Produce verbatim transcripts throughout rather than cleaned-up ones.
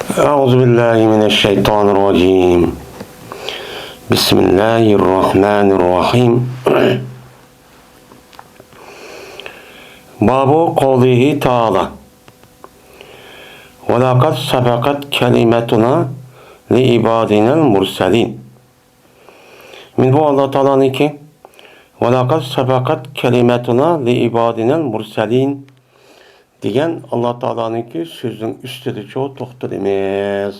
أعوذ بالله من الشيطان الرجيم. بسم الله الرحمن الرحيم. باب قوله تعالى: ولقد سبقت كلمتنا لعبادنا المرسلين. مانا بۇ ئاللا تائالانىڭكى، ولقد سبقت كلمتنا لعبادنا المرسلين دېگەن ئاللا تائالانىڭكى سۆزىنىڭ ئۈستىدىچۇ توختىلىمىز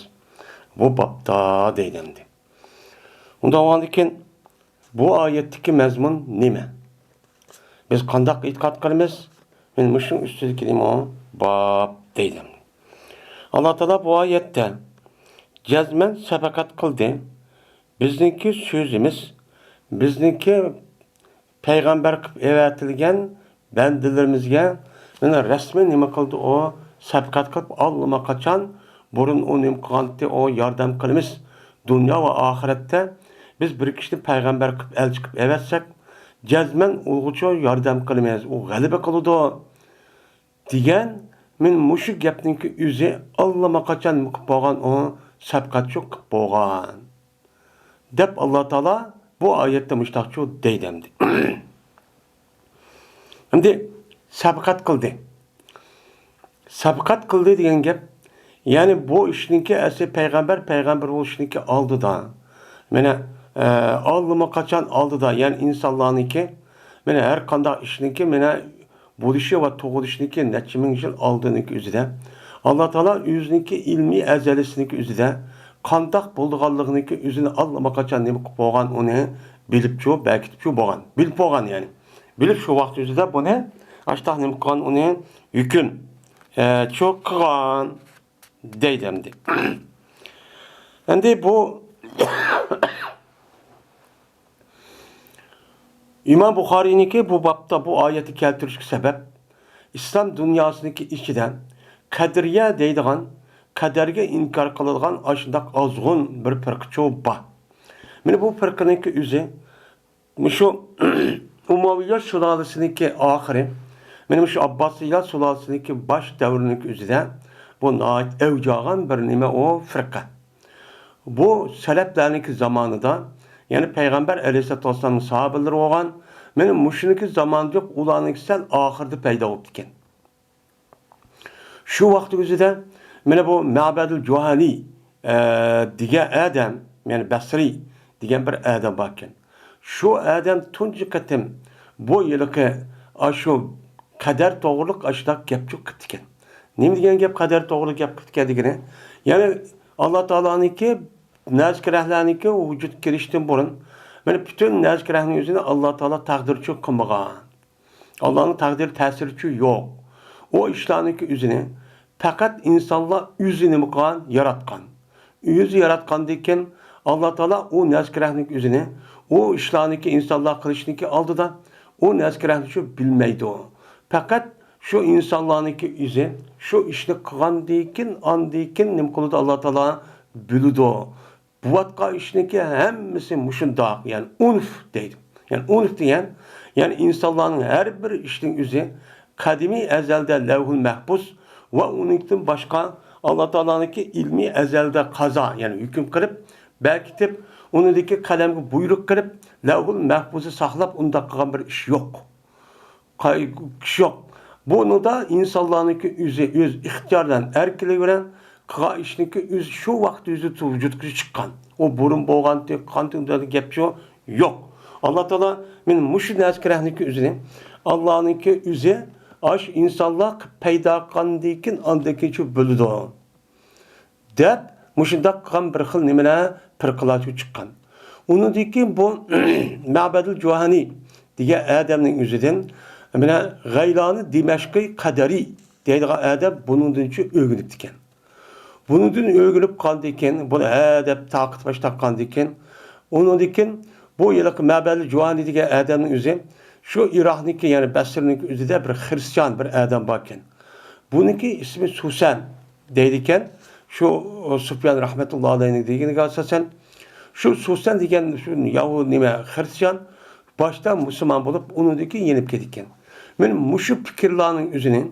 بۇ بابتا دەيدۇ ئەمدى. ئۇنداق بولغاندىكىن، بۇ ئايەتتىكى مەزمۇن نېمە؟ بىز قانداق ئېتىقاد قىلىمىز؟ مانا مۇشۇنىڭ ئۈستىدىكى نېمە؟ باب دەيدۇ. ئاللا تائالا بۇ ئايەتتە جەزمەن سەبەقەت قىلدى. بىزنىڭكى سۆزىمىز، بىزنىڭكى پەيغەمبەر قىلىپ ئەۋەتىلگەن بەندىلىرىمىزگە مانا رەسمىي نېمە قىلدى ئۇ؟ سەبقەت قىلىپ ئاللىماقاچان بۇرۇن ئۇ نېمە قىلغانتى، ئۇ ياردەم قىلىمىز. دۇنيا ۋە ئاخىرەتتە بىز بىر كىشىنى پەيغەمبەر قىلىپ، ئەلچى قىلىپ ئەۋەتسەك، جەزمەن ئۇغىچۇ ياردەم قىلىمىز، ئۇ غەلىبە قىلىدۇ دېگەن، مانا مۇشۇ گەپنىڭكى ئۆزى ئاللىماقاچان نېمە قىلىپ بولغان، ئۇ سەبقەتچۇ قىلىپ بولغان. دەپ ئاللا تائالا بۇ ئايەتتە مۇشتاقچۇ دەيدۇ ئەمدى. ئەمدى سەبقەت قىلدى. سەبقەت قىلدى دېگەن گەپ، يەنى بۇ ئىشنىڭكى ئەسلى پەيغەمبەر، پەيغەمبەر بولۇشنىڭكى ئالدىدا، مانا، ئە، ئاللىماقاچان ئالدىدا، يەنى ئىنسانلارنىڭكى، مانا، ھەر قانداق ئىشنىڭكى، مانا، بولۇشى ۋە تۇغۇلۇشىنىڭكى نەچچە مىڭ يىل ئالدىنىڭكى ئۆزىدە، ئاللا تائالا ئۆزىنىڭكى ئىلمىي ئەزەلىسىنىڭكى ئۆزىدە قانداق بولىدىغانلىقىنىڭكى ئۆزىنى ئاللىماقاچان نېمە قىلىپ بولغان، ئۇنى بىلىپچۇ، بەكىتىپچۇ بولغان. بىلىپ بولغان يەنى. بىلىپ شۇ ۋاقىت ئۆزىدە بۇنى ئاشتاق نېمە قىلغان، ئۇنى ھۆكۈم، ئە، چۇ قىلغان دەيدۇ ئەمدى. ئەمدى بۇ ئىمام بۇخارىينىڭكى بۇ بابتا بۇ ئايەتنى كەلتۈرۈشكە سەۋەب، ئىسلام دۇنياسىنىڭكى ئىچىدە قەدرىيە دەيدىغان، قەدەرگە ئىنكار قىلىدىغان ئاشۇنداق ئازغۇن بىر پىرقىچۇ بار. مانا بۇ پىرقىنىڭكى ئۆزى مۇشۇ ئۇمەۋىيلار سۇلالىسىنىڭكى ئاخىرى، مانا مۇشۇ ئابباسىيلار سۇلالىسىنىڭكى باش دەۋرىنىڭكى ئۆزىدە بۇ ناھايىتى ئەۋج ئالغان بىر نېمە ئۇ پىرقە. بۇ سەلەپلەرنىڭكى زامانىدا، يەنى پەيغەمبەر ئەلەيھىسسالاتۇ ۋەسسالامنىڭ ساھابىلىرى بولغان، مانا مۇشۇنىڭكى زامانىدا يوق، ئۇلارنىڭكى سەل ئاخىرىدا پەيدا بوپتىكەن. شۇ ۋاقىت ئۆزىدە مانا بۇ مەبەدۇل جۇھانى، ئە، دېگەن ئادەم، يەنى بەسرى دېگەن بىر ئادەم باركەن. شۇ ئادەم تۇنجى قېتىم بۇ ھېلىقى ئاشۇ قەدەر توغرۇلۇق ئاشۇنداق گەپ قىپتىكەن. نېمە دېگەن گەپ، قەدەر توغرۇلۇق گەپ قىپتىكەن دېگىنى؟ يەنى ئاللا تائالانىڭكى نەزكىرەھلەرنىڭكى ۋۇجۇدقا كېلىشتىن بۇرۇن، مانا پۈتۈن نەزكىرەھنىڭ ئۆزىنى ئاللا تائالا تەقدىرچۇ قىلمىغان. ئاللانىڭ تەقدىرى تەسىرىچۇ يوق. ئۇ ئىشلارنىڭكى ئۆزىنى پەقەت ئىنسانلار ئۆزى نېمە قىلغان؟ ياراتقان. ئۆزى ياراتقاندىن كېيىن، ئاللا تائالا ئۇ نەزكىرەھنىڭكى ئۆزىنى، ئۇ ئىشلارنىڭكى ئىنسانلار قىلىشنىڭكى ئالدىدا ئۇ نەزكىرەھنىچۇ بىلمەيدۇ. پەقەت شۇ ئىنسانلارنىڭكى ئۆزى شۇ ئىشنى قىلغاندىن كېيىن، ئاندىن كېيىن نېمە قىلىدۇ؟ ئاللا تائالا بىلىدۇ. بوۋاتقان ئىشنىڭكى ھەممىسى مۇشۇنداق، يەنى ئۇنف دەيدۇ. يەنى ئۇنف دېگەن، يەنى ئىنسانلارنىڭ ھەر بىر ئىشنىڭ ئۆزى قەدىمىي ئەزەلدە لەۋھۇل مەھپۇز ۋە ئۇنىڭدىن باشقا ئاللا تائالانىڭكى ئىلمىي ئەزەلدە قازا، يەنى ھۆكۈم قىلىپ، بەكىتىپ، ئۇنىڭدىكى قەلەمگە بۇيرۇق قىلىپ، لەۋھۇل مەھپۇزدا ساقلاپ ئۇنداق قىلغان بىر ئىش يوق. قاي-، كىشى يوق. بۇنىڭدا ئىنسانلارنىڭكى ئۆزى، ئۆز ئىختىيارى بىلەن، ئەركىنلىكى بىلەن قىلغان ئىشنىڭكى ئۆزى شۇ ۋاقىت ئۆزى ۋۇجۇدقا چىققان. ئۇ بۇرۇن بولغانتى، قانتى، ئۇنداق گەپ شۇ يوق. ئاللا تائالا مانا مۇشۇ نەزكىرەھنىڭكى ئۆزىنى، ئاللانىڭكى ئۆزى ئاشۇ ئىنسانلار قىلىپ پەيدا قىلغاندىن كېيىن، ئاندىن كېيىنچۇ بىلىدۇ. دەپ، مۇشۇنداق قىلغان بىر خىل نېمىلەر، پىرقىلارچۇ چىققان. ئۇنىڭدىن كېيىن بۇ مەبەدۇل جۇھانى دېگەن ئادەمنىڭ ئۆزىدىن، مانا، غەيلانى دىمەشقى قەدەرى دەيدىغان ئادەم بۇنىڭدىنچۇ ئۆگىنىپتىكەن. بۇنىڭدىن ئۆگىنىپ قالدىكەن، بۇنى ھە دەپ تاقىتىپ باش تاققاندىكەن، ئۇنىڭدىن كېيىن بۇ ھېلىقى مەبەدۇل جۇھانى دېگەن ئادەمنىڭ ئۆزى شۇ ئىراقنىڭكى، يەنى بەسرىنىڭكى ئۆزىدە بىر خىرىستىيان بىر ئادەم باركەن. بۇنىڭكى ئىسمى سۇسەن دەيدىكەن. شۇ سۇفيان رەھمەتۇللا ئەلەيھنىڭ دېگىنىگە ئاساسەن، شۇ سۇسەن دېگەن شۇ ياھۇ نېمە خىرىستىيان باشتا مۇسۇلمان بولۇپ، ئۇنىڭدىن كېيىن يېنىپ كېتىدىكەن. مانا مۇشۇ پىكىرلارنىڭ ئۆزىنى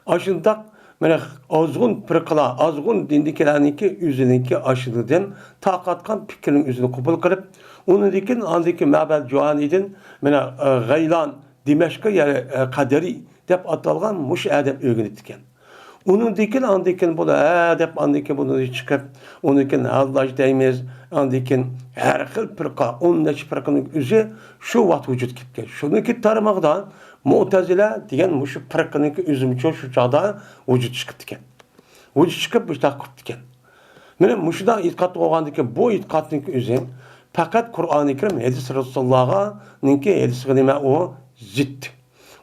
ئاشۇنداق مانا ئازغۇن پىرقىلار، ئازغۇن دىندىكىلەرنىڭكى ئۆزىنىڭكى ئاشۇنىڭدىن تارقاتقان پىكرىنىڭ ئۆزىنى قوبۇل قىلىپ، ئۇنىڭدىن كېيىن، ئاندىن كېيىن مەبەد جۇھانىدىن، مانا، ئە، غەيلان، دىمەشقى، يەنى، ئە، قەدىرىي دەپ ئاتالغان مۇشۇ ئادەم ئۆگىنىپتىكەن. ئۇنىڭدىن كېيىن، ئاندىن كېيىن بۇلار، ھە دەپ، ئاندىن كېيىن بۇنى چىقىپ، ئۇنىڭدىن كېيىن ھەللاج دەيمىز، ئاندىن كېيىن ھەر خىل پىرقە، ئون نەچچە پىرقىنىڭ ئۆزى شۇ ۋاقىت ۋۇجۇدقا كەلگەن. شۇنىڭكى تارمىقىدا مۇئتەزىلە دېگەن مۇشۇ پىرقىنىڭكى ئۆزىمۇ شۇ چاغدا ۋۇجۇدقا چىقىپتىكەن. ۋۇجۇدقا چىقىپ، مۇشۇنداق قىپتىكەن. مانا مۇشۇنداق ئېتىقاد بولغاندىكىن، بۇ ئېتىقادنىڭكى ئۆزى پەقەت قۇرئانى كەرىم، ھەدىس رەسۇلۇللاغانىڭكى ھەدىسىگە نېمە ئۇ؟ زىت.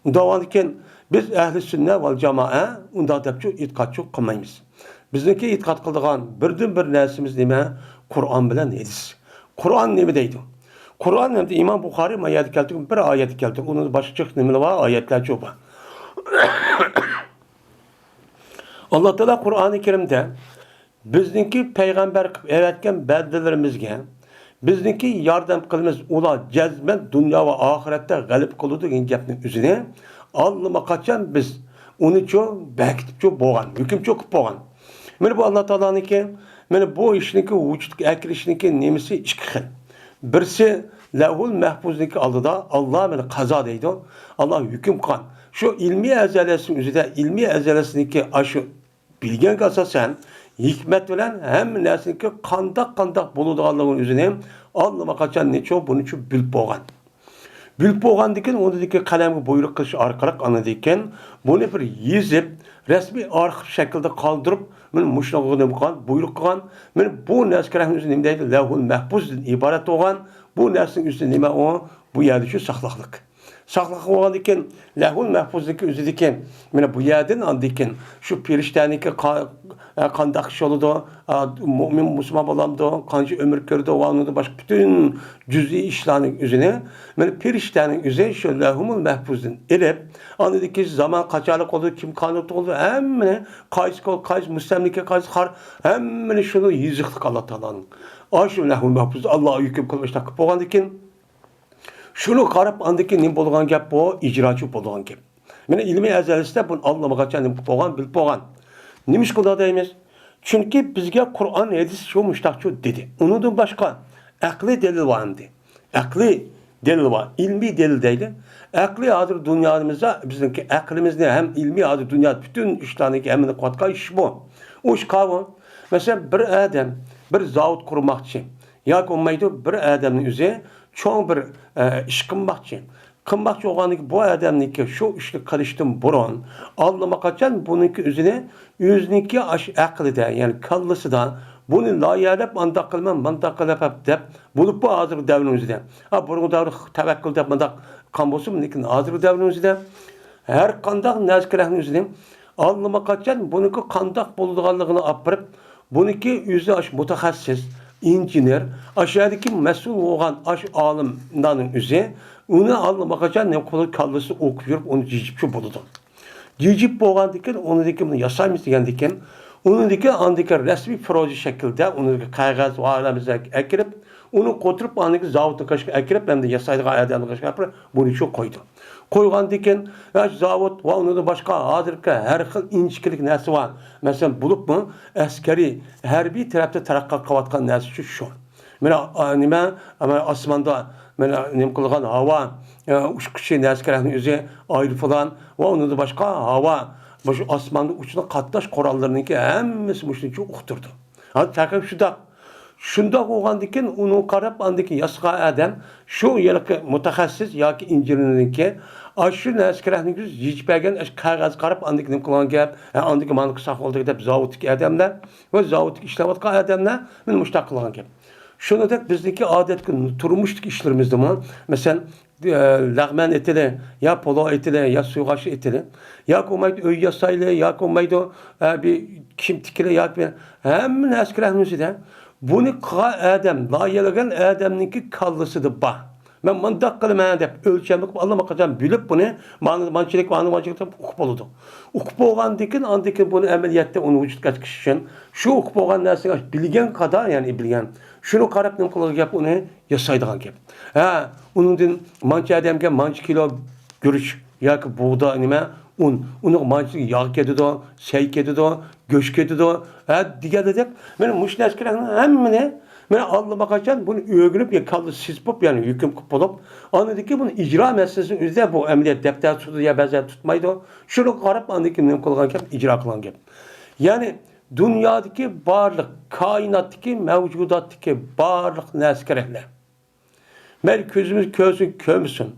ئۇنداق بولغاندىكىن، بىز ئەھلى سۈننە ۋەل جامائە ئۇنداق دەپچۇ ئېتىقادچۇ قىلمايمىز. بىزنىڭكى ئېتىقاد قىلىدىغان بىردىن بىر نەرسىمىز نېمە؟ قۇرئان بىلەن ھەدىس. قۇرئان نېمە دەيدۇ؟ قۇرئان ھەمدە ئىمام بۇخارىي ما يەردە كەلتۈرگەن بىر ئايەتنى كەلتۈرگەن. ئۇنىڭدا باشقا جىق نېمىلەر بار؟ ئايەتلەرچۇ بار. ئاللا تائالا قۇرئانى كەرىمدە بىزنىڭكى پەيغەمبەر قىلىپ ئەۋەتكەن بەندىلىرىمىزگە بىزنىڭكى ياردەم قىلىمىز، ئۇلار جەزمەن دۇنيا ۋە ئاخىرەتتە غەلىبە قىلىدۇ دېگەن گەپنىڭ ئۆزىنى ئاللىماقاچان بىز ئۇنىچۇ بەكىتىپچۇ بولغان، ھۆكۈمچۇ قىلىپ بولغان. مانا بۇ ئاللا تائالانىڭكى، مانا بۇ ئىشنىڭكى ۋۇجۇدقا ئەكىرىشنىڭكى نېمىسى ئىككى خىل. بىرسى لەۋھۇل مەھپۇزنىڭكى ئالدىدا ئاللا مانا قازا دەيدۇ، ئاللا ھۆكۈم قىلغان. شۇ ئىلمىي ئەزەلىيەتنىڭ ئۆزىدە، ئىلمىي ئەزەلىيەتنىڭكى ئاشۇ بىلگەنگە ئاساسەن، ھېكمەت بىلەن ھەممە نەرسىنىڭكى قانداق، قانداق بولىدىغانلىقىنىڭ ئۆزىنى ئاللىماقاچان نېچۇ، بۇنىچۇ بىلىپ بولغان. بىلىپ بولغاندىن كېيىن، ئۇنىڭدىن كېيىن قەلەمگە بۇيرۇق قىلىش ئارقىلىق، ئاندىن كېيىن بۇنى بىر يېزىپ، رەسمىي ئارخىپ شەكلىدە قالدۇرۇپ، مانا مۇشۇنىڭغا نېمە قىلغان، بۇيرۇق قىلغان. مانا بۇ نەسكىرەھنىڭ ئۆزى نېمە دەيدۇ؟ لەۋھۇل مەھپۇزدىن ئىبارەت بولغان. بۇ نەرسىنىڭ ئۆزى نېمە ئۇ؟ بۇ يەردە شۇ ساقلىقلىق. ساقلىق بولغاندىكىن، لەھۇل مەھپۇزدىكى ئۆزىدىكى، مانا بۇ يەردىن ئاندىكىن شۇ پېرىشتەنىڭكى قا-، قانداق ئىش بولىدۇ، ئا، مۇئمىن مۇسۇلمان بولامدۇ، قانچە ئۆمۈر كۆرىدۇ ۋە ئۇنىڭدىن باشقا پۈتۈن جۈزئىي ئىشلارنىڭ ئۆزىنى، مانا پېرىشتەنىڭ ئۆزى شۇ لەھۇل مەھپۇزدىن ئېلىپ، ئاندىكى زامان قاچانلىق بولىدۇ، كىم قانۇن تۇغۇلىدۇ، ھەممىنى قايسى كول، قايسى مۇستەملىكە، قايسى قار، ھەممىنى شۇنى يېزىقلىق ئاللا تائالانىڭ. ئاشۇ لەھۇل مەھپۇز ئاللا ھۆكۈم قىلىپ ئىشلار قىلىپ بولغاندىكىن، شۇنىڭغا قاراپ، ئاندىن كېيىن نېمە بولىدىغان گەپ بۇ؟ ئىجراچى بولىدىغان گەپ. مانا ئىلمىي ئەزەلىسىدە بۇنى ئاللىماقاچان نېمە قىلىپ بولغان، بىلىپ بولغان. نېمىشقا ئۇنداق دەيمىز؟ چۈنكى بىزگە قۇرئان، ھەدىس شۇ مۇشتاقچۇ دېدى. ئۇنىڭدىن باشقا ئەقلىي دەلىل بار ئەمدى. ئەقلىي دەلىل بار، ئىلمىي دەلىل دەيلى. ئەقلىي ھازىر دۇنيامىزدا بىزنىڭكى ئەقلىمىزنى ھەم ئىلمىي ھازىر دۇنيادا پۈتۈن ئىشلارنىڭكى ھەممىنى قىلىۋاتقان ئىش بۇ. ئۇ ئىش قاۋۇ. مەسىلەن، بىر ئادەم بىر زاۋۇت قۇرماقچى ياكى بولمايدۇ، بىر ئادەمنىڭ ئۆزى چوڭ بىر، ئە، ئىش قىلماقچى. قىلماقچى بولغاندىكى بۇ ئادەمنىڭكى شۇ ئىشنى قىلىشتىن بۇرۇن ئاللىماقاچان بۇنىڭكى ئۆزىنى، ئۆزىنىڭكى ئاشۇ ئەقلىدە، يەنى كاللىسىدا بۇنى لايىھەلەپ، ئانداق قىلىمەن، مانداق قىلىمەن دەپ بولۇپمۇ ھازىرقى دەۋرنىڭ ئۆزىدە. ھا، بۇرۇنقى دەۋر تەۋەككۈل دەپ مانداق قىلغان بولسىمۇ، لېكىن ھازىرقى دەۋرنىڭ ئۆزىدە ھەر قانداق نەرسە كېرەكنىڭ ئۆزىنى ئاللىماقاچان بۇنىڭكى قانداق بولىدىغانلىقىنى ئاپىرىپ، بۇنىڭكى ئۆزى ئاشۇ مۇتەخەسسىس، ئىنژېنېر، ئاشۇ يەردىكى مەسئۇل بولغان ئاشۇ ئالىملارنىڭ ئۆزى ئۇنى ئاللىماقاچان نېمە قىلىدۇ، كاللىسى ئوقۇپ يۈرۈپ ئۇنى جىجىپچۇ بولىدۇ. جىجىپ بولغاندىكىن ئۇنىڭدىن كېيىن بۇنى ياسايمىز دېگەندىكىن، ئۇنىڭدىكى ئاندىكى رەسمىي پروژە شەكلىدە ئۇنىڭدىكى قەغەز ۋە ئەكىرىپ، ئۇنى قوتۇرۇپ ئاندىكى زاۋۇتنىڭ قېشىغا ئەكىرىپ، ھەمدە ياسايدىغان ئادەمنىڭ قېشىغا ئەكىرىپ، بۇنى شۇ قويدى. قويغاندىكىن، يا زاۋۇت ۋە ئۇنىڭدىن باشقا ھازىرقى ھەر خىل ئىنچىكىلىك نەرسە بار. مەسىلەن، بولۇپمۇ ئەسكەرىي، ھەربىي تەرەپتە تەرەققىي قىلىۋاتقان نەرسە شۇ، شۇ. مانا، ئا، نېمە، مانا ئاسماندا، مانا نېمە قىلغان ھاۋا، ئا، ئۇچقۇچى نەرسە كېرەكنىڭ ئۆزى، ئايروپىلان ۋە ئۇنىڭدىن باشقا ھاۋا، مۇشۇ ئاسماندا ئۇچىدىغان قاتناش قوراللىرىنىڭكى ھەممىسى مۇشۇنىڭ ئۈچۈن ئۇقتۇردى. ھازىر تەقرىبەن شۇنداق. شۇنداق بولغاندىكىن ئۇنىڭغا قاراپ ئاندىكى ياسىغان ئادەم شۇ يەرلىك مۇتەخەسسىس ياكى ئىنژېنېرنىڭكى ئاشۇ نەرسە كېرەكنىڭ ئۆزى يېزىپ بەرگەن ئاشۇ قەغەزگە قاراپ ئاندىكى نېمە قىلغان گەپ، ھە، ئاندىكى مانا ساق بولدى دەپ زاۋۇتتىكى ئادەملەر ۋە زاۋۇتتىكى ئىشلەۋاتقان ئادەملەر مانا مۇشۇنداق قىلغان گەپ. شۇنىڭدەك بىزنىڭكى ئادەتتىكى تۇرمۇشتىكى ئىشلىرىمىزدىمۇ، مەسىلەن، ئە، لەغمەن ئېتىلى، يا پولۇ ئېتىلى، يا سۇيغاش ئېتىلى، ياكى بولمايدۇ ئۆي ياسايلى، ياكى بولمايدۇ، ئە، بىر كىيىم تىكىلى ياكى بىر ھەممە نەرسە كېرەكنىڭ ئۆزىدە. بۇنى قىلغان ئادەم، لايىھەلىگەن ئادەمنىڭكى كاللىسىدا بار. مەن مۇنداق قىلىمەن دەپ ئۆلچەملىك ئاللىماقاچان بىلىپ بۇنى، مانا مانچىلىك، مانا مانچىلىك دەپ ئۇقۇپ بولىدۇ. ئۇقۇپ بولغاندىن كېيىن، ئاندىن كېيىن بۇنى ئەمەلىيەتتە ئۇنى ۋۇجۇدقا ئەكىرىش ئۈچۈن شۇ ئۇقۇپ بولغان نەرسىنى بىلگەن قەدەر، يەنى بىلگەن، شۇنى قاراپ نېمە قىلىدىغان گەپ، ئۇنى ياسايدىغان گەپ. ھە، ئۇنىڭدىن مانچە ئادەمگە مانچە كىلو گۈرۈچ ياكى بۇغدا نېمە، ئۇن، ئۇنىڭ مانا ياغ كېتىدۇ، سەي كېتىدۇ، گۆش كېتىدۇ، ھە، دېگەندەك، مانا مۇشۇ نەرسىلەرنىڭ ھەممىنى، مانا ئاللىماقاچان بۇنى ئۆگىنىپ، يا كاللا سېزىپ بولۇپ، يەنى ھۆكۈم قىلىپ بولۇپ، ئاندىن كېيىن بۇنى ئىجرا مەسىلىسىنىڭ ئۆزىدە بۇ ئەمەلىيەت دەپتەر تۇتىدۇ يا بەزىلەر تۇتمايدۇ. شۇنىڭغا قاراپ، ئاندىن كېيىن نېمە قىلغان گەپ، ئىجرا قىلغان گەپ. يەنى دۇنيادىكى بارلىق، كائىناتتىكى، مەۋجۇداتتىكى بارلىق نەرسە كېرەكلەر. مەيلى كۆزىمىز كۆرسۇن، كۆرمىسۇن.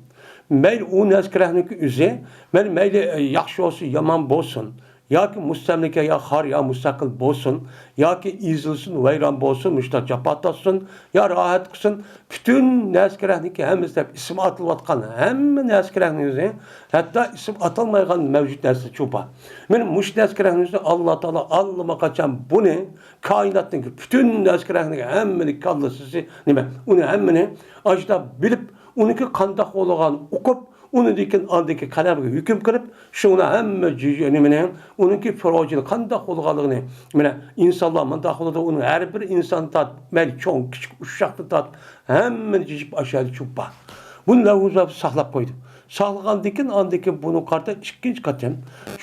مەيلى ئۇ نەرسە كېرەكنىڭكى ئۆزى، مەيلى، مەيلى، ئە، ياخشى بولسۇن، يامان بولسۇن. ياكى مۇستەملىكە يا خار يا مۇستەقىل بولسۇن، ياكى ئېزىلسۇن، ۋەيران بولسۇن، مۇشۇنداق جاپا تارتسۇن، يا راھەت قىلسۇن، پۈتۈن نەرسە كېرەكنىڭكى ھەممىسى دەپ ئىسمى ئاتىلىۋاتقان ھەممە نەرسە كېرەكنىڭ ئۆزى، ھەتتا ئىسمى ئاتالمايدىغان مەۋجۇت نەرسە چۇ بار. مانا مۇشۇ نەرسە كېرەكنىڭ ئۆزى ئاللا تائالا ئاللىماقاچان بۇنى كائىناتنىڭكى پۈتۈن نەرسە كېرەكنىڭكى ھەممىنى كاللىسى نېمە، ئۇنى ھەممىنى ئاشۇنداق بىلىپ، ئۇنىڭكى قانداق بولىدىغانلىقىنى ئۇقۇپ، ئۇنىڭدىن كېيىن ئاندىكى قەلەمگە ھۆكۈم قىلىپ، شۇڭا ھەممە جۈ-، نېمىنى، ئۇنىڭكى پروژىنى قانداق بولغانلىقىنى، مانا ئىنسانلار مۇنداق بولىدۇ، ئۇنىڭ ھەر بىر ئىنسان تارتىپ، مەيلى چوڭ، كىچىك، ئۇششاقتىن تارتىپ، ھەممىنى جىجىپ ئاشۇ يەردە چوپپا. بۇنى لەۋھۇ مەھپۇز ساقلاپ قويدى. ساقلىغاندىن كېيىن، ئاندىن كېيىن بۇنىڭغا قارىتا ئىككىنچى قېتىم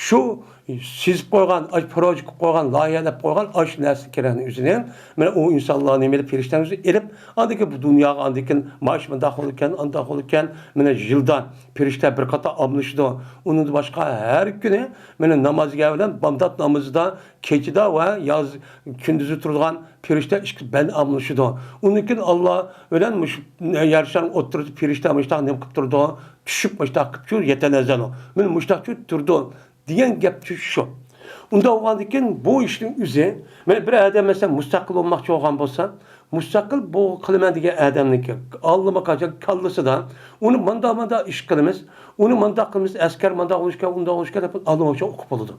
شۇ سېزىپ قويغان، ئاشۇ پروژە قىلىپ قويغان، لايىھەلەپ قويغان ئاشۇ نەرسە كېرەكنىڭ ئۆزىنى، مانا ئۇ ئىنسانلار نېمىدە پېرىشتەنىڭ ئۆزى ئېلىپ، ئاندىن كېيىن بۇ دۇنياغا ئاندىن كېيىن ماش مۇنداق بولىدىكەن، ئانداق بولىدىكەن، مانا يىلدا پېرىشتە بىر قاتار ئالمىشىدۇ. ئۇنىڭدىن باشقا ھەر كۈنى مانا نامازگە بىلەن بامدات نامىزىدا كېچىدە ۋە ياز كۈندۈزى تۇرىدىغان پېرىشتە ئىككى بەندە ئالمىشىدۇ. ئۇنىڭدىن كېيىن ئاللا بىلەن مۇشۇ يەر شارنىڭ ئوتتۇرىسىدا پېرىشتە مۇشتاق نېمە قىلىپ تۇرىدۇ؟ چۈشۈپ مۇشتاق قىلىپ شۇ يەتەنەززەلۇ. مانا مۇشتاق شۇ تۇرىدۇ. دېگەن گەپ شۇ. ئۇنداق بولغاندىن كېيىن بۇ ئىشنىڭ ئۆزى، مانا بىر ئادەم مەسىلەن مۇستەقىل بولماقچى بولغان بولسا، مۇستەقىل بول-، قىلىمەن دېگەن ئادەمنىڭكى ئاللىماقاچان كاللىسىدا ئۇنى مانداق، مانداق ئىش قىلىمىز، ئۇنى مانداق قىلىمىز، ئەسكەر مانداق بولۇشى كېرەك، ئۇنداق بولۇشى كېرەك دەپ ئاللىماقاچان ئۇقۇپ بولىدۇ.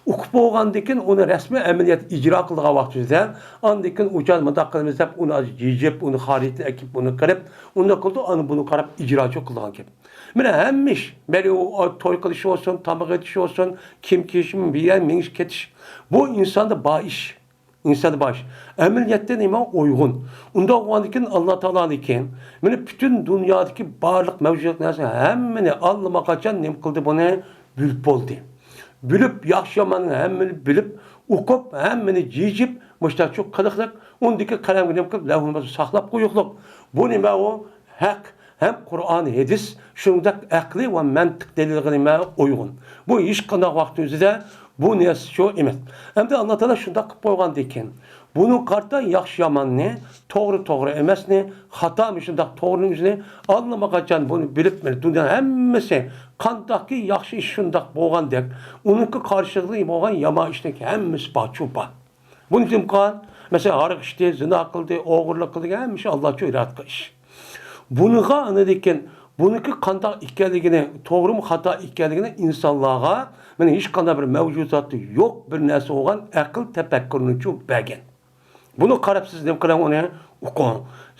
ئۇقۇپ بولغاندىن كېيىن ئۇنى رەسمىي ئەمەلىيەتتە ئىجرا قىلىدىغان ۋاقتىمىزدا ئاندىن كېيىن ئۇ چاغدا مانداق قىلىمىز دەپ ئۇنى يېيىپ، ئۇنى خارىتىنى ئەكىپ، ئۇنى قىلىپ، ئۇنداق قىلىدۇ، ئاندىن بۇنى قاراپ ئىجراچى قىلىدىغان گەپ. مانا ھەممە ئىش، مەيلى ئۇ توي قىلىش بولسۇن، تاماق ئېتىش بولسۇن، كىيىم كىيىشمۇ، بىر يەر مېڭىش كېتىش. بۇ ئىنساندا بار ئىش. ئىنساندا بار ئىش. ئەمەلىيەتتە نېمە ئۇيغۇن. ئۇنداق بولغاندىن كېيىن ئاللا تائالانىڭكى، مانا پۈتۈن دۇنيادىكى بارلىق مەۋجۇدات نەرسە ھەممىنى ئاللىماقاچان نېمە قىلدى بۇنى؟ بىلىپ بولدى. بىلىپ، ياخشى ياماننى ھەممىنى بىلىپ، ئۇقۇپ، ھەممىنى جىجىپ، مۇشتاق شۇ قىلىقلىق، ئۇندىكى قەلەمگە نېمە قىلىپ، لەۋھۇل مەھپۇزدا ساقلاپ قويۇقلۇق. بۇ نېمە ئۇ؟ ھەق ھەم قۇرئان، ھەدىس، شۇنداق ئەقلىي ۋە مەنتىق دەلىلگە نېمە ئۇيغۇن. بۇ ھېچقانداق ۋاقىت ئۆزىدە بۇ نەرسە شۇ ئەمەس. ئەمدى ئاللا تائالا شۇنداق قىلىپ قويغاندىن كېيىن، بۇنىڭغا قارىتا ياخشى ياماننى، توغرا توغرا ئەمەسنى، خاتا مۇشۇنداق توغرىنى ئۆزىنى ئاللىماقاچان بۇنى بىلىپ، دۇنيانىڭ ھەممىسى قانداقكى ياخشى ئىش شۇنداق بولغاندەك، ئۇنىڭكى قارشىلىقى بولغان يامان ئىشنىڭ ھەممىسى بار، چۇ بار. بۇنى كىم قىلغان؟ مەسىلەن، ھاراق ئىچتى، زىنا قىلدى، ئوغرىلىق قىلدى، ھەممە ئىش ئاللا ئۈچۈن ياراتقان ئىش. بۇنىڭغا ئاندىن كېيىن بۇنىڭكى قانداق ئىكەنلىكىنى، توغرىمۇ خاتا ئىكەنلىكىنى ئىنسانلارغا، مانا ھېچقانداق بىر مەۋجۇداتتا يوق بىر نەرسە بولغان ئەقىل تەپەككۇرنىچۇ بەرگەن. بۇنى قاراپ سىز نېمە قىلىڭ، ئۇنى ئۇقۇڭ.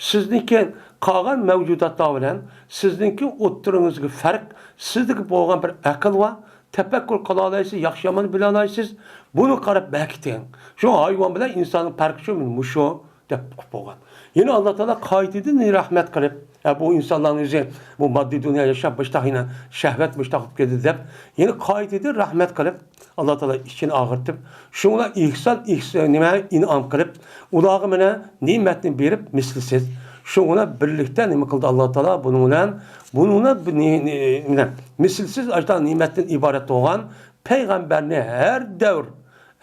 سىزنىڭكى قالغان مەۋجۇداتلار بىلەن سىزنىڭكى ئوتتۇرىڭىزدىكى پەرق، سىزدىكى بولغان بىر ئەقىل بار، تەپەككۇر قىلالايسىز، ياخشى يامان بىلالايسىز. بۇنى قاراپ بەكىتىڭ. شۇ ھايۋان بىلەن ئىنساننىڭ پەرقى شۇ، مۇشۇ دەپ قىلىپ بولغان. يەنە ئاللا تائالا قايتىدىن رەھمەت قىلىپ، ھە، بۇ ئىنسانلارنىڭ ئۆزى بۇ ماددىي دۇنيا ياشاپ، مۇشتاق يەنە شەھۋەت مۇشتاق بولۇپ كېتىدۇ دەپ، يەنە قايتىدىن رەھمەت قىلىپ، ئاللا تائالا ئىچىنى ئاغرىتىپ، شۇڭا ئېھسان، ئېھس-، نېمە، ئىنئام قىلىپ، ئۇلارغا مانا نېمەتنى بېرىپ مىسلىسىز. شۇڭا بىرلىكتە نېمە قىلدى ئاللا تائالا بۇنىڭ بىلەن؟ بۇنىڭ بىلەن بۇ نى-، نى-، نېمە، مىسلىسىز ئاشۇنداق نېمەتتىن ئىبارەت بولغان پەيغەمبەرنى ھەر دەۋر،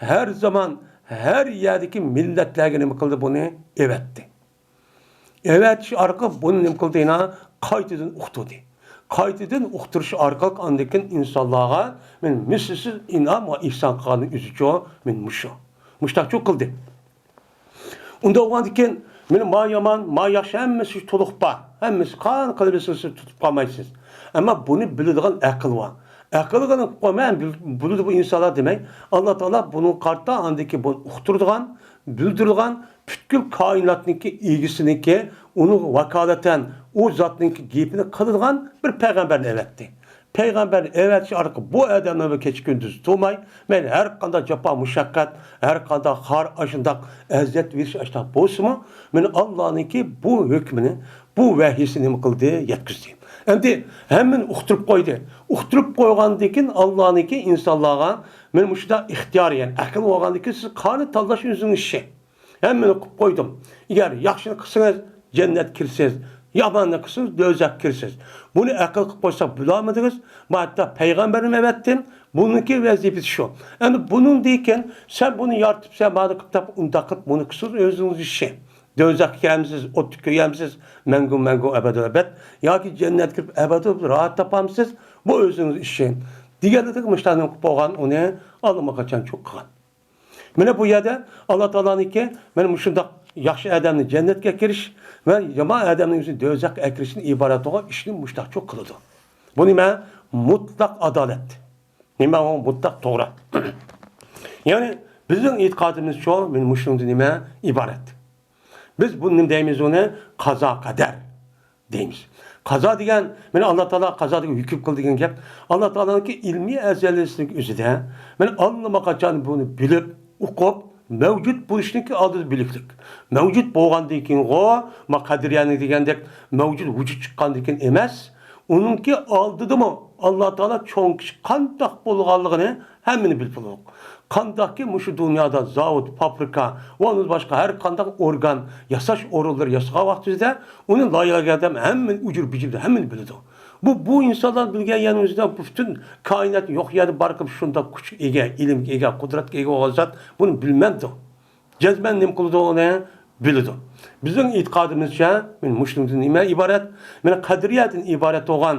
ھەر زامان، ھەر يەردىكى مىللەتلەرگە نېمە قىلدى؟ بۇنى ئەۋەتتى. ئەۋەتىش ئارقىلىق بۇنى نېمە قىلدى؟ يەنە قايتىدىن ئۇقتۇردى. قايتىدىن ئۇقتۇرۇش ئارقىلىق ئاندىن كېيىن ئىنسانلارغا مەن مىسلىسىز ئىنئام ۋە ئېھسان قىلغان ئۆزىچۇ، مەن مۇشۇ. مۇشتاقچۇ قىلدى. ئۇنداق بولغاندىن كېيىن، مانا ما يامان، ما ياخشى، ھەممىسى تولۇق بار. ھەممىسى قان قىلىپ سىز تۇتۇپ قالمايسىز. ئەمما بۇنى بىلىدىغان ئەقىل بار. ئەقىلگە قويماي، بىل-، بىلىدۇ بۇ ئىنسانلار دېمەي. ئاللا تائالا بۇنىڭغا قارىتا ئاندىن كېيىن بۇنى ئۇقتۇرىدىغان، بىلدۈرىدىغان، پۈتكۈل كائىناتنىڭكى ئىگىسىنىڭكى، ئۇنىڭغا ۋاكالىتەن، ئۇ زاتنىڭكى گېپىنى قىلىدىغان بىر پەيغەمبەرنى ئەۋەتتى. پەيغەمبەرنى ئەۋەتىش ئارقىلىق بۇ ئادەمنىڭ بىر كېچە كۈندۈزى تۇرماي، مەيلى ھەر قانداق جاپا مۇشەققەت، ھەر قانداق خار، ئاشۇنداق ئەزىيەت بېرىش ئاشۇنداق بولسىمۇ، مانا ئاللانىڭكى بۇ ھۆكمىنى، بۇ ۋەھىيسىنى نېمە قىلدى؟ يەتكۈزدى. ئەمدى ھەممىنى ئۇقتۇرۇپ قويدى. ئۇقتۇرۇپ قويغاندىن كېيىن، ئاللانىڭكى ئىنسانلارغا مانا مۇشۇنداق ئىختىيار، يەنى ئەقىل بولغاندىن كېيىن، سىز قانۇن تاللاش ئۆزىڭىز ئىشى. ھەممىنى قىلىپ قويدۇم. ئەگەر ياخشىنى قىلسىڭىز، جەننەتكە كىرىسىز، ياماننى قىلسىڭىز، دوزاخقا كىرىسىز. بۇنى ئەقىل قىلىپ قويساق بولالمىدىڭىز. مەن ھەتتا پەيغەمبەرنى ئەۋەتتىم. بۇنىڭكى ۋەزىپىسى شۇ. ئەمدى بۇنىڭدىن كېيىن سەن بۇنى يارىتىپسەن، مانا قىلىپ تاپ، ئۇنداق قىلىپ، بۇنى قىلسىڭىز ئۆزىڭىز ئىشى. دوزاخقا كىرەمسىز، ئوتتا كۆيەمسىز، مەڭگۈ مەڭگۈ ئەبەدۇ ئەبەد، ياكى جەننەتكە كىرىپ ئەبەدۇ راھەت تاپامسىز، بۇ ئۆزىڭىز ئىشى. دېگەنلىكتە مۇشۇلارنى قىلىپ بولغان، ئۇنى ئاللىماقاچان چوق قىلغان. مانا بۇ يەردە ئاللا تائالانىڭكى مانا مۇشۇنداق ياخشى ئادەمنى جەننەتكە ئەكىرىش ۋە يامان ئادەمنى ئۆزىنى دوزاخقا ئەكىرىشتىن ئىبارەت بولغان ئىشنى مۇشۇنداق چوق قىلىدۇ. بۇ نېمە؟ مۇتلەق ئادالەت. نېمە ئۇ؟ مۇتلەق توغرا. يەنى بىزنىڭ ئېتىقادىمىزچۇ، مانا مۇشۇنىڭدىن نېمە ئىبارەت؟ بىز بۇنى نېمە دەيمىز؟ ئۇنى قازا قەدەر دەيمىز. قازا دېگەن، مانا ئاللا تائالا قازا دېگەن ھۆكۈم قىل دېگەن گەپ. ئاللا تائالانىڭكى ئىلمىي ئەزەلىيسىنىڭ ئۆزىدە، مانا ئاللىماقاچان بۇنى بىلىپ، ئۇقۇپ، مەۋجۇت بولۇشنىڭكى ئالدىدا بىلىكلىك. مەۋجۇت بولغاندىن كېيىنغۇ، ما قەدرىيەنى دېگەندەك مەۋجۇت ۋۇجۇد چىققاندىن كېيىن ئەمەس، ئۇنىڭكى ئالدىدىمۇ ئاللا تائالا چوڭ كىچىك قانداق بولغانلىقىنى ھەممىنى بىلىپ بولىدۇ. قانداقكى مۇشۇ دۇنيادا زاۋۇت، فابرىكا ۋە ئۇندىن باشقا ھەر قانداق ئورگان، ياساش ئورۇنلىرى ياسىغان ۋاقتىمىزدا ئۇنى لايىھەلىگەن ئادەم ھەممىنى ئۇجۇر بىجۇر ھەممىنى بىلىدۇ. بۇ، بۇ ئىنسانلار بىلگەن يەرنىڭ ئۆزىدە بۇ پۈتۈن كائىنات يوق يەردە بار قىلىپ شۇنداق كۈچكە ئىگە، ئىلىمگە ئىگە، قۇدرەتكە ئىگە بولغان زات بۇنى بىلمەمدۇ؟ جەزمەن نېمە قىلىدۇ ئۇنى؟ بىلىدۇ. بىزنىڭ ئېتىقادىمىزچە، مانا مۇشۇنىڭدىن نېمە ئىبارەت؟ مانا قەدرىيەدىن ئىبارەت بولغان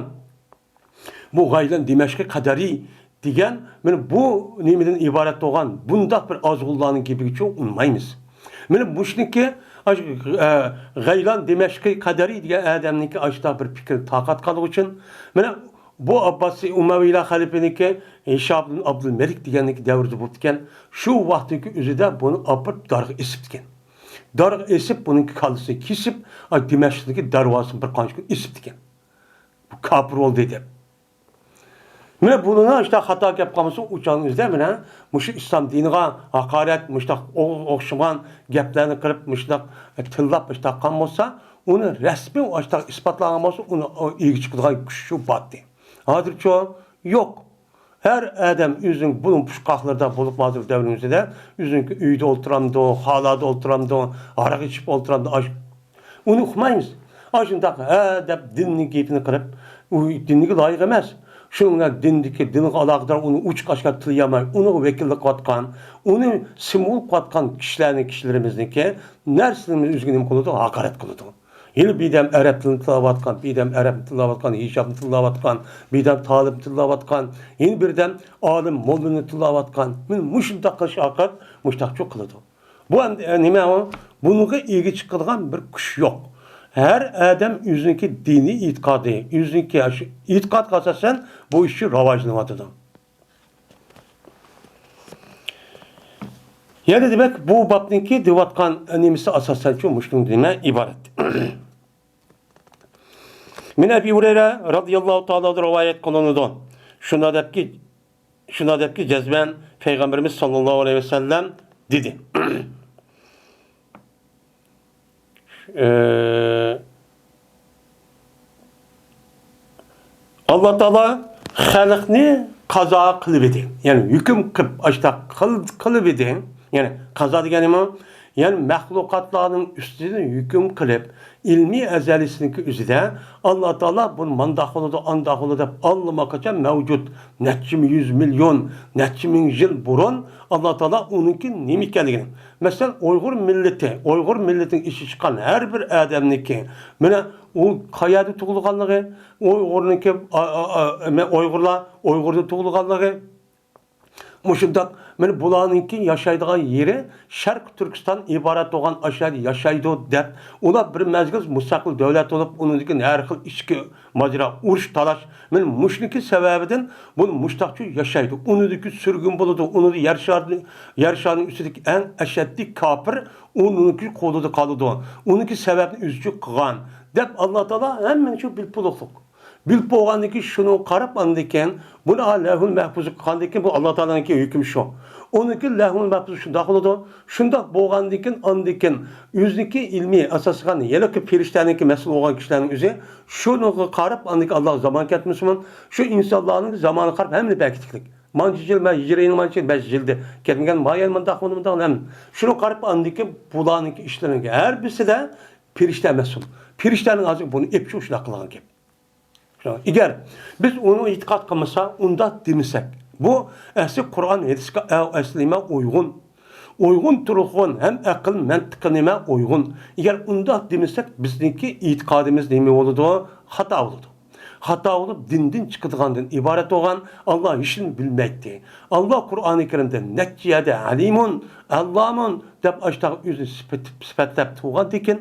بۇ غەيلان دىمەشقى قەدەرىي دېگەن، مانا بۇ نېمىدىن ئىبارەت بولغان بۇنداق بىر ئازغۇنلارنىڭ گېپىگىچۇ ئۇنىمايمىز. مانا مۇشۇنىڭكى، ئاشۇ، ئە، غەيلان دىمەشقى قەدەرىي دېگەن ئادەمنىڭكى ئاشۇنداق بىر پىكرىنى تارقاتقانلىقى ئۈچۈن، مانا بۇ ئابباسىي ئۇمەۋىيلار خەلىپىنىڭكى ھىشام ئىبن ئابدۇلمەلىك دېگەننىڭكى دەۋرىدە بوپتىكەن. شۇ ۋاقىتنىڭكى ئۆزىدە بۇنى ئاپىرىپ دارغا ئېسىپتىكەن. دارغا ئېسىپ، بۇنىڭكى كاللىسىنى كېسىپ، ئاي، دىمەشقنىڭكى دەرۋازىسىنى بىر قانچە كۈن ئېسىپتىكەن. بۇ كاپىر بولدى دەپ. مانا بۇنىڭ ئاشۇنداق خاتا گەپ قالمىسۇن، ئۇ چاغنىڭ ئۆزىدە مانا مۇشۇ ئىسلام دىنىغا ھاقارەت، مۇشۇنداق ئو-، ئوخشىمىغان گەپلەرنى قىلىپ، مۇشۇنداق تىللاپ، مۇشۇنداق قىلغان بولسا، ئۇنى رەسمىي ئاشۇنداق ئىسپاتلانغان بولسا، ئۇنى ئىگە چىقىدىغان كۈچ شۇ بارتى. ھازىرچۇ يوق. ھەر ئادەم ئۆزىنىڭ بۇلۇڭ پۇچقاقلىرىدا بولۇپ، ھازىر دەۋرىمىزدە ئۆزىنىڭكى ئۆيىدە ئولتۇرامدۇ، خالادە ئولتۇرامدۇ، ھاراق ئىچىپ ئولتۇرامدۇ، ئاش-، ئۇنى ئۇقمايمىز. ئاشۇنداق ھە دەپ دىننىڭ گېپىنى قىلىپ، ئۇ دىنگە لايىق ئەمەس. شۇنىڭ بىلەن دىندىكى، دىنغا ئالاقىدار ئۇنى ئوچۇق ئاشكارا تىللىيالماي، ئۇنىڭغا ۋەكىللىك قىلىۋاتقان، ئۇنى سىمۋول قىلىۋاتقان كىشىلەرنىڭ، كىشىلىرىمىزنىڭكى نەرسىلىرىمىز ئۆزىگە نېمە قىلىدۇ؟ ھاقارەت قىلىدۇ. ھېلى بىردەم ئەرەب تىلىنى تىللاۋاتقان، بىردەم ئەرەبنى تىللاۋاتقان، ھىشامنى تىللاۋاتقان، بىردەم تالىپنى تىللاۋاتقان، يەنە بىردەم ئالىم موللىنى تىللاۋاتقان. مانا مۇشۇنداق قىلىش ئارقىلىق مۇشۇنداقچۇ قىلىدۇ. بۇ ئەمدى، ئە، نېمە ئۇ؟ بۇنىڭغا ئىگە چىقىدىغان بىر كۈچ يوق. ھەر ئادەم ئۆزىنىڭكى دىنىي ئېتىقادى، ئۆزىنىڭكى شۇ ئېتىقادىغا ئاساسەن بۇ ئىش راۋاجلىنىۋاتىدۇ. يەنى دېمەك، بۇ بابنىڭكى دەۋاتقان نېمىسى ئاساسەنچۇ مۇشۇنىڭ نېمە ئىبارەت. مەن ئەبى ھۇرەيرە رازىياللاھۇ تائالا ئەنھۇ رىۋايەت قىلىنىدۇ. شۇنداق دەپكى، شۇنداق دەپكى جەزمەن پەيغەمبىرىمىز ساللاللاھۇ ئەلەيھى ۋەسەللەم دېدى. ئە، ئاللا تائالا خەلقنى قازا قىلىۋىدى. يەنى ھۆكۈم قىلىپ، ئاشتا قىل-، قىلىۋىدى. يەنى قازا دېگەن نېمە؟ يەنى مەخلۇقاتلارنىڭ ئۈستىدىن ھۆكۈم قىلىپ، ئىلمىي ئەزەلىسىنىڭكى ئۆزىدە ئاللا تائالا بۇنى مانداق بولىدۇ، ئانداق بولىدۇ دەپ ئاللىماقاچان مەۋجۇت، نەچچە يۈز مىليون، نەچچە مىڭ يىل بۇرۇن ئاللا تائالا ئۇنىڭكى نېمە ئىكەنلىكىنى. مەسىلەن، ئۇيغۇر مىللىتى، ئۇيغۇر مىللىتىنىڭ ئىچى چىققان ھەر بىر ئادەمنىڭكى، مانا ئۇ قەيەردە تۇغۇلغانلىقى، ئۇيغۇرنىڭكى، ئا، ئا، ئا، مە-، ئۇيغۇرلار ئۇيغۇردا تۇغۇلغانلىقى، مۇشۇنداق، مانا بۇلارنىڭكى ياشايدىغان يېرى شەرقىي تۈركىستان ئىبارەت بولغان ئاشۇ يەردە ياشايدۇ دەپ، ئۇلار بىر مەزگىل مۇستەقىل دۆلەت بولۇپ، ئۇنىڭدىن كېيىن ھەر خىل ئىچكى ماجىرا، ئۇرۇش، تالاش، مانا مۇشۇنىڭكى سەۋەبىدىن بۇ مۇشتاقچۇ ياشايدۇ. ئۇنىڭدىكى سۈرگۈن بولىدۇ، ئۇنىڭدا يەر شارىدىن، يەر شارىنىڭ ئۈستىدىكى ئەڭ ئەشەددىي كاپىر ئۇنىڭكى قولىدا قالىدۇ. ئۇنىڭكى سەۋەبنى ئۆزىچۇ قىلغان دەپ ئاللا تائالا ھەممىنى شۇ بىلىپ بولۇقلۇق. بىلىپ بولغاندىن كېيىن شۇنىڭغا قاراپ ئاندىن كېيىن بۇنى لەۋھۇل مەھپۇزغا قىلغاندىن كېيىن بۇ ئاللا تائالانىڭكى ھۆكمى شۇ. ئۇنىڭكى لەھۋۇل مەھپۇز شۇنداق بولىدۇ. شۇنداق بولغاندىن كېيىن، ئاندىن كېيىن ئۆزىنىڭكى ئىلمىي ئاساسلىغان ھېلىقى پېرىشتەنىڭكى مەسئۇل بولغان كىشىلەرنىڭ ئۆزى شۇنىڭغا قاراپ، ئاندىن كېيىن ئاللاغا زامان كەتمىسۇن، شۇ ئىنسانلارنىڭ زامانىغا قاراپ ھەممىنى بەكىتىكلىك. مانچە يىل، مەن ھىجرىينىڭ مانچە يىل، بەش يىلدا كەتمىگەن، مايەن مۇنداق بولدى، مۇنداق، ھەم شۇنىڭغا قاراپ، ئاندىن كېيىن بۇلارنىڭكى ئىشلىرىنىڭ ھەر بىرسىدە پېرىشتە مەسئۇل. پېرىشتەنىڭ ھازىر بۇنى ئېپچۇ شۇنداق قىلغان گەپ. ئەگەر بىز ئۇنى ئېتىقاد قىلمىسا، ئۇنداق دېمىسەك، بۇ ئەسلى قۇرئان ھەدىسكە ئەسلى نېمە ئۇيغۇن. ئۇيغۇن تۇرغۇن ھەم ئەقىل مەنتىققا نېمە ئۇيغۇن. ئەگەر ئۇنداق دېمىسەك، بىزنىڭكى ئېتىقادىمىز نېمە بولىدۇ؟ خاتا بولىدۇ. خاتا بولۇپ، دىندىن چىقىدىغاندىن ئىبارەت بولغان، ئاللا ھېچنېمە بىلمەيتتى. ئاللا قۇرئانى كەرىمدە نەچچە يەردە ئەلىمۇن، ئەللامۇن دەپ ئاشتاق ئۆزىنى سۈپەت-، سۈپەتلەپ تۇرغاندىكىن،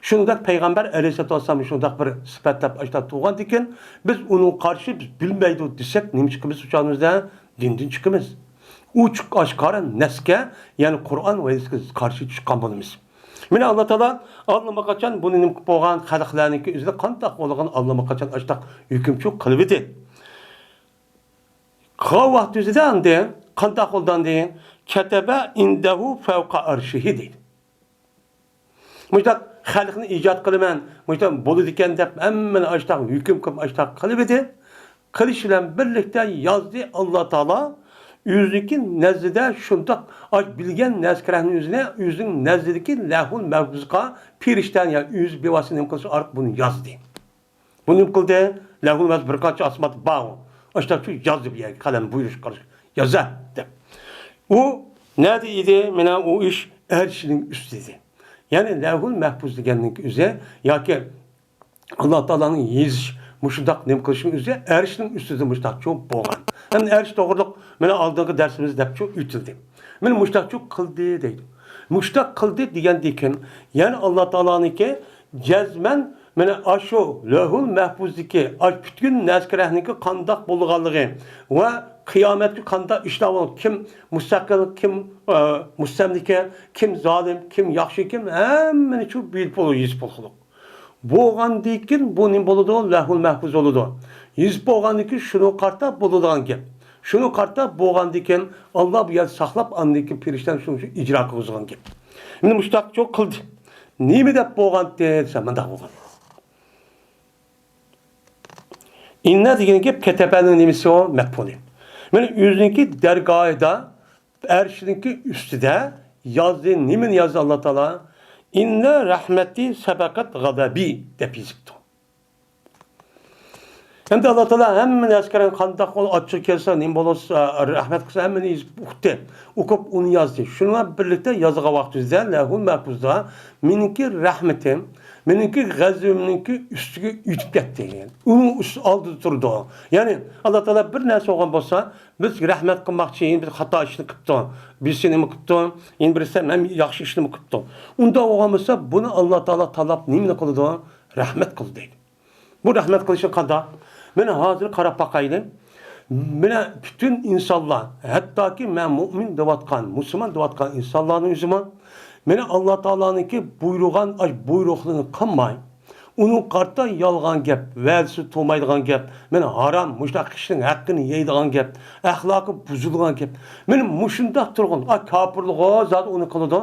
شۇنداق پەيغەمبەر ئەلەيھىسسالاتۇ ۋەسسالام شۇنداق بىر سۈپەتلەپ ئاشتاق تۇرغاندىكىن، بىز ئۇنىڭغا قارشى بىز بىلمەيدۇ دېسەك، نېمە چىقىمىز ئۇ چاغىمىزدا؟ دىندىن چىقىمىز. ئوچۇق ئاشكارا نەسكە، يەنى قۇرئان ۋە ھەدىسكە قارشى چىققان بولىمىز. مانا ئاللا تائالا ئاللىماقاچان بۇنى نېمە قىلىپ بولغان، خەلقلەرنىڭكى ئۆزىدە قانداق بولغان ئاللىماقاچان ئاشتاق ھۆكۈمچى قىلىۋىدى. قىلغان ۋاقتىدا ئەمدى قانداق بولدى ئەمدى؟ كەتەبە ئىندەھۇ فەۋقە ئەرشىھى دەيدۇ. مۇشۇنداق خەلقنى ئىجاد قىلىمەن، مۇشۇنداق بولىدىكەن دەپ ھەممىنى ئاشتاق ھۆكۈم قىلىپ ئاشتاق قىلىۋىدى. قىلىش بىلەن بىرلىكتە يازدى ئاللا تائالا ئۆزىنىڭكى نەزدىدە شۇنداق ئاش بىلگەن نەسكىرەھنى ئۆزىنى ئۆزىنىڭ نەزدىدىكى لەھۇل مەھپۇزغا پېرىشتەنى يا ئۆزى بىۋاسىتە نېمە قىلىش ئارقىلىق بۇنى يازدى. بۇ نېمە قىلدى؟ لەھۇل مەھپۇز بىر قانچە ئاسماندا بار ئۇ. ئاشتاق شۇ يازدى بۇ يەرگە قەلەم بۇيرۇش قىلىش. يازا دەپ. ئۇ نەدە ئىدى؟ مانا ئۇ ئىش ئەرشنىڭ ئۈستىدە. يەنى لەھۇل مەھپۇز دېگەننىڭ ئۆزى ياكى ئاللا تائالانىڭ يېزىش، مۇشۇنداق نېمە قىلىشنىڭ ئۆزى ئەرشنىڭ ئۈستىدە مۇشۇنداق چوڭ بولغان. ئەمدى ئەرش توغرىلىق مانا ئالدىنقى دەرسىمىز دەپچۇ ئۆتۈلدى. مانا مۇشۇنداقچۇ قىلدى دەيدۇ. مۇشۇنداق قىلدى دېگەندىن كېيىن، يەنى ئاللا تائالانىڭكى جەزمەن مانا ئاشۇ لەھۇل مەھپۇزدىكى ئاش پۈتكۈل نەسكىرەھنىڭكى قانداق بولغانلىقى ۋە قىيامەتكە قانداق ئىشلار بولغان، كىم مۇستەقىل، كىم، ئە، مۇستەملىكە، كىم زالىم، كىم ياخشى، كىم ھەممىنىچۇ بىلىپ بولىدۇ، يېزىپ بولغۇلۇق. بولغاندىن كېيىن بۇ نېمە بولىدۇ؟ لەھۇل مەھپۇز بولىدۇ. يېزىپ بولغاندىن كېيىن شۇنىڭغا قارىتا بولىدىغان گەپ. شۇنىڭغا قارىتا بولغاندىن كېيىن ئاللا بۇ يەردە ساقلاپ، ئاندىن كېيىن پېرىشتىلەر شۇنى ئىجرا قىلغۇزغان گەپ. مانا مۇشۇنداق چوڭ قىلدى. نېمە دەپ بولغانتى دېسە، مۇنداق بولغان. ئىننا دېگەن گەپ كەتەبەنىڭ نېمىسى ئۇ؟ مەپئۇلى. مانا ئۆزىنىڭكى دەرگاھىدا ئەرشنىڭكى ئۈستىدە يازدى. نېمىنى يازدى ئاللا تائالا؟ ئىننا رەھمەتى سەبەقەت غەزەبى دەپ يېزىپتۇ. ئەمدى ئاللا تائالا ھەممە نەرسىگە قانداق بول، ئاچچىق كەلسە، نېمە بولسا، رەھمەت قىلسا، ھەممىنى يېزىپ ئۇقتى. ئۇقۇپ ئۇنى يازدى. شۇنىڭ بىلەن بىرلىكتە يازغان ۋاقتىمىزدا لەھۇل مەھپۇزدا مېنىڭكى رەھمىتىم، مېنىڭكى غەزىپىمنىڭكى ئۈستىگە ئۆتۈپ كەتتى. ئۇنىڭ ئۈستى ئالدىدا تۇرىدۇ. يەنى ئاللا تائالا بىر نەرسە بولغان بولسا، بىز رەھمەت قىلماقچى، يەنە بىر خاتا ئىشنى قىپتۇ، بىرسى نېمە قىپتۇ، يەنە بىرسى ھەم ياخشى ئىشنىمۇ قىپتۇ. ئۇنداق بولغان بولسا، بۇنى ئاللا تائالا تاللاپ نېمىنى قىلىدۇ؟ رەھمەت قىلىدۇ دەيدۇ. بۇ رەھمەت قىلىشى قانداق؟ مانا ھازىر قاراپ باقايلى. مانا پۈتۈن ئىنسانلار، ھەتتاكى مەن مۇئمىن دەۋاتقان، مۇسۇلمان دەۋاتقان ئىنسانلارنىڭ ئۆزىمۇ، مانا ئاللا تائالانىڭكى بۇيرۇغان ئاش بۇيرۇقلىرىنى قىلماي، ئۇنىڭ قارىتا يالغان گەپ، ۋەدىسى تۇرمايدىغان گەپ، مانا ھارام، مۇشۇنداق كىشىنىڭ ھەققىنى يەيدىغان گەپ، ئەخلاقى بۇزۇلغان گەپ. مانا مۇشۇنداق تۇرغان، ئا، كاپىرلىقى زادى ئۇنى قىلىدۇ.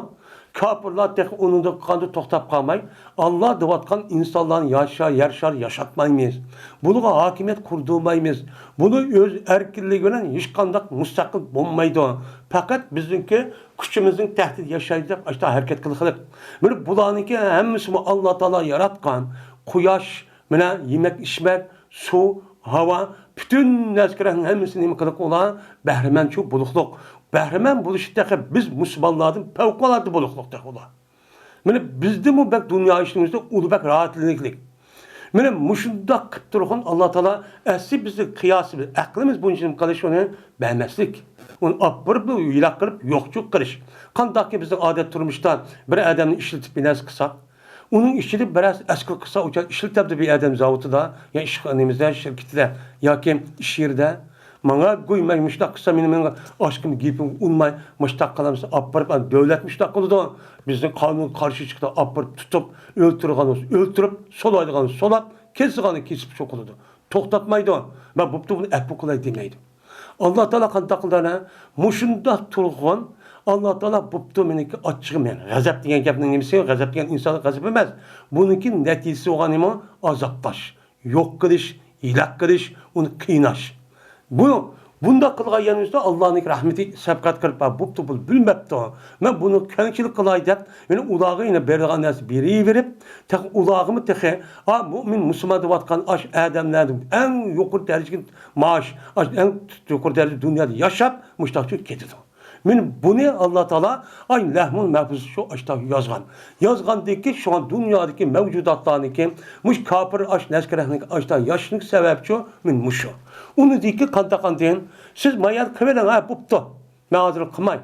كاپىرلار تېخى ئۇنىڭدا قاندا توختاپ قالماي، ئاللا دەۋاتقان ئىنسانلارنى ياشا، يەر شارى ياشاتمايمىز. بۇلارغا ھاكىمىيەت قۇردۇرمايمىز. بۇلار ئۆز ئەركىنلىكى بىلەن ھېچقانداق مۇستەقىل بولمايدۇ. پەقەت بىزنىڭكى كۈچىمىزنىڭ تەھتىدە ياشايدۇ دەپ ئاشتا ھەرىكەت قىلغىلىق. مانا بۇلارنىڭكى ھەممىسىمۇ ئاللا تائالا ياراتقان. قۇياش، مانا يېمەك ئىچمەك، سۇ، ھاۋا، پۈتۈن نەرسىلەرنىڭ ھەممىسىنى نېمە قىلىق ئۇلار؟ بەھرىمەنچۇ بولۇقلۇق. بەھرىمەن بولۇشى تېخى بىز مۇسۇلمانلاردىن پەۋقۇلئاددە بولۇقلۇق تېخى ئۇلار. مانا بىزدىنمۇ بەك دۇنيا ئىشلىرىمىزدا ئۇلار بەك راھەتلىنىكلىك. مانا مۇشۇنداق قىلىپ تۇرغان ئاللا تائالا ئەسلى بىزنىڭ قىياسىمىز، ئەقلىمىز بويىچە نېمە قىلىش ئۇنى بەرمەسلىك. ئۇنى ئاپىرىپ يىراق قىلىپ يوقچۇ قىلىش. قانداقكى بىزنىڭ ئادەت تۇرمۇشتا بىر ئادەمنى ئىشلىتىپ بىر نەرسە قىلساق، ئۇنىڭ ئىچىدە بىرەرسى ئەسكىلىك قىلسا، ئۇ ئىشلىتەمدۇ بىر ئادەم زاۋۇتىدا يا ئىش نېمىسىدە، شىركىتىدە ياكى ئىش يېرىدە؟ ماڭا گۇي، مەن مۇشۇنداق قىلسام، مېنىڭ، مېنىڭ ئاشقىم گېپىم ئۇنماي، مۇشۇنداق قىلامسىز، ئاپىرىپ، دۆلەت مۇشۇنداق قىلىدۇ. بىزنىڭ قانۇنغا قارشى چىقىدۇ، ئاپىرىپ تۇتۇپ، ئۆلتۈرىدىغان بولسا ئۆلتۈرۈپ، سولايدىغان سولاپ، كېسىدىغاننى كېسىپ شۇ قىلىدۇ. توختاتمايدۇ. مەن بوپتۇ، بۇنى ئەپۇ قىلاي دېمەيدۇ. ئاللا تائالا قانداق قىلدى ئەنە؟ مۇشۇنداق تۇرغان ئاللا تائالا بوپتۇ مېنىڭكى ئاچچىقىم، يەنى غەزەپ دېگەن گەپنىڭ نېمىسى؟ غەزەپ دېگەن ئىنسان غەزەپ ئەمەس. بۇنىڭكى نەتىجىسى بولغان نېمە؟ ئازابلاش، يوق قىلىش، ھېلاك قىلىش، ئۇنى قىيناش. بۇ، بۇنداق قىلغان يەرنىڭ ئۈستىدە ئاللانىڭ رەھمىتى سەپقەت قىلىپ، بوپتۇ، بۇ بىلمەپتۇ. مەن بۇنى كەڭچىلىك قىلاي دەپ، يەنە ئۇلارغا يەنە بېرىدىغان نەرسە بېرىۋېرىپ، تېخى ئۇلارغىمۇ تېخى، ئا، مۆمىن، مۇسۇلمان دەۋاتقان ئاش ئادەملەردىن ئەڭ يۇقىرى دەرىجىگە مائاش، ئاش ئەڭ يۇقىرى دەرىجىدە دۇنيادا ياشاپ، مۇشۇنداق چۈشۈپ كېتىدۇ. مېنى بۇنى ئاللا تائالا ئاي لەھمۇل مەھپۇز شۇ ئاشتا يازغان. يازغاندىكى شۇڭا دۇنيادىكى مەۋجۇداتلارنىكى مۇشۇ كاپىر ئاش نەسكىرەكنىڭ ئاشتا ياشىشىنىڭ سەۋەبى شۇ، مېنى مۇشۇ. ئۇنىڭدىكى قانداق ئاندىن سىز مايان قىلىۋېلىڭ، ھە، بوپتۇ. مەن ھازىر قىلماي.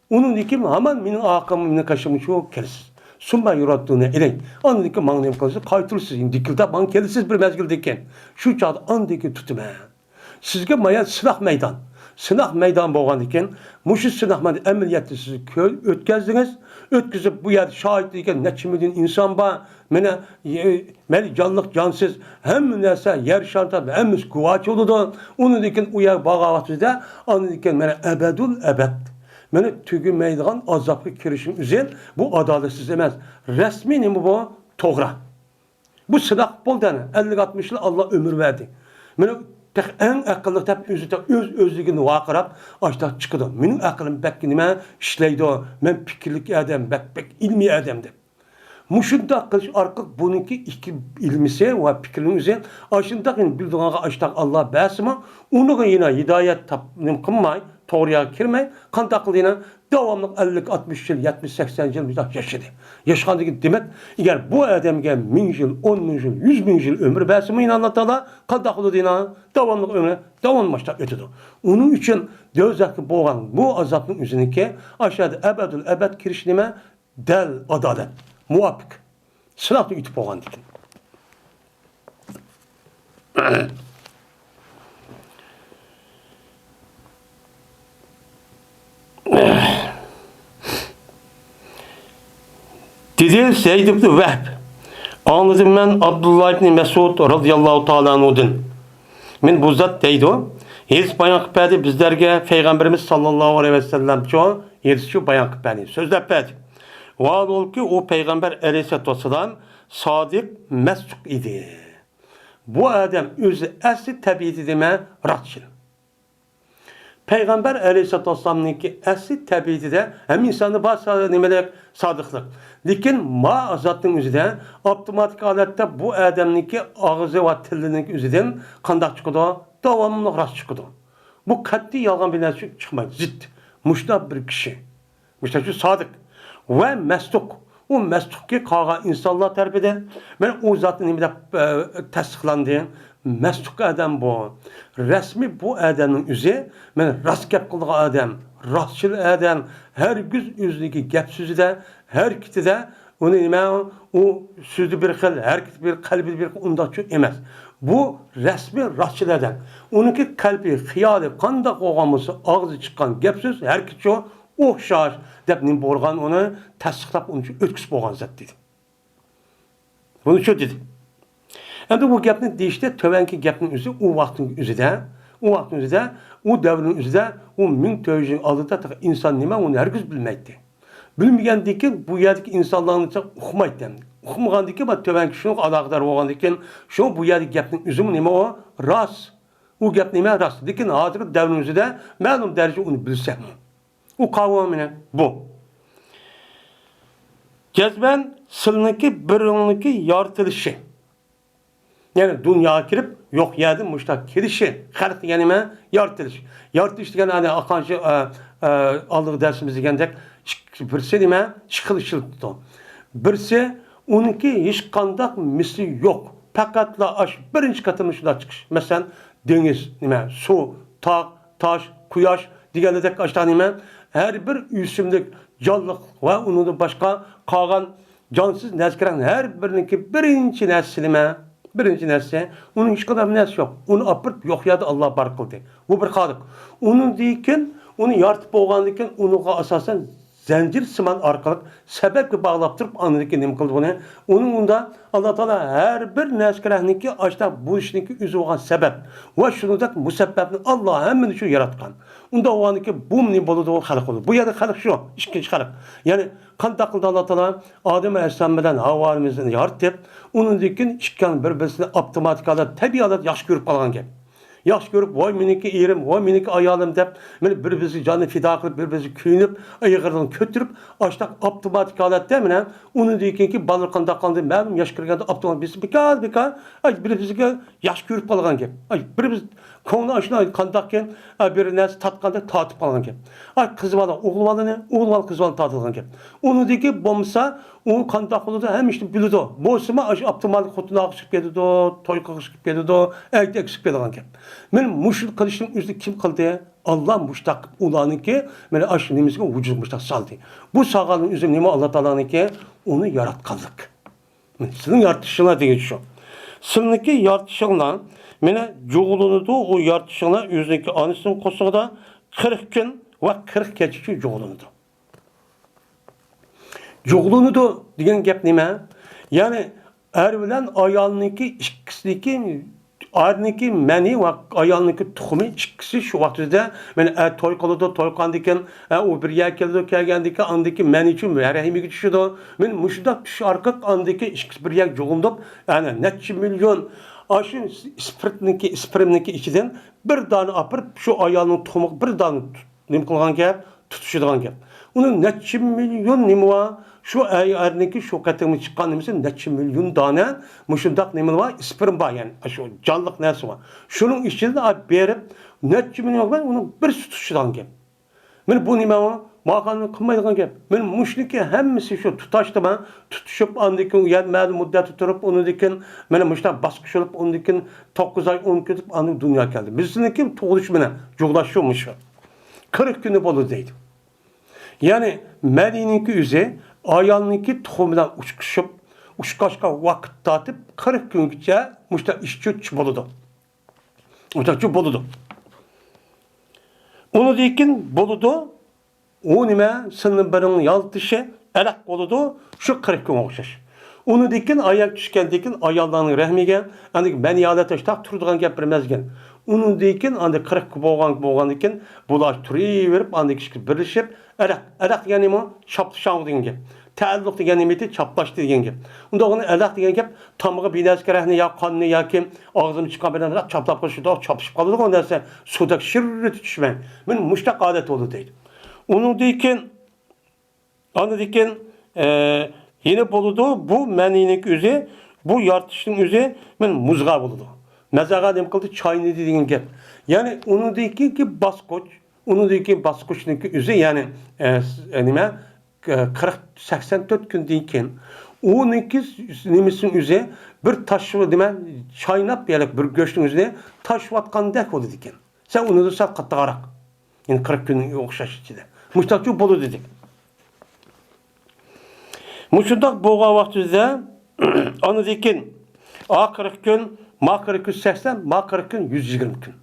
ئۇنىڭدىن كېيىن ھامان مېنىڭ ئارقامغا، مېنىڭ قېشىمغا شۇ كېلىسىز. سۇمما يۇراددۇنە ئىلەي. ئاندىن كېيىن ماڭا نېمە قىلىسىز؟ قايتۇرىسىز. دىكىلدەپ ماڭا كېلىسىز بىر مەزگىلدىن كېيىن. شۇ چاغدا ئاندىن كېيىن تۇتىمەن. سىزگە مايان سىناق مەيدان. سىناق مەيدان بولغاندىن كېيىن، مۇشۇ سىناق مەيدان ئەمەلىيەتتە سىز كۆ-، ئۆتكەزدىڭىز. ئۆتكۈزۈپ، بۇ يەردە شاھىت دېگەن نەچچە مىليون ئىنسان بار. مانا، ئە، مەيلى جانلىق، جانسىز، ھەممە نەرسە، يەر شارى تارتىپ، ھەممىسى گۇۋاھچى بولىدۇ. ئۇنىڭدىن كېيىن ئۇ يەرگە بارغان ۋاقتىمىزدا، ئاندىن كېيىن مانا ئەبەدۇل ئەبەد، مانا تۈگىمەيدىغان ئازابقا كىرىشنىڭ ئۆزى، بۇ ئادالەتسىز ئەمەس. رەسمىي نېمە بۇ؟ توغرا. بۇ سىناق بولدى ئەنە. ئەللىك، ئاتمىش يىل ئاللا ئۆمۈر بەردى. مانا تېخى ئەڭ ئەقىللىق دەپ ئۆزى، ئۆز ئۆزلۈكىنى ۋارقىراپ، ئاشۇنداق چىقىدۇ. مېنىڭ ئەقلىم بەك نېمە ئىشلەيدۇ. مەن پىكىرلىك ئادەم، بەك، بەك ئىلمىي ئادەم دەپ. مۇشۇنداق قىلىش ئارقىلىق بۇنىڭكى ئىككى ئىلمىسى ۋە پىكرىنىڭ ئۆزى ئاشۇنداق يەنە بىلىدىغانغا ئاشۇنداق ئاللا بەرسىمۇ، ئۇنىڭغا يەنە ھىدايەت تاپ-، نېمە قىلماي، توغرا يولغا كىرمەي، قانداق قىلدى يەنە؟ داۋاملىق ئەللىك، ئاتمىش يىل، يەتمىش، سەكسەن يىل مۇشۇنداق ياشىدى. ياشىغاندىن كېيىن دېمەك، ئەگەر بۇ ئادەمگە مىڭ يىل، ئون مىڭ يىل، يۈز مىڭ يىل ئۆمۈر بەرسىمۇ يەنە ئاللا تائالا قانداق قىلىدۇ يەنە؟ داۋاملىق ئۆمرى داۋاملىشىپ ئۆتىدۇ. ئۇنىڭ ئۈچۈن دوزاختا بولغان بۇ ئازابنىڭ ئۆزىنىڭكى ئاشۇ يەردە ئەبەدۇل ئەبەد كىرىش نېمە؟ دەل ئادالەت، مۇۋاپىق. سىناقتىن ئۆتۈپ بولغاندىكىن. دېدى زەيد ئىبنى ۋەھب. ئاڭلىدىم مەن ئابدۇللا ئىبنى مەسئۇد رازىياللاھۇ تائالا ئەنھۇدىن. مەن بۇ زات دەيدۇ. ھەدىس بايان قىلىپ بەردى بىزلەرگە پەيغەمبىرىمىز ساللاللاھۇ ئەلەيھى ۋەسەللەم شۇ ھەدىسچۇ بايان قىلىپ بەردى. سۆزلەپ بەردى. ۋاھالبۇلكى ئۇ پەيغەمبەر ئەلەيھىسسالاتۇ ۋەسسالام سادىق مەسدۇق ئىدى. بۇ ئادەم ئۆزى ئەسلى تەبىئىتى نېمە؟ راستچىل. پەيغەمبەر ئەلەيھىسسالاتۇ ۋەسسالامنىڭكى ئەسلى تەبىئىتىدە ھەممە ئىنساندا بار سا-، نېمىلىك؟ سادىقلىق. لېكىن ما زاتنىڭ ئۆزىدە ئاپتوماتىك ھالەتتە بۇ ئادەمنىڭكى ئاغزى ۋە تىلىنىڭ ئۆزىدىن قانداق چىقىدۇ؟ داۋاملىق راست چىقىدۇ. بۇ قەتئىي يالغان بىر نەرسە چىقمايدۇ. زىت. مۇشۇنداق بىر كىشى. مىسال ئۈچۈن سادىق ۋە مەسدۇق. ئۇ مەسدۇقكى قالغان ئىنسانلار تەرىپىدىن مەن ئۇ زاتنى نېمە دەپ، ئە، تەستىقلاندى؟ مەسدۇق ئادەم بۇ. رەسمىي بۇ ئادەمنىڭ ئۆزى، مەن راست گەپ قىلىدىغان ئادەم، راستچىل ئادەم، ھەرگىز ئۆزىنىڭكى گەپ سۆزىدە، ھەرىكىتىدە ئۇنى نېمە، ئۇ سۆزى بىر خىل، ھەرىكىتى بىر، قەلبى بىر خىل، ئۇنداقچۇ ئەمەس. بۇ رەسمىي راستچىل ئادەم. ئۇنىڭكى قەلبى، خىيالى قانداق بولغان بولسا، ئاغزى چىققان گەپ سۆز، ھەرىكىتى شۇ. ئوخشاش دەپ نېمە بولغان ئۇنى تەستىقلاپ ئۇنى ئۆتكۈزۈپ بولغان زات دېدى. بۇنى شۇ دېدى. ئەمدى بۇ گەپنى دېيىشتە تۆۋەنكى گەپنىڭ ئۆزى ئۇ ۋاقىتنىڭ ئۆزىدە، ئۇ ۋاقىتنىڭ ئۆزىدە، ئۇ دەۋرنىڭ ئۆزىدە، ئۇ مىڭ تۆت يۈز يىل ئالدىدا تېخى ئىنسان نېمە ئۇنى ھەرگىز بىلمەيتتى. بىلمىگەندىكىن بۇ يەردىكى ئىنسانلارنى تېخى ئۇقمايتتى. ئۇقمىغاندىكىن بۇ تۆۋەنكى شۇنىڭغا ئالاقىدار بولغاندىكىن شۇ بۇ يەردىكى گەپنىڭ ئۆزىمۇ نېمە ئۇ؟ راست. ئۇ گەپ نېمە؟ راست. لېكىن ھازىرقى دەۋرنىڭ ئۆزىدە مەلۇم دەرىجىدە ئۇنى بىلسەكمۇ. ئۇ قاۋۇ مېنى بۇ. جەزمەن سىلىنىڭكى بىرىڭنىڭكى يارىتىلىشى. يەنى دۇنياغا كىرىپ، يوق يەردىن مۇشۇنداق كېلىشى. خەلق دېگەن نېمە؟ يارىتىلىش. يارىتىلىش دېگەن ئەنە ئاقانچى، ئە، ئە، ئالدىنقى دەرسىمىزدە دېگەندەك، ئىك-، بىرسى نېمە؟ ئىككى خىل ئىشلىتىلىدۇ. بىرسى ئۇنىڭكى ھېچقانداق مىسلى يوق. پەقەتلا ئاشۇ بىرىنچى قېتىملا شۇنداق چىقىش. مەسىلەن، دېڭىز، نېمە، سۇ، تاغ، تاش، قۇياش دېگەندەك ئاشۇنداق نېمە، ھەر بىر ئۆسۈملۈك، جانلىق ۋە ئۇنىڭدىن باشقا قالغان جانسىز نەرسىلەرنىڭ ھەر بىرىنىڭكى بىرىنچى نەرسىسى نېمە؟ بىرىنچى نەرسىسى، ئۇنىڭ ھېچقانداق نەرسىسى يوق. ئۇنى ئاپىرىپ يوق يەردە ئاللا بار قىلدى. بۇ بىر خالىق. ئۇنىڭدىن كېيىن، ئۇنى يارىتىپ بولغاندىن كېيىن، ئۇنىڭغا ئاساسەن زەنجىرسىمان ئارقىلىق سەۋەبكە باغلاپ تۇرۇپ، ئاندىن كېيىن نېمە قىلىدۇ بۇنى؟ ئۇنىڭ ئۇندا ئاللا تائالا ھەر بىر نەرسىگە رەھمىكى ئاشۇنداق بولۇشىنىڭكى ئۆزى بولغان سەۋەب ۋە شۇنىڭدەك مۇسەببەپنى ئاللا ھەممىنى شۇ ياراتقان. ئۇنداق بولغاندىكىن بۇ نېمە بولىدۇ؟ خەلق بولىدۇ. بۇ يەردە خەلق شۇ، ئىككىنچى خەلق. يەنى قانداق قىلدى ئاللا تائالا؟ ئادەم ئەلەيھىسسالام بىلەن ھاۋا ئانىمىزنى يارىتىپ، ئۇنىڭدىن كېيىن ئىككىڭ بىر-بىرسىنى ئاپتوماتىك ھالەتتە، تەبىئىي ھالەتتە ياخشى كۆرۈپ قالغان گەپ. ياخشى كۆرۈپ، ۋاي مېنىڭكى ئېرىم، ۋاي مېنىڭكى ئايالىم دەپ، مانا بىر-بىرسىگە جاننى پىدا قىلىپ، بىر-بىرسىگە كۆيۈنۈپ، ئېغىرلىقنى كۆتۈرۈپ، ئاشۇنداق ئاپتوماتىك ھالەتتە مانا ئۇنىڭدىن كېيىنكى بالىلار قانداق قىلدى، مەلۇم ياشقا كىرگەندە ئاپتوماتىك بىز بىكار، بىكار، ئاي، بىر-بىرسىگە ياخشى كۆرۈپ قالغان گەپ. ئاي، بىر-بىر كۆڭلى ئاشۇنداق قانداقكىن، ئاي، بىر نەرسە تارتقاندەك تارتىپ قالغان گەپ. ئاي، قىز بالا ئوغۇل بالىنى، ئوغۇل بالا قىز بالىنى تارتىدىغان گەپ. ئۇنىڭدىن كېيىن بولمىسا، ئۇ قانداق بولىدۇ، ھەممە ئىشنى بىلىدۇ. بولسىمۇ، ئاشۇ ئاپتوماتىك خوتۇن ئالغۇسى كېلىدۇ، توي قىلغۇسى كېلىدۇ، ئەيتەكسى كېلىدىغان گەپ. مانا مۇشۇ قىلىشنىڭ ئۆزىنى كىم قىلدى؟ ئاللا مۇشتاق ئۇلارنىڭكى، مانا ئاشۇ نېمىسىگە ۋۇجۇدىغا مۇشتاق سالدى. بۇ سالغاننىڭ ئۆزى نېمە؟ ئاللا تائالانىڭكى ئۇنى ياراتقانلىق. مانا سىزنىڭ يارىتىشىڭلار دېگەن شۇ. سىلىنىڭكى يارىتىشىڭلار، مانا جۇغلىنىدۇ، ئۇ يارىتىشىڭلار ئۆزىنىڭكى ئانىسىنىڭ قورسىقىدا قىرىق كۈن ۋە قىرىق كېچە ئۈچۈن جۇغلىنىدۇ. جۇغلىنىدۇ دېگەن گەپ نېمە؟ يەنى ئەر بىلەن ئايالنىڭكى ئىككىسىنىڭكى، ئەرنىڭكى مەنى ۋە ئايالنىڭكى تۇخۇمى ئىككىسى شۇ ۋاقتىدا مانا ئەر توي قىلىدۇ، توي قىلغاندىن كېيىن، ئە، ئۇ بىر يەرگە كېلىدۇ، كەلگەندىن كېيىن ئاندىن كېيىن مەنى ئۈچۈن رەھىمىگە چۈشىدۇ. مانا مۇشۇنداق چۈشۈش ئارقىلىق ئاندىن كېيىن ئىككىسى بىر يەرگە جۇغلىنىپ، ئەنە نەچچە مىليون ئاشۇ ئىسپىرتنىڭكى، ئىسپىرمنىڭكى ئىچىدىن بىر دانە ئاپىرىپ شۇ ئايالنىڭ تۇخۇمىغا بىر دانە نېمە قىلغان گەپ؟ تۇتىشىدىغان گەپ. ئۇنىڭ نەچچە مىليون نېمە بار؟ شۇ ئەرنىڭكى شۇ قېتىمغا چىققان نېمىسى نەچچە مىليون دانە مۇشۇنداق نېمە بار؟ ئىسپىرم بار، يەنى شۇ جانلىق نەرسە بار. شۇنىڭ ئىچىدىن ئاپ بېرىپ، نەچچە مىليون بار، ئۇنىڭ بىرسى تۇتۇشىدىغان گەپ. مانا بۇ نېمە؟ ماقالىنى قىلمايدىغان گەپ. مانا مۇشۇنىڭكى ھەممىسى شۇ تۇتاشتىما، تۇتۇشۇپ، ئاندىن كېيىن يەنە مەلۇم مۇددەتتە تۇرۇپ، ئۇنىڭدىن كېيىن مانا مۇشۇنداق باسقۇچ بولۇپ، ئۇنىڭدىن كېيىن توققۇز ئاي، ئون كۈن ئاندىن دۇنياغا كەلدى. بىزنىڭكى تۇغۇلۇش بىلەن جۇغلاش شۇ مۇشۇ. قىرىق كۈنى بولىدۇ دەيدۇ. يەنى مەنىنىڭكى ئۆزى ئايالنىڭكى تۇخۇمى بىلەن ئۇچقۇشۇپ، ئۇچقاشقا ۋاقىت تارتىپ، قىرىق كۈنگىچە مۇشۇنداق ئىچ چۈچ بولىدۇ. مۇشۇنداق بولىدۇ. ئۇنىڭدىن كېيىن بولىدۇ. ئۇ نېمە؟ سىلىنىڭ بىرىنىڭ يالتىشى ئەرەق بولىدۇ، شۇ قىرىق كۈنگە ئوخشاش. ئۇنىڭدىن كېيىن ئايال چۈشكەندىن كېيىن ئاياللارنىڭ رەھمىگە، ئاندىن كېيىن مەنىي ھالەتتە شۇنداق تۇرىدىغان گەپ بىر مەزگىل. ئۇنىڭدىن كېيىن ئاندىن قىرىق كۈن بولغان، بولغاندىن كېيىن بۇلار تۇرۇۋېرىپ، ئاندىن كېيىن بىرلىشىپ، ئەرەق، ئەرەق دېگەن نېمە؟ شاپلىشاڭ دېگەن گەپ. تەئەللۇق دېگەن نېمە ئىدى؟ چاپلاشتى دېگەن گەپ. ئۇنداق بولغاندا ئەرەق دېگەن گەپ تامغا بىر نەرسىگە رەھنى يا قاننى ياكى ئاغزىدىن چىققان بىر نەرسە چاپلاپ قويۇش، شۇنداق چاپلىشىپ قالىدىغۇ نەرسە، سۇدەك شىررىتى چۈشمەي. مانا مۇشۇنداق ھالەت بولىدۇ دەيدۇ. ئۇنىڭدىن كېيىن ئاندىن كېيىن، ئە، يەنە بولىدۇ، بۇ مەنىنىڭ ئۆزى، بۇ يارىتىشنىڭ ئۆزى مەن مۇزغا بولىدۇ. مەزاغا نېمە قىلدى؟ چاينىدى دېگەن گەپ. يەنى ئۇنىڭدىن كېيىنكى باسقۇچ، ئۇنىڭدىن كېيىن باسقۇچنىڭكى ئۆزى، يەنى، ئە، س-، ئە، نېمە، ئە، قىرىق، سەكسەن تۆت كۈندىن كېيىن ئۇنىڭكى نېمىسىنىڭ ئۆزى بىر تاش، نېمە، چايناپ، يەنى بىر گۆشنىڭ ئۆزىنى تاشلىۋاتقاندەك بولىدىكەن. سەن ئۇنىڭدىن سەل قاتتىقراق. يەنى قىرىق كۈنگە ئوخشاش ئىچىدە. مۇشتاقچۇ بولىدۇ دېدى. مۇشۇنداق بولغان ۋاقتىدا ئاندىن كېيىن ئا قىرىق كۈن، ما قىرىق كۈن سەكسەن، ما قىرىق كۈن يۈز يىگىرمە كۈن.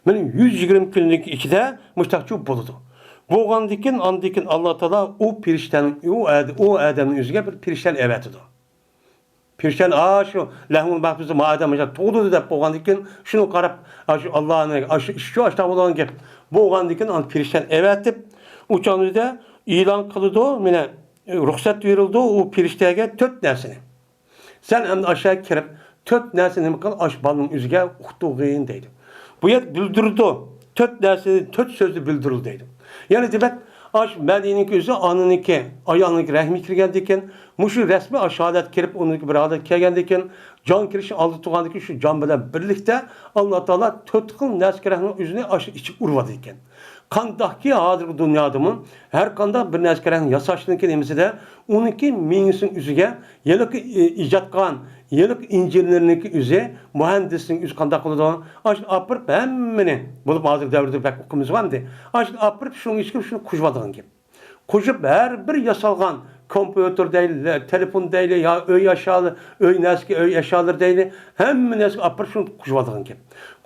مانا يۈز يىگىرمە كۈننىڭ ئىچىدە مۇشتاقچۇ بولىدۇ. بولغاندىن كېيىن، ئاندىن كېيىن ئاللا تائالا ئۇ پېرىشتەنىڭ، ئۇ ئادە-، ئۇ ئادەمنىڭ ئۆزىگە بىر پېرىشتەنى ئەۋەتىدۇ. پېرىشتەنى، ئا، شۇ لەھۋۇل مەھپۇزدا ما ئادەم مۇشۇنداق تۇغدى دەپ بولغاندىن كېيىن، شۇنى قاراپ، ئا، شۇ ئاللانىڭ، ئا، شۇ ئىش شۇ ئاشتا بولغان گەپ. بولغاندىن كېيىن ئاندىن پېرىشتەنى ئەۋەتىپ، ئۇ چاغدا ئېلان قىلىدۇ، مانا، رۇخسەت بېرىلىدۇ ئۇ پېرىشتەگە تۆت نەرسىنى. سەن ئەمدى ئاشۇ يەرگە كىرىپ، تۆت نەرسە نېمە قىل، ئاشۇ بالىنىڭ ئۆزىگە ئۇقتۇرغىن دەيدۇ. بۇ يەردە بىلدۈرىدۇ. تۆت نەرسىنى، تۆت سۆزنى بىلدۈرىدۇ دەيدۇ. يەنى دېمەك، ئاشۇ مەنىنىڭكى ئۆزى ئانىنىڭكى، ئايالنىڭكى رەھمىگە كىرگەندىن كېيىن، مۇشۇ رەسمىي ئاشۇ ھالەتكە كىرىپ، ئۇنىڭكى بىر ھالەتكە كەلگەندىن كېيىن، جان كىرىشنىڭ ئالدىدا تۇرغاندىن كېيىن، شۇ جان بىلەن بىرلىكتە ئاللا تائالا تۆت خىل نەرسىگە رەھمىنىڭ ئۆزىنى ئاشۇ ئىچىگە ئۇرۇۋالىدىكەن. قانداقكى ھازىرقى دۇنيادىمۇ ھەر قانداق بىر نەرسىگە رەھمە ياساشنىڭكى نېمىسىدە، ئۇنىڭكى مېڭىسىنىڭ ئۆزىگە ھېلىقى، ئى، ئىجاد قىلغان، ھېلىقى ئىنژېنېرنىڭكى ئۆزى، مۇھەندىسنىڭ ئۆزى قانداق قىلىدۇ؟ ئاشۇنى ئاپىرىپ ھەممىنى، بولۇپ ھازىر دەۋردە بەك ئۇقۇمىز بار ئەمدى. ئاشۇنى ئاپىرىپ شۇنىڭ ئىچىگە شۇنى قوشۇۋالىدىغان گەپ. قوشۇپ ھەر بىر ياسالغان كومپيۇتېر دەيلى، تېلېفون دەيلى، يا ئۆي ئەشيالىرى، ئۆي نەرسىگە، ئۆي ئەشيالىرى دەيلى، ھەممە نەرسىگە ئاپىرىپ شۇنى قوشۇۋاتىدىغان گەپ.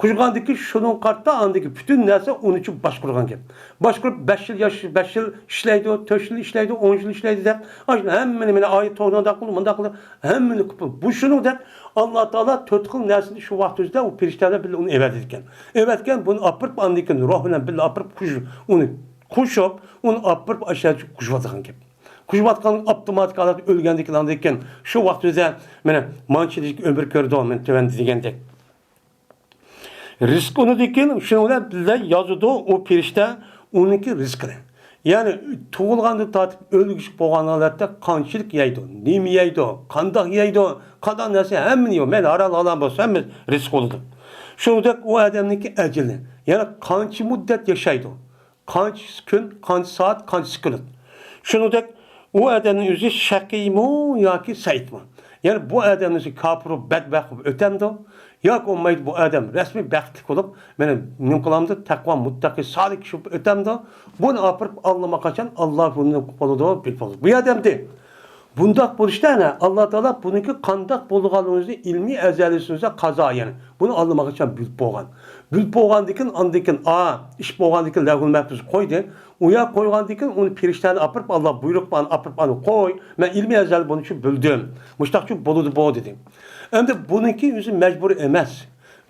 قوشقاندىن كېيىن شۇنىڭغا قارىتا ئاندىن كېيىن پۈتۈن نەرسە ئۇنى ئۈچۈن باشقۇرغان گەپ. باشقۇرۇپ بەش يىل ياش-، بەش يىل ئىشلەيدۇ، تۆت يىل ئىشلەيدۇ، ئون يىل ئىشلەيدۇ دەپ، ئاشۇ ھەممىنى مانا ئايەت توغرا مۇنداق قىلدى، مۇنداق قىلدى، ھەممىنى قىلىپ، بۇ شۇنىڭ دەپ، ئاللا تائالا تۆت خىل نەرسىنى شۇ ۋاقىت ئۆزىدە ئۇ پەرىشتە بىلەن ئۇنى ئەۋەتىدىكەن. ئەۋەتكەن، بۇنى ئاپىرىپ ئاندىن كېيىن روھ بىلەن بىللە ئاپىرىپ قوش-، ئۇنى قوشۇپ، ئۇنى ئاپىرىپ ئاشۇ يەرگە قوشۇۋاتىدىغان گەپ. قوشۇۋاتقان ئاپتوماتىك ھالەتتە ئۆلگەندىن كېيىن، ئاندىن كېيىن شۇ ۋاقىت ئۆزىدە مانا مانچىلىك ئۆمۈر كۆرىدۇ، مانا تۆۋەندە دېگەندەك. رىزقىنى دېگەن شۇنىڭ بىلەن بىللە يازىدۇ ئۇ پەرىشتە ئۇنىڭكى رىزقىنى. يەنى تۇغۇلغاندىن تارتىپ ئۆلگۈچە بولغان ھالەتتە قانچىلىك يەيدۇ، نېمە يەيدۇ، قانداق يەيدۇ، قانداق نەرسە، ھەممىنى يەيدۇ. مەيلى ھالال، ھالال بولسا ھەممە رىزىق بولىدۇ. شۇنىڭدەك ئۇ ئادەمنىڭكى ئەجىلى، يەنى قانچە مۇددەت ياشايدۇ، قانچە كۈن، قانچە سائەت، قانچە سېكۇنت. شۇنىڭدەك ئۇ ئادەمنىڭ ئۆزى شەقىيمۇ ياكى سەئىدمۇ؟ يەنى بۇ ئادەمنىڭ ئۆزى كاپىر بولۇپ، بەدبەخت بولۇپ ئۆتەمدۇ؟ ياكى بولمايدۇ، بۇ ئادەم رەسمىي بەختلىك بولۇپ، مانا نېمە قىلامدۇ؟ تەقۋا، مۇتتەقىي، سالىھ كىشى بولۇپ ئۆتەمدۇ؟ بۇنى ئاپىرىپ ئاللىماقاچان ئاللا بۇنى قىلىدۇ، بىلىپ بولىدۇ. بۇ ئادەمدە بۇنداق بولۇشتا، ئەنە، ئاللا تائالا بۇنىڭكى قانداق بولىدىغانلىقىنى ئىلمىي ئەزەلىسىدە قازا، يەنى بۇنى ئاللىماقاچان بىلىپ بولغان. بىلىپ بولغاندىن كېيىن، ئاندىن كېيىن، ئا، ئىش بولغاندىن كېيىن لەۋھۇل مەھپۇزغا قويدى. ئۇ يەرگە قويغاندىن كېيىن ئۇنى پەرىشتەنى ئاپىرىپ، ئاللا بۇيرۇق بىلەن ئاپىرىپ، ئانى قوي، مەن ئىلمىي ئەزەل بۇنى شۇ بىلدىم. مۇشتاقچۇ بولىدۇ بۇ، دېدى. ئەمدى بۇنىڭكى ئۆزى مەجبۇرىي ئەمەس.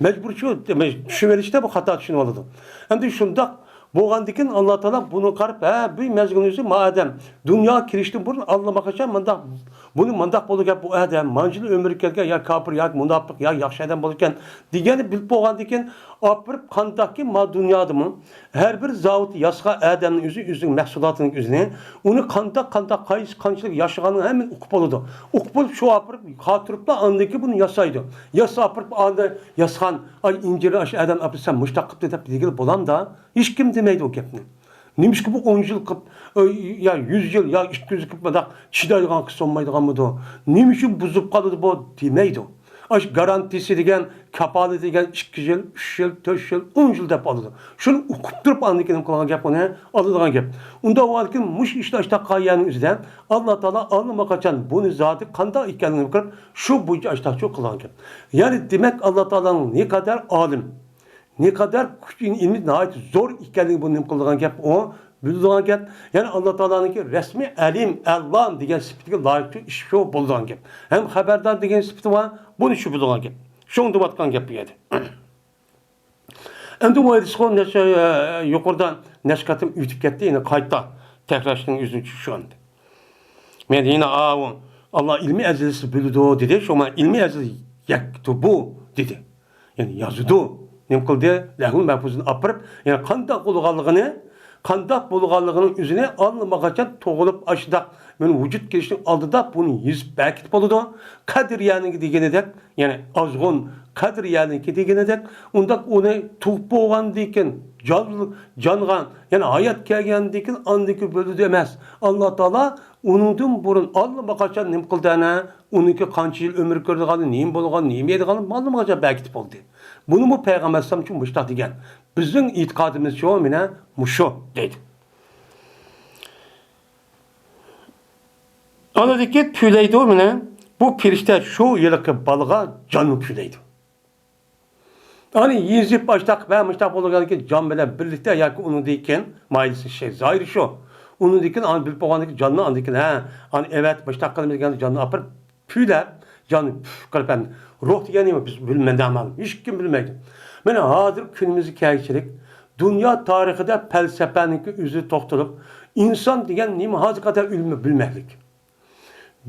مەجبۇرچۇ، دېمەك، چۈشىنىۋېلىشتا بۇ خاتا چۈشىنىۋالىدۇ. ئەمدى شۇنداق بولغاندىكىن، ئاللا تائالا بۇنى قاراپ، ھە، بۇ مەزگىلنىڭ ئۆزى ما ئادەم دۇنياغا كىرىشتىن بۇرۇن ئاللىماقاچان مۇنداق، بۇنى مۇنداق بولىدۇ گەپ، بۇ ئادەم مانچىلا ئۆمۈر كەلگەن، يا كاپىر، يا مۇناپىق، يا ياخشى ئادەم بولىدىكەن دېگەننى بىلىپ بولغاندىكىن، ئاپىرىپ قانداقكى ما دۇنيادىمۇ ھەر بىر زاۋۇت ياسىغان ئادەمنىڭ ئۆزى، ئۆزىنىڭ مەھسۇلاتىنىڭ ئۆزىنى، ئۇنى قانداق، قانداق، قايسى، قانچىلىك ياشىغانلىقىنى ھەممىنى ئۇقۇپ بولىدۇ. ئۇقۇپ بولۇپ، شۇ ئاپىرىپ قاتۇرۇپلا ئاندىن كېيىن بۇنى ياسايدۇ. ياساپ ئاپىرىپ، ئاندا ياسىغان، ئاي، ئىنجىرنى ئاشۇ ئادەم ئاپىرىپ، سەن مۇشتاق قىپتۇ دەپ دېگىلى بولامدا؟ ھېچكىم دېمەيدۇ ئۇ گەپنى. نېمىشقا بۇ ئون يىل قىپ، ئە، يا يۈز يىل، يا ئىككى يۈز يىل قىپ مۇنداق چىدايدىغان قىلسا بولمايدىغانمىدۇ؟ نېمە ئۈچۈن بۇزۇپ قالىدۇ بۇ؟ دېمەيدۇ. ئاشۇ گارانتىسى دېگەن، كاپالىتى دېگەن ئىككى يىل، ئۈچ يىل، تۆت يىل، ئون يىل دەپ ئالىدۇ. شۇنى ئۇقۇپ تۇرۇپ ئاندىن كېيىن قىلغان گەپ ئۇنى ئالىدىغان گەپ. ئۇنداق بولغاندىكىن مۇشۇ ئىشتا ئاشتاق قالغان يەرنىڭ ئۆزىدە ئاللا تائالا ئاللىماقاچان بۇنى زادى قانداق ئىكەنلىكىنى كۆرۈپ، شۇ بويىچە ئاشتاقچۇ قىلغان گەپ. يەنى دېمەك، ئاللا تائالانىڭ نەقەدەر ئالىم، نەقەدەر كۈچ، ئىلمى ناھايىتى زور ئىكەنلىكى بۇ نېمە قىلىدىغان گەپ، ئۇ بىلىدىغان گەپ. يەنى ئاللا تائالانىڭكى رەسمىي ئەلىم، ئەللام دېگەن سۈپىتىگە لايىق شۇ ئىش شۇ بولىدىغان گەپ. ھەم خەۋەردار دېگەن سۈپىتى بار، بۇنى شۇ بىلىدىغان گەپ. شۇڭا دەۋاتقان گەپ بۇ يەردە. ئەمدى ئۇ ھەدىسقۇ نەچچە، يۇقىرىدا نەچچە قېتىم ئۆتۈپ كەتتى، يەنە قايتا تەكرارلاشنىڭ ئۆزىنى چۈشەندى. مەن يەنە ئاۋۇ ئاللا ئىلمى ئەزەلسىز بىلىدۇ دېدى، شۇڭا ئىلمى ئەزەل يەكتۇبۇ دېدى. يەنى يازىدۇ. نېمە قىلدى؟ لەھۇل مەھپۇزنى ئاپىرىپ، يەنى قانداق بولغانلىقىنى، قانداق بولغانلىقىنىڭ ئۆزىنى ئاللىماقاچان تۇغۇلۇپ ئاشۇنداق مەن ۋۇجۇد كېلىشنىڭ ئالدىدا بۇنى يېزىپ بەركىتىپ بولىدۇ. قەدرىيەنىڭ دېگىنىدەك، يەنى ئازغۇن قەدرىيەنىڭكى دېگىنىدەك، ئۇنداق ئۇنى تۇغۇپ بولغاندىن كېيىن جان-، جانغا، يەنى ھايات كەلگەندىن كېيىن ئاندىكى بۆلىدۇ ئەمەس. ئاللا تائالا ئۇنىڭدىن بۇرۇن ئاللىماقاچان نېمە قىلدى ئەنە؟ ئۇنىڭكى قانچە يىل ئۆمۈر كۆرىدىغانلىقى، نېمە بولغان، نېمە يەيدىغانلىقى ئاللىماقاچان بەركىتىپ بولدى. بۇنىمۇ پەيغەمبەر ئەلەيھىسسالام شۇ مۇشتاق دېگەن. بىزنىڭ ئېتىقادىمىزچۇ مانا مۇشۇ دەيدۇ. ئاندىن كېيىن پۈۋلەيدۇ مانا، بۇ پەرىشتە شۇ ھېلىقى بالىغا جاننى پۈۋلەيدۇ. ئانى يېزىپ ئاشتاق ۋە مۇشتاق بولغاندىن كېيىن جان بىلەن بىرلىكتە ياكى ئۇنىڭدىن كېيىن مايىلسىز شەي زاھىرى شۇ. ئۇنىڭدىن كېيىن ئانى بىلىپ بولغاندىن كېيىن جاننى ئاندىن كېيىن، ھە، ئانى ئەۋەت مۇشتاق قىلىمىز دېگەندە جاننى ئاپىرىپ پۈۋلەپ، جاننى پۈف قىلىپ، ئەمدى روھ دېگەن نېمە؟ بىز بىلمەيمىز، ھېچكىم بىلمەيدۇ. مانا ھازىر كۈنىمىزگە كەلگۈچىلىك دۇنيا تارىخىدا پەلسەپەنىڭكى ئۆزى توختىلىپ، ئىنسان دېگەن نېمە ھازىرغا قەدەر ئىلمى بىلمەكلىك.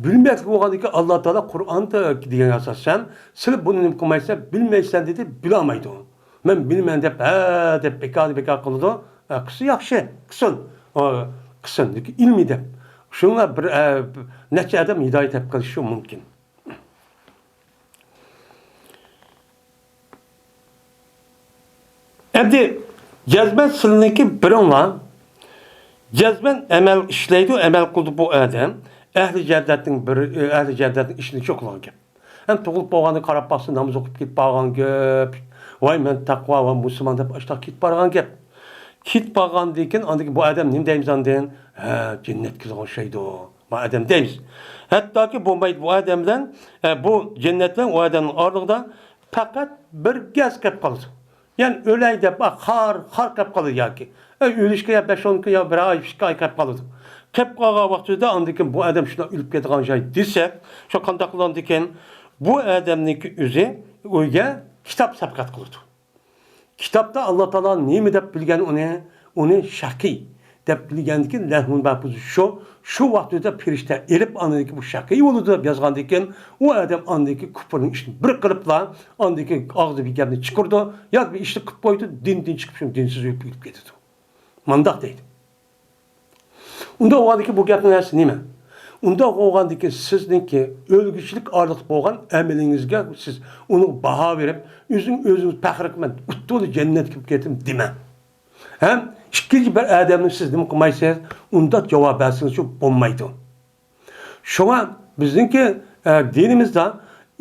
بىلمەكلىك بولغاندىكىن، ئاللا تائالا قۇرئاندا دېگەن ئاساسەن، سىلەر بۇنى نېمە قىلمايسىلەر، بىلمەيسەن دېدى، بىلەلمەيدۇ. مەن بىلىمەن دەپ، ھە دەپ، بىكار بىكار قىلىدۇ. ھە، قىلسا ياخشى، قىلسۇن. ھە، قىلسۇن، لېكىن ئىلمىي دەپ. شۇڭا بىر، ھە، نەچچە ئادەم ھىدايەت تېپىپ قېلىشى مۇمكىن. ئەمدى جەزمەن سىلىنىڭكى بىرىڭلار جەزمەن ئەمەل ئىشلەيدۇ، ئەمەل قىلىدۇ بۇ ئادەم. ئەھلى جەننەتنىڭ بىر، ئەھلى جەننەتنىڭ ئىشىنى چوقۇلغان گەپ. ھەم تۇغۇلۇپ بولغاندا قاراپ باقسا، ناماز ئوقۇپ كېتىپ بارغان گەپ. ۋاي، مەن تەقۋا ۋە مۇسۇلمان دەپ ئاشتاق كېتىپ بارغان گەپ. كېتىپ بارغاندىن كېيىن، ئاندىن كېيىن بۇ ئادەم نېمە دەيمىز ئاندىن؟ ھە، جەننەتكە كىرىدىغان ئوخشايدۇ. بۇ ئادەم دەيمىز. ھەتتاكى بولمايدۇ بۇ ئادەم بىلەن، ئە، بۇ جەننەت بىلەن ئۇ ئادەمنىڭ ئارىلىقىدا پەقەت بىر گەز قېلىپ قالىدۇ. يەنى ئۆلەي دەپ، ئا، خار، خار قېلىپ قالىدۇ ياكى. ئە، ئۆلۈشكە يا بەش ئون كۈن، يا بىر ئاي، ئىككى ئاي قېلىپ قالىدۇ. قېلىپ قالغان ۋاقتىدا ئاندىن كېيىن بۇ ئادەم شۇنداق ئۆلۈپ كېتىدىغان جاي دېسەك، شۇ قانداق قىلغاندىكىن، بۇ ئادەمنىڭكى ئۆزى ئۆيگە كىتاب سەپقەت قىلىدۇ. كىتابتا ئاللا تائالا نېمە دەپ بىلگەن ئۇنى؟ ئۇنى شەقىي دەپ بىلگەندىكىن، لەھۇل مەھپۇز شۇ، شۇ ۋاقتىدا پەرىشتە ئېلىپ، ئاندىن كېيىن بۇ شەقىي بولىدۇ دەپ يازغاندىكىن، ئۇ ئادەم ئاندىن كېيىن كۇپرنىڭ ئىشىنى بىر قىلىپلا، ئاندىن كېيىن ئاغزىدىكى گەپنى چىقىرىدۇ، ياكى بىر ئىشنى قىلىپ قويىدۇ، دىندىن چىقىپ، شۇ دىنسىز ئۆلۈپ كېتىدۇ. مانداق دەيدۇ. ئۇنداق بولغاندىكىن بۇ گەپنىڭ ھەققى نېمە؟ ئۇنداق بولغاندىكىن سىزنىڭكى ئۆلگۈچىلىك ئارىلىق بولغان ئەمىلىڭىزگە سىز ئۇنىڭغا باھا بېرىپ، ئۆزۈڭ ئۆزىڭىز پەخىر قىلىپ، مەن ئۇتتۇرلۇق جەننەتكە كىرىپ كەتتىم دېمەڭ. ھەم ئىككىنچى بىر ئادەمنى سىز نېمە قىلمايسىز؟ ئۇنداق جاۋاب بەرسىڭىزچۇ بولمايدۇ. شۇڭا بىزنىڭكى، ئە، دىنىمىزدا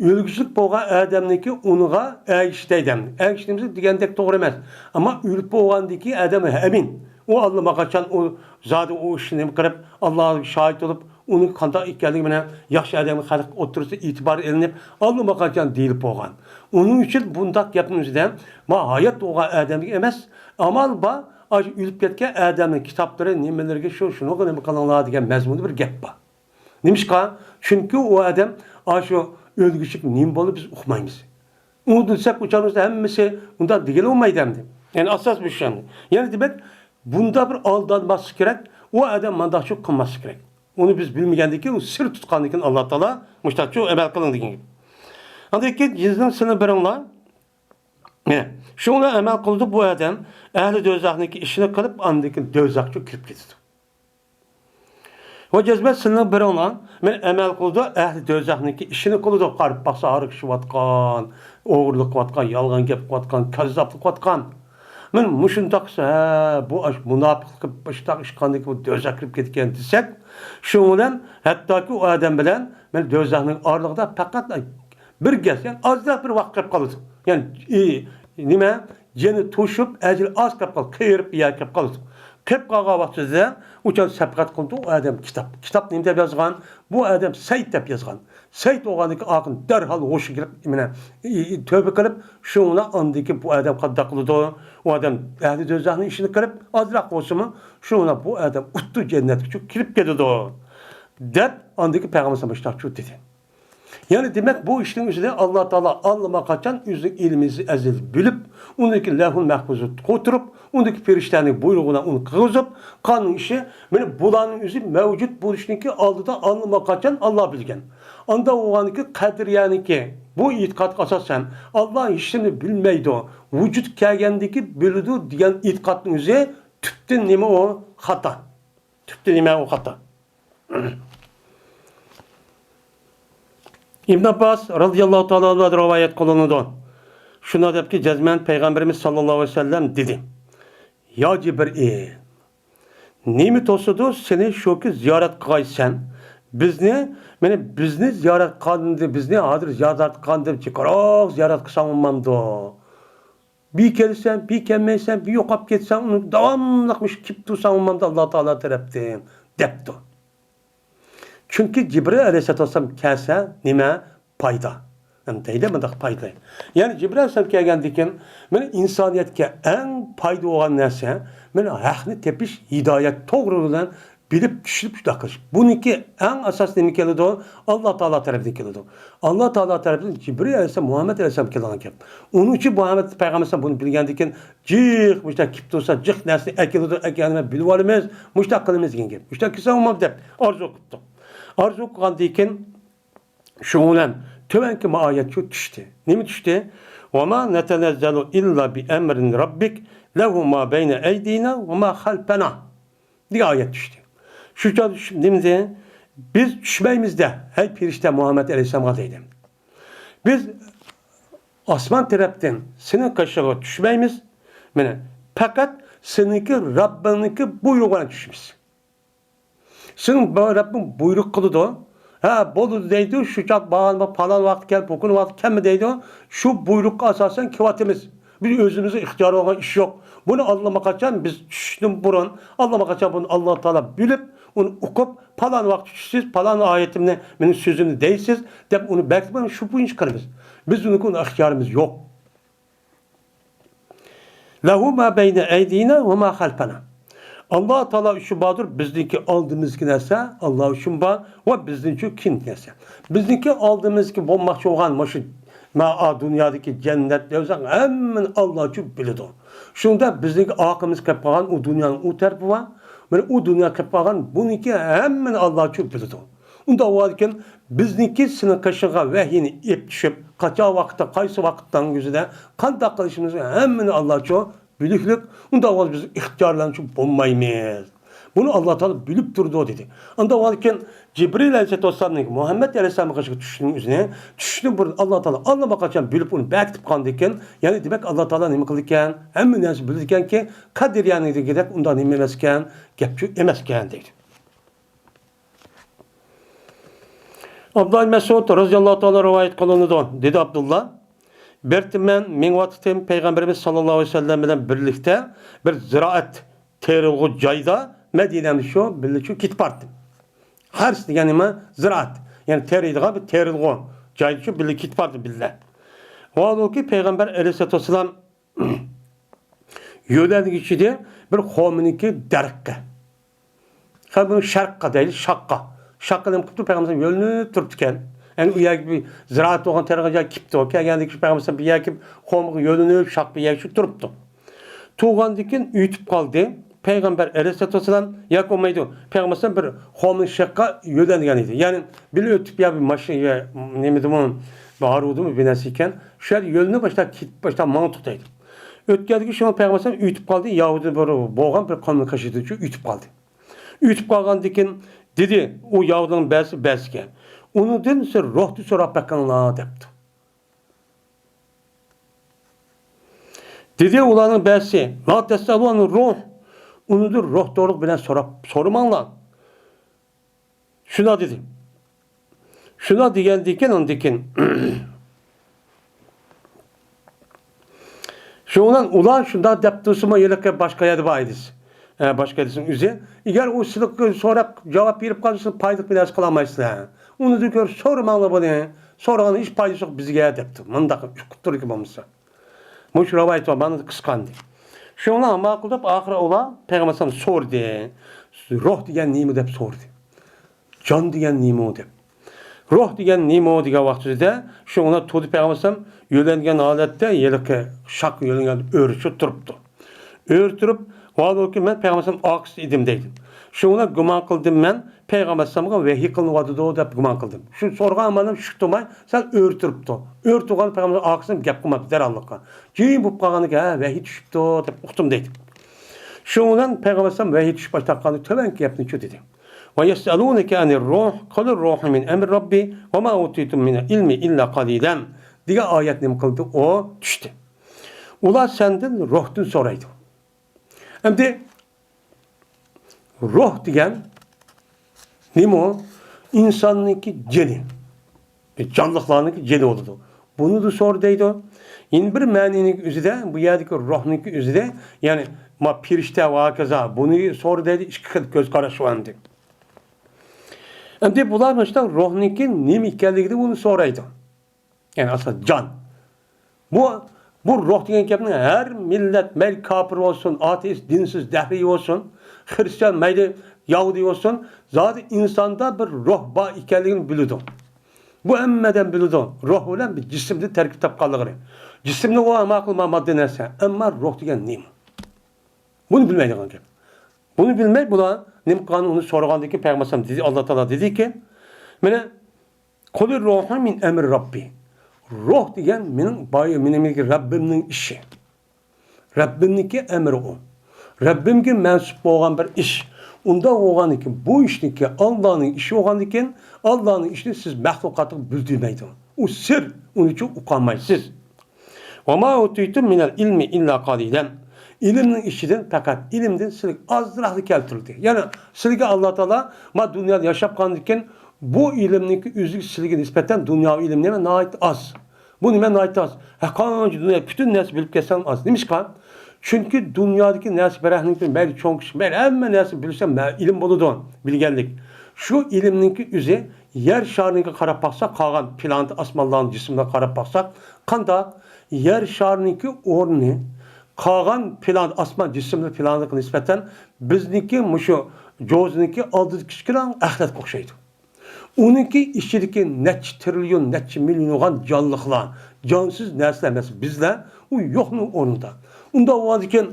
ئۆلگۈچىلىك بولغان ئادەمنىڭكى ئۇنىغا ئەگىشىش دەيدۇ. ئەگىشىش دېگەندەك توغرا ئەمەس. ئەمما ئۆلۈپ بولغاندىكى ئادەم ئەمىن. ئۇ ئاللىماقاچان ئۇ زادى ئۇ ئىشنى نېمە قىلىپ، ئاللاغا شاھىت بولۇپ، ئۇنىڭ قانداق ئىكەنلىكى بىلەن ياخشى ئادەم خەلق ئوتتۇرىسىدا ئېتىبار ئېلىنىپ، ئاللىماقاچان دېيىلىپ بولغان. ئۇنىڭ ئۈچۈن بۇنداق گەپنىڭ ئۆزىدە، ما ھايات بولغان ئادەمگە ئەمەس، ئامال بار، ئاشۇ ئۆلۈپ كەتكەن ئادەمنىڭ كىتابلىرى، نېمىلىرىگە شۇ، شۇنىڭغا نېمە قىلىڭلار دېگەن مەزمۇندا بىر گەپ بار. نېمىشقا؟ چۈنكى ئۇ ئادەم ئاشۇ ئۆلگۈچىلىك نېمە بولدى، بىز ئۇقمايمىز. ئۇنى دېسەك، ئۇ چاغدا ھەممىسى ئۇنداق دېگىلى بولمايدۇ ئەمدى. يەنى ئاساس مۇشۇ ئەمدى. يەنى دېمەك، بۇنداق بىر ئالدانماسلىق كېرەك، ئۇ ئادەم مانداقچۇ قىلماسلىق كېرەك. ئۇنى بىز بىلمىگەندىن كېيىن، ئۇ سىر تۇتقاندىن كېيىن، ئاللا تائالا مۇشۇنداقچۇ ئەمەل قىلىڭ دېگەن گەپ. ئاندىن كېيىن يېزىلىڭ سىلەر بىرىڭلار. مىنە، شۇڭا ئەمەل قىلىدۇ بۇ ئادەم، ئەھلى دوزاخنىڭكى ئىشىنى قىلىپ، ئاندىن كېيىن دوزاخقا كىرىپ كېتىدۇ. ۋە جەزمەن سىلىنىڭ بىرىڭلار، مىنە، ئەمەل قىلىدۇ، ئەھلى دوزاخنىڭكى ئىشىنى قىلىدۇ. قاراپ باقسا، ھاراق ئىچىۋاتقان، ئوغرىلىق قىلىۋاتقان، يالغان گەپ قىلىۋاتقان، كاززاپلىق قىلىۋاتقان. مىنە، مۇشۇنداق، ھە، بۇ ئاش-، مۇناپىقلىق قىلىپ، مۇشۇنداق ئىش قىلغاندىن كېيىن بۇ دوزاخقا كىرىپ كەتكەن دېسەك، شۇنىڭ بىلەن ھەتتاكى ئۇ ئادەم بىلەن مىنە دوزاخنىڭ ئارىلىقىدا پەقەت بىر گەز، يەنى ئازراق بىر ۋاقىت قېلىپ قالىدۇ. يەنى، ئى، نېمە؟ جېنى توشۇپ، ئەجىلى ئاز قېلىپ قالىدۇ. قېرىپ يا قېلىپ قالىدۇ. قېلىپ قالغان ۋاقتىدا ئۇچان سەپقەت قىلىدۇ ئۇ ئادەم كىتاب. كىتاب نېمە دەپ يازغان؟ بۇ ئادەم سەيت دەپ يازغان. سەيت بولغاندىن كېيىن ئاخىرىدا دەرھال ھوشىغا كېلىپ، مانا، ئى، ئى، تۆبە قىلىپ، شۇڭا ئاندىن كېيىن بۇ ئادەم قانداق قىلىدۇ؟ ئۇ ئادەم ئەھلى دوزاخنىڭ ئىشىنى قىلىپ، ئازراق بولسىمۇ، شۇڭا بۇ ئادەم ئۇتتۇ جەننەتكە كىرىپ كېتىدۇ، دەپ ئاندىن كېيىن پەيغەمبەر مۇشۇنداق دېدى. يەنى دېمەك، بۇ ئىشنىڭ ئۆزىدە ئاللا تائالا ئاللىماقاچان ئۆزىنىڭ ئىلمىنى ئەزەلدىن بىلىپ، ئۇنىڭكى لەۋھۇل مەھپۇزغا قوتۇرۇپ، ئۇنىڭكى پەرىشتىلەرنىڭ بۇيرۇقى بىلەن ئۇنى قىلغۇزۇپ، قانۇن ئىشى، مانا بۇلارنىڭ ئۆزى مەۋجۇت بولۇشنىڭكى ئالدىدا ئاللىماقاچان ئاللا بىلگەن. ئاندا بولغاندىكى قەدرىيەنىڭكى بۇ ئېتىقادقا ئاساسەن، ئاللا ھېچنېمىنى بىلمەيدۇ، ۋۇجۇد كەلگەندىكى بىلىدۇ دېگەن ئېتىقادنىڭ ئۆزى تۈپتىن نېمە ئۇ؟ خاتا. تۈپتىن نېمە ئۇ؟ خاتا. ئىبن ئابباس رازىياللاھۇ تائالا ئەنھۇدىن رىۋايەت قىلىنىدۇ. شۇنداق دەپكى، جەزمەن پەيغەمبىرىمىز ساللاللاھۇ ئەلەيھى ۋەسەللەم دېدى: يا جىبرىئىل، نېمە توسىدۇ سېنى شۇكى زىيارەت قىلغايسەن؟ بىزنى، مانا بىزنى زىيارەت قىلغاندىن، بىزنى ھازىر زىيارەت قىلغاندىن جىقراق زىيارەت قىلساڭ بولمامدۇ؟ بىر كەلسەم، بىر كەلمەيسەن، بىر يوقاپ كەتسەڭ، ئۇنى داۋاملىق مۇشۇ كېلىپ تۇرساڭ بولمامدۇ ئاللا تائالا تەرەپتىن؟ دەپتۇ. چۈنكى جىبرىل ئەلەيھىسسالام كەلسە نېمە؟ پايدا. نېمە دەيدۇ مۇنداق پايدا؟ يەنى جىبرىل ئەلەيھىسسالام كەلگەندىن كېيىن، مانا ئىنسانىيەتكە ئەڭ پايدا بولغان نەرسە، مانا ھەقنى تېپىش، ھىدايەت، توغرا بىلەن بىلىپ، چۈشىنىپ، شۇنداق قىلىش. بۇنىڭكى ئەڭ ئاساس نېمە كېلىدۇ؟ ئاللا تائالا تەرىپىدىن كېلىدۇ. ئاللا تائالا تەرىپىدىن جىبرىل ئەلەيھىسسالام، مۇھەممەد ئەلەيھىسسالام كېلىدىغان گەپ. ئۇنىڭ ئۈچۈن مۇھەممەد پەيغەمبەر بۇنى بىلگەندىن كېيىن، جىق مۇشۇنداق كېلىپ تۇرسا، جىق نەرسىنى ئەكېلىدۇ، ئەكەلمەي بىلىۋالىمىز، مۇشۇنداق قىلىمىز دېگەن گەپ. مۇشۇنداق كېلسە ئۇمۇ دەپ ئارزۇ قىپتۇ. ئارزۇ قىلغاندىن كېيىن، شۇنىڭ بىلەن تۆۋەنكى ما ئايەت شۇ چۈشتى. نېمە چۈشتى؟ وما نتنزل إلا بأمر ربك له ما بين أيدينا وما خلفنا دېگەن ئايەت چۈشتى. شۇ چاغدا چۈشۈپ نېمە دېدى؟ بىز چۈشمەيمىز دە، ھەي پەرىشتە مۇھەممەد ئەلەيھىسسالامغا دەيدۇ. بىز ئاسمان تەرەپتىن سېنىڭ قېشىڭغا چۈشمەيمىز. مانا، پەقەت سېنىڭكى رەببىڭنىڭكى بۇيرۇقى بىلەن چۈشىمىز. سېنىڭ بۇ رەببىڭ بۇيرۇق قىلىدۇ. ھە، بولىدۇ دەيدۇ، شۇ چاغ بارغان، پالان ۋاقىت كەل، بۇ كۈنى ۋاقىت كەلمە دەيدۇ. شۇ بۇيرۇققا ئاساسەن كېلىۋاتىمىز. بىز ئۆزىمىزنىڭ ئىختىيارى بولغان ئىش يوق. بۇنى ئاللىماقاچان بىز چۈشۈشتىن بۇرۇن، ئاللىماقاچان بۇنى ئاللا تائالا بىلىپ، ئۇنى ئوقۇپ، پالان ۋاقىتتا چۈشىسىز، پالان ئايىتىمنى، مېنىڭ سۆزۈمنى دەيسىز، دەپ ئۇنى بەكىتىپ، شۇ بويىچە قىلىمىز. بىز ئۇنىڭكى، ئۇنىڭ ئىختىيارىمىز يوق. لەھۇ ما بەينە ئەيدىنا ۋە ما خەلفەنا. ئاللا تائالا ئۈچۈن باردۇر، بىزنىڭكى ئالدىمىزدىكى نەرسە ئاللا ئۈچۈن بار ۋە بىزنىڭچۇ كېيىنكى نەرسە. بىزنىڭكى ئالدىمىزدىكى بولماقچى بولغان مۇشۇ ما-، ئا، دۇنيادىكى جەننەت، دوزاخ ھەممىنى ئاللا ئۈچۈن بىلىدۇ. شۇنىڭدا بىزنىڭكى ئارقىمىزغا كېلىپ قالغان ئۇ دۇنيانىڭ ئۇ تەرىپى بار، مانا ئۇ دۇنياغا كېلىپ قالغان بۇنىڭكى ھەممىنى ئاللا ئۈچۈن بىلىدۇ. ئۇنداق بولغاندىكىن، بىزنىڭكى سېنىڭ قېشىڭغا ۋەھىينى ئېلىپ چۈشۈپ، قاچان ۋاقىتتا، قايسى ۋاقىتنىڭ ئۆزىدە قانداق قىلىشىمىزنى ھەممىنى ئاللاچۇ بىلىكلىك، ئۇنداق بولسا بىز ئىختىيارلانچۇ بولمايمىز. بۇنى ئاللا تائالا بىلىپ تۇرىدۇ، دېدى. ئۇنداق بولغاندىكىن، جىبرىل ئەلەيھىسسالام مۇھەممەد ئەلەيھىسسالامغا قېشىغا چۈشۈشنىڭ ئۆزىنى، چۈشۈشتىن بۇرۇن ئاللا تائالا ئاللىماقاچان بىلىپ ئۇنى بەكىتىپ قالغاندىكىن، يەنى دېمەك، ئاللا تائالا نېمە قىلىدىكەن؟ ھەممە نەرسە بىلىدىكەنكى، قەدرىيەنىڭدىكىدەك ئۇنداق نېمە ئەمەسكەن، گەپچۇ ئەمەسكەن، دەيدۇ. ئابدۇللا ئىبن مەسئۇد رەزىياللاھۇ تائالا رىۋايەت قىلىنىدۇ. دېدى ئابدۇللا، بىر قېتىم مەن مېڭىۋاتاتتىم، پەيغەمبىرىمىز ساللاللاھۇ ئەلەيھى ۋەسەللەم بىلەن بىرلىكتە بىر زىرائەت تېرىلغۇ جايدا، مەدىنەمدە شۇ بىللە شۇ كېتىپ باراتتىم. ھەرس دېگەن نېمە؟ زىرائەت. يەنى تېرىيدىغان بىر تېرىلغۇ جايدا شۇ بىللە كېتىپ باراتتىم بىللە. ۋاھالۇكى، پەيغەمبەر ئەلەيھىسسالاتۇ ۋەسسالام يۆلەنگۈچىدە بىر خورمىنىڭكى دەرىخى. خەلق بۇنى شەرققە دەيلى، شاخقا. شاخقا نېمە قىپتۇ؟ پەيغەمبەر يۆلىنىپ تۇرۇپتىكەن. يەنى ئۇ يەرگە بىر زىرائەت بولغان تېرىغان جايغا كېپتۇ. كەلگەندىكى پەيغەمبەر بىر يەرگە كېلىپ، خورمىغا يۆلىنىپ، شاخ بىر يەرگە شۇ تۇرۇپتۇ. تۇرغاندىن كېيىن ئۆتۈپ قالدى. پەيغەمبەر ئەلەيھىسسالاتۇ ۋەسسالام ياكى بولمايدۇ. پەيغەمبەر ئەلەيھىسسالام بىر خورمىنىڭ شېخىغا يۆلەنگەن ئىدى. يەنى بىللە ئۆتۈپ يا بىر ماشىنا يا نېمىدىمۇ، بىر ھارۋىدىمۇ بىر نەرسە ئىكەن. شۇ يەردە يۆلىنىپ باشلاپ كېتىپ باشلاپ ماڭدۇق دەيدۇ. ئۆتكەندىكى شۇ پەيغەمبەر ئەلەيھىسسالام ئۆتۈپ قالدى. يەھۇدىي بىر بولغان بىر قومنىڭ قېشىدىن ئۆتۈپ قالدى. ئۆتۈپ قالغاندىن كېيىن دېدى، ئۇ يەھۇدىينىڭ بەزىسى بەزىسىگە، ئۇنىڭدىن سىز روھنى سوراپ بېقىڭلار دەپتۇ. دېدى ئۇلارنىڭ بەزىسى، لا تسألوا عن الروح، ئۇنىڭدىن روھ توغرىلىق بىلەن سوراپ، سورىماڭلار. شۇنداق دېدى. شۇنداق دېگەندىن كېيىن، ئاندىن كېيىن، شۇنىڭ بىلەن ئۇلار شۇنداق دەپ تۇرسىمۇ، ھېلىقى باشقا يەردە بار ئىدى. ئە، باشقا ھەدىسنىڭ ئۆزى. ئەگەر ئۇ سىلىققا سوراپ جاۋاب بېرىپ قالسا، پايدىلىق بىر نەرسە قىلالمايسىلەر. ئۇنىڭدىن كۆرە سورىماڭلار بۇنى. سورىغاننىڭ ھېچ پايدىسى يوق بىزگە دەپتۇ. مۇنداق ئۇقۇپ تۇرىدىكەن بولمىسا. مۇشۇ رىۋايەت بار، مانا قىسقاندى. شۇڭا ماقۇل دەپ ئاخىرى ئۇلار پەيغەمبەر ئەلەيھىسسالام سورىدى. روھ دېگەن نېمە دەپ سورىدى. جان دېگەن نېمە دەپ. روھ دېگەن نېمە دېگەن ۋاقتىدا شۇڭا تۇردى پەيغەمبەر ئەلەيھىسسالام يۆلەنگەن ھالەتتە ھېلىقى شاخ يۆلەنگەن ئۆرە شۇ تۇرۇپتۇ. ئۆرە تۇرۇپ، ۋاھالۇكى مەن پەيغەمبەر ئەلەيھىسسالام ئارقىسىدا ئىدىم دەيدۇ. شۇڭا گۇمان قىلدىم مەن پەيغەمبەر ئەلەيھىسسالامغا ۋەھىي قىلىنىۋاتىدۇ دەپ گۇمان قىلدىم. شۇ سورىغان مانا شۇ تۇرماي سەل ئۆرە تۇرۇپتۇ. ئۆرە تۇرغان پەيغەمبەر ئارقىسىدىن گەپ قىلماپتۇ دەرھاللىققا. جىم بولۇپ قالغاندىكىن ھە ۋەھىي چۈشۈپتۇ دەپ ئۇقتۇم دەيدۇ. شۇنىڭ بىلەن پەيغەمبەر ئەلەيھىسسالام ۋەھىي چۈشۈپ باشلاپ قالغاندا تۆۋەنكى گەپنى شۇ دېدى. ويسألونك عن الروح قل الروح من أمر ربي وما أوتيتم من العلم إلا قليلا دېگەن ئايەت نېمە قىلدى؟ ئۇ چۈشتى. ئۇلار سەندىن روھتىن سورايدۇ. ئەمدى روھ دېگەن نېمە ئۇ؟ ئىنساننىڭكى جېنى. جانلىقلارنىڭكى جېنى بولىدۇ. بۇنىدۇ سور دەيدۇ. يەنە بىر مەنىنىڭ ئۆزىدە، بۇ يەردىكى روھنىڭكى ئۆزىدە، يەنى ما پىرىشتە ۋە ھاكازا، بۇنى سور دەيدۇ، ئىككى خىل كۆز قاراش بار ئەمدى. ئەمدى بۇلار مۇشۇنداق روھنىڭكى نېمە ئىكەنلىكىنى بۇنى سورايدۇ. يەنى ئاساسەن جان. بۇ، بۇ روھ دېگەن گەپنى ھەر مىللەت، مەيلى كاپىر بولسۇن، ئاتېئىست، دىنسىز، دەھرىي بولسۇن، خرىستىيان، مەيلى يەھۇدىي بولسۇن، زادى ئىنساندا بىر روھ بار ئىكەنلىكىنى بىلىدۇ. بۇ ھەممە ئادەم بىلىدۇ. روھ بىلەن بىر جىسىمدىن تەركىب تاپقانلىقىنى. جىسىمنى ئۇ ماقۇل ما-، ماددىي نەرسە. ئەمما روھ دېگەن نېمە؟ بۇنى بىلمەيدىغان گەپ. بۇنى بىلمەي بۇلار نېمە قىلغان ئۇنى سورىغاندىكىن پەيغەمبەر ئەلەيھىسسالام دېدى، ئاللا تائالا دېدىكى، مانا، قل الروح من أمر ربي. روھ دېگەن مېنىڭ باي-، مېنىڭ رەببىمنىڭ ئىشى. رەببىمنىڭكى ئەمرى ئۇ. رەببىمگە مەنسۇپ بولغان بىر ئىش. ئۇنداق بولغاندىكىن بۇ ئىشنىڭكى ئاللانىڭ ئىشى بولغاندىكىن، ئاللانىڭ ئىشىنى سىز مەخلۇقاتقا بىلدۈرمەيدۇ. ئۇ سىر، ئۇنى چۈ ئۇقالمايسىز. وما أوتيتم من العلم إلا قليلا. ئىلىمنىڭ ئىچىدىن پەقەت ئىلىمدىن سىلىگە ئازراقلا كەلتۈرۈلدى. يەنى سىلىگە ئاللا تائالا ما دۇنيادا ياشاپ قالغاندىكىن بۇ ئىلىمنىڭكى ئۆزىگە سىلىگە نىسبەتەن دۇنياۋى ئىلىم نېمە ناھايىتى ئاز. بۇ نېمە ناھايىتى ئاز. ھە، قانچە دۇنيا پۈتۈن نەرسە بىلىپ كەتسەڭ ئاز. نېمىشقا؟ چۈنكى دۇنيادىكى نەرسە بىر ھەقنىڭكى مەيلى چوڭ كىچىك، مەيلى ھەممە نەرسە بىلسەم مە-، ئىلىم بولىدۇ، بىلگەنلىك. شۇ ئىلىمنىڭكى ئۆزى يەر شارىنىڭكى قاراپ باقساق، قالغان پلانېت ئاسمانلارنىڭ جىسىملىرىغا قاراپ باقساق، قانداق يەر شارىنىڭكى ئورنى قالغان پلانېت ئاسمان جىسىملىرى پلانېتىغا نىسبەتەن بىزنىڭكى مۇشۇ جوزىنىڭكى ئالدىدىكى كىچىككىنە ئەخلەتكە ئوخشايدۇ. ئۇنىڭكى ئىچىدىكى نەچچە تىرىليون، نەچچە مىليونلىغان جانلىقلار، جانسىز نەرسىلەر ئەمەس، بىزلەر ئۇ يوقنىڭ ئورنىدا. ئۇنداق بولغاندىكىن،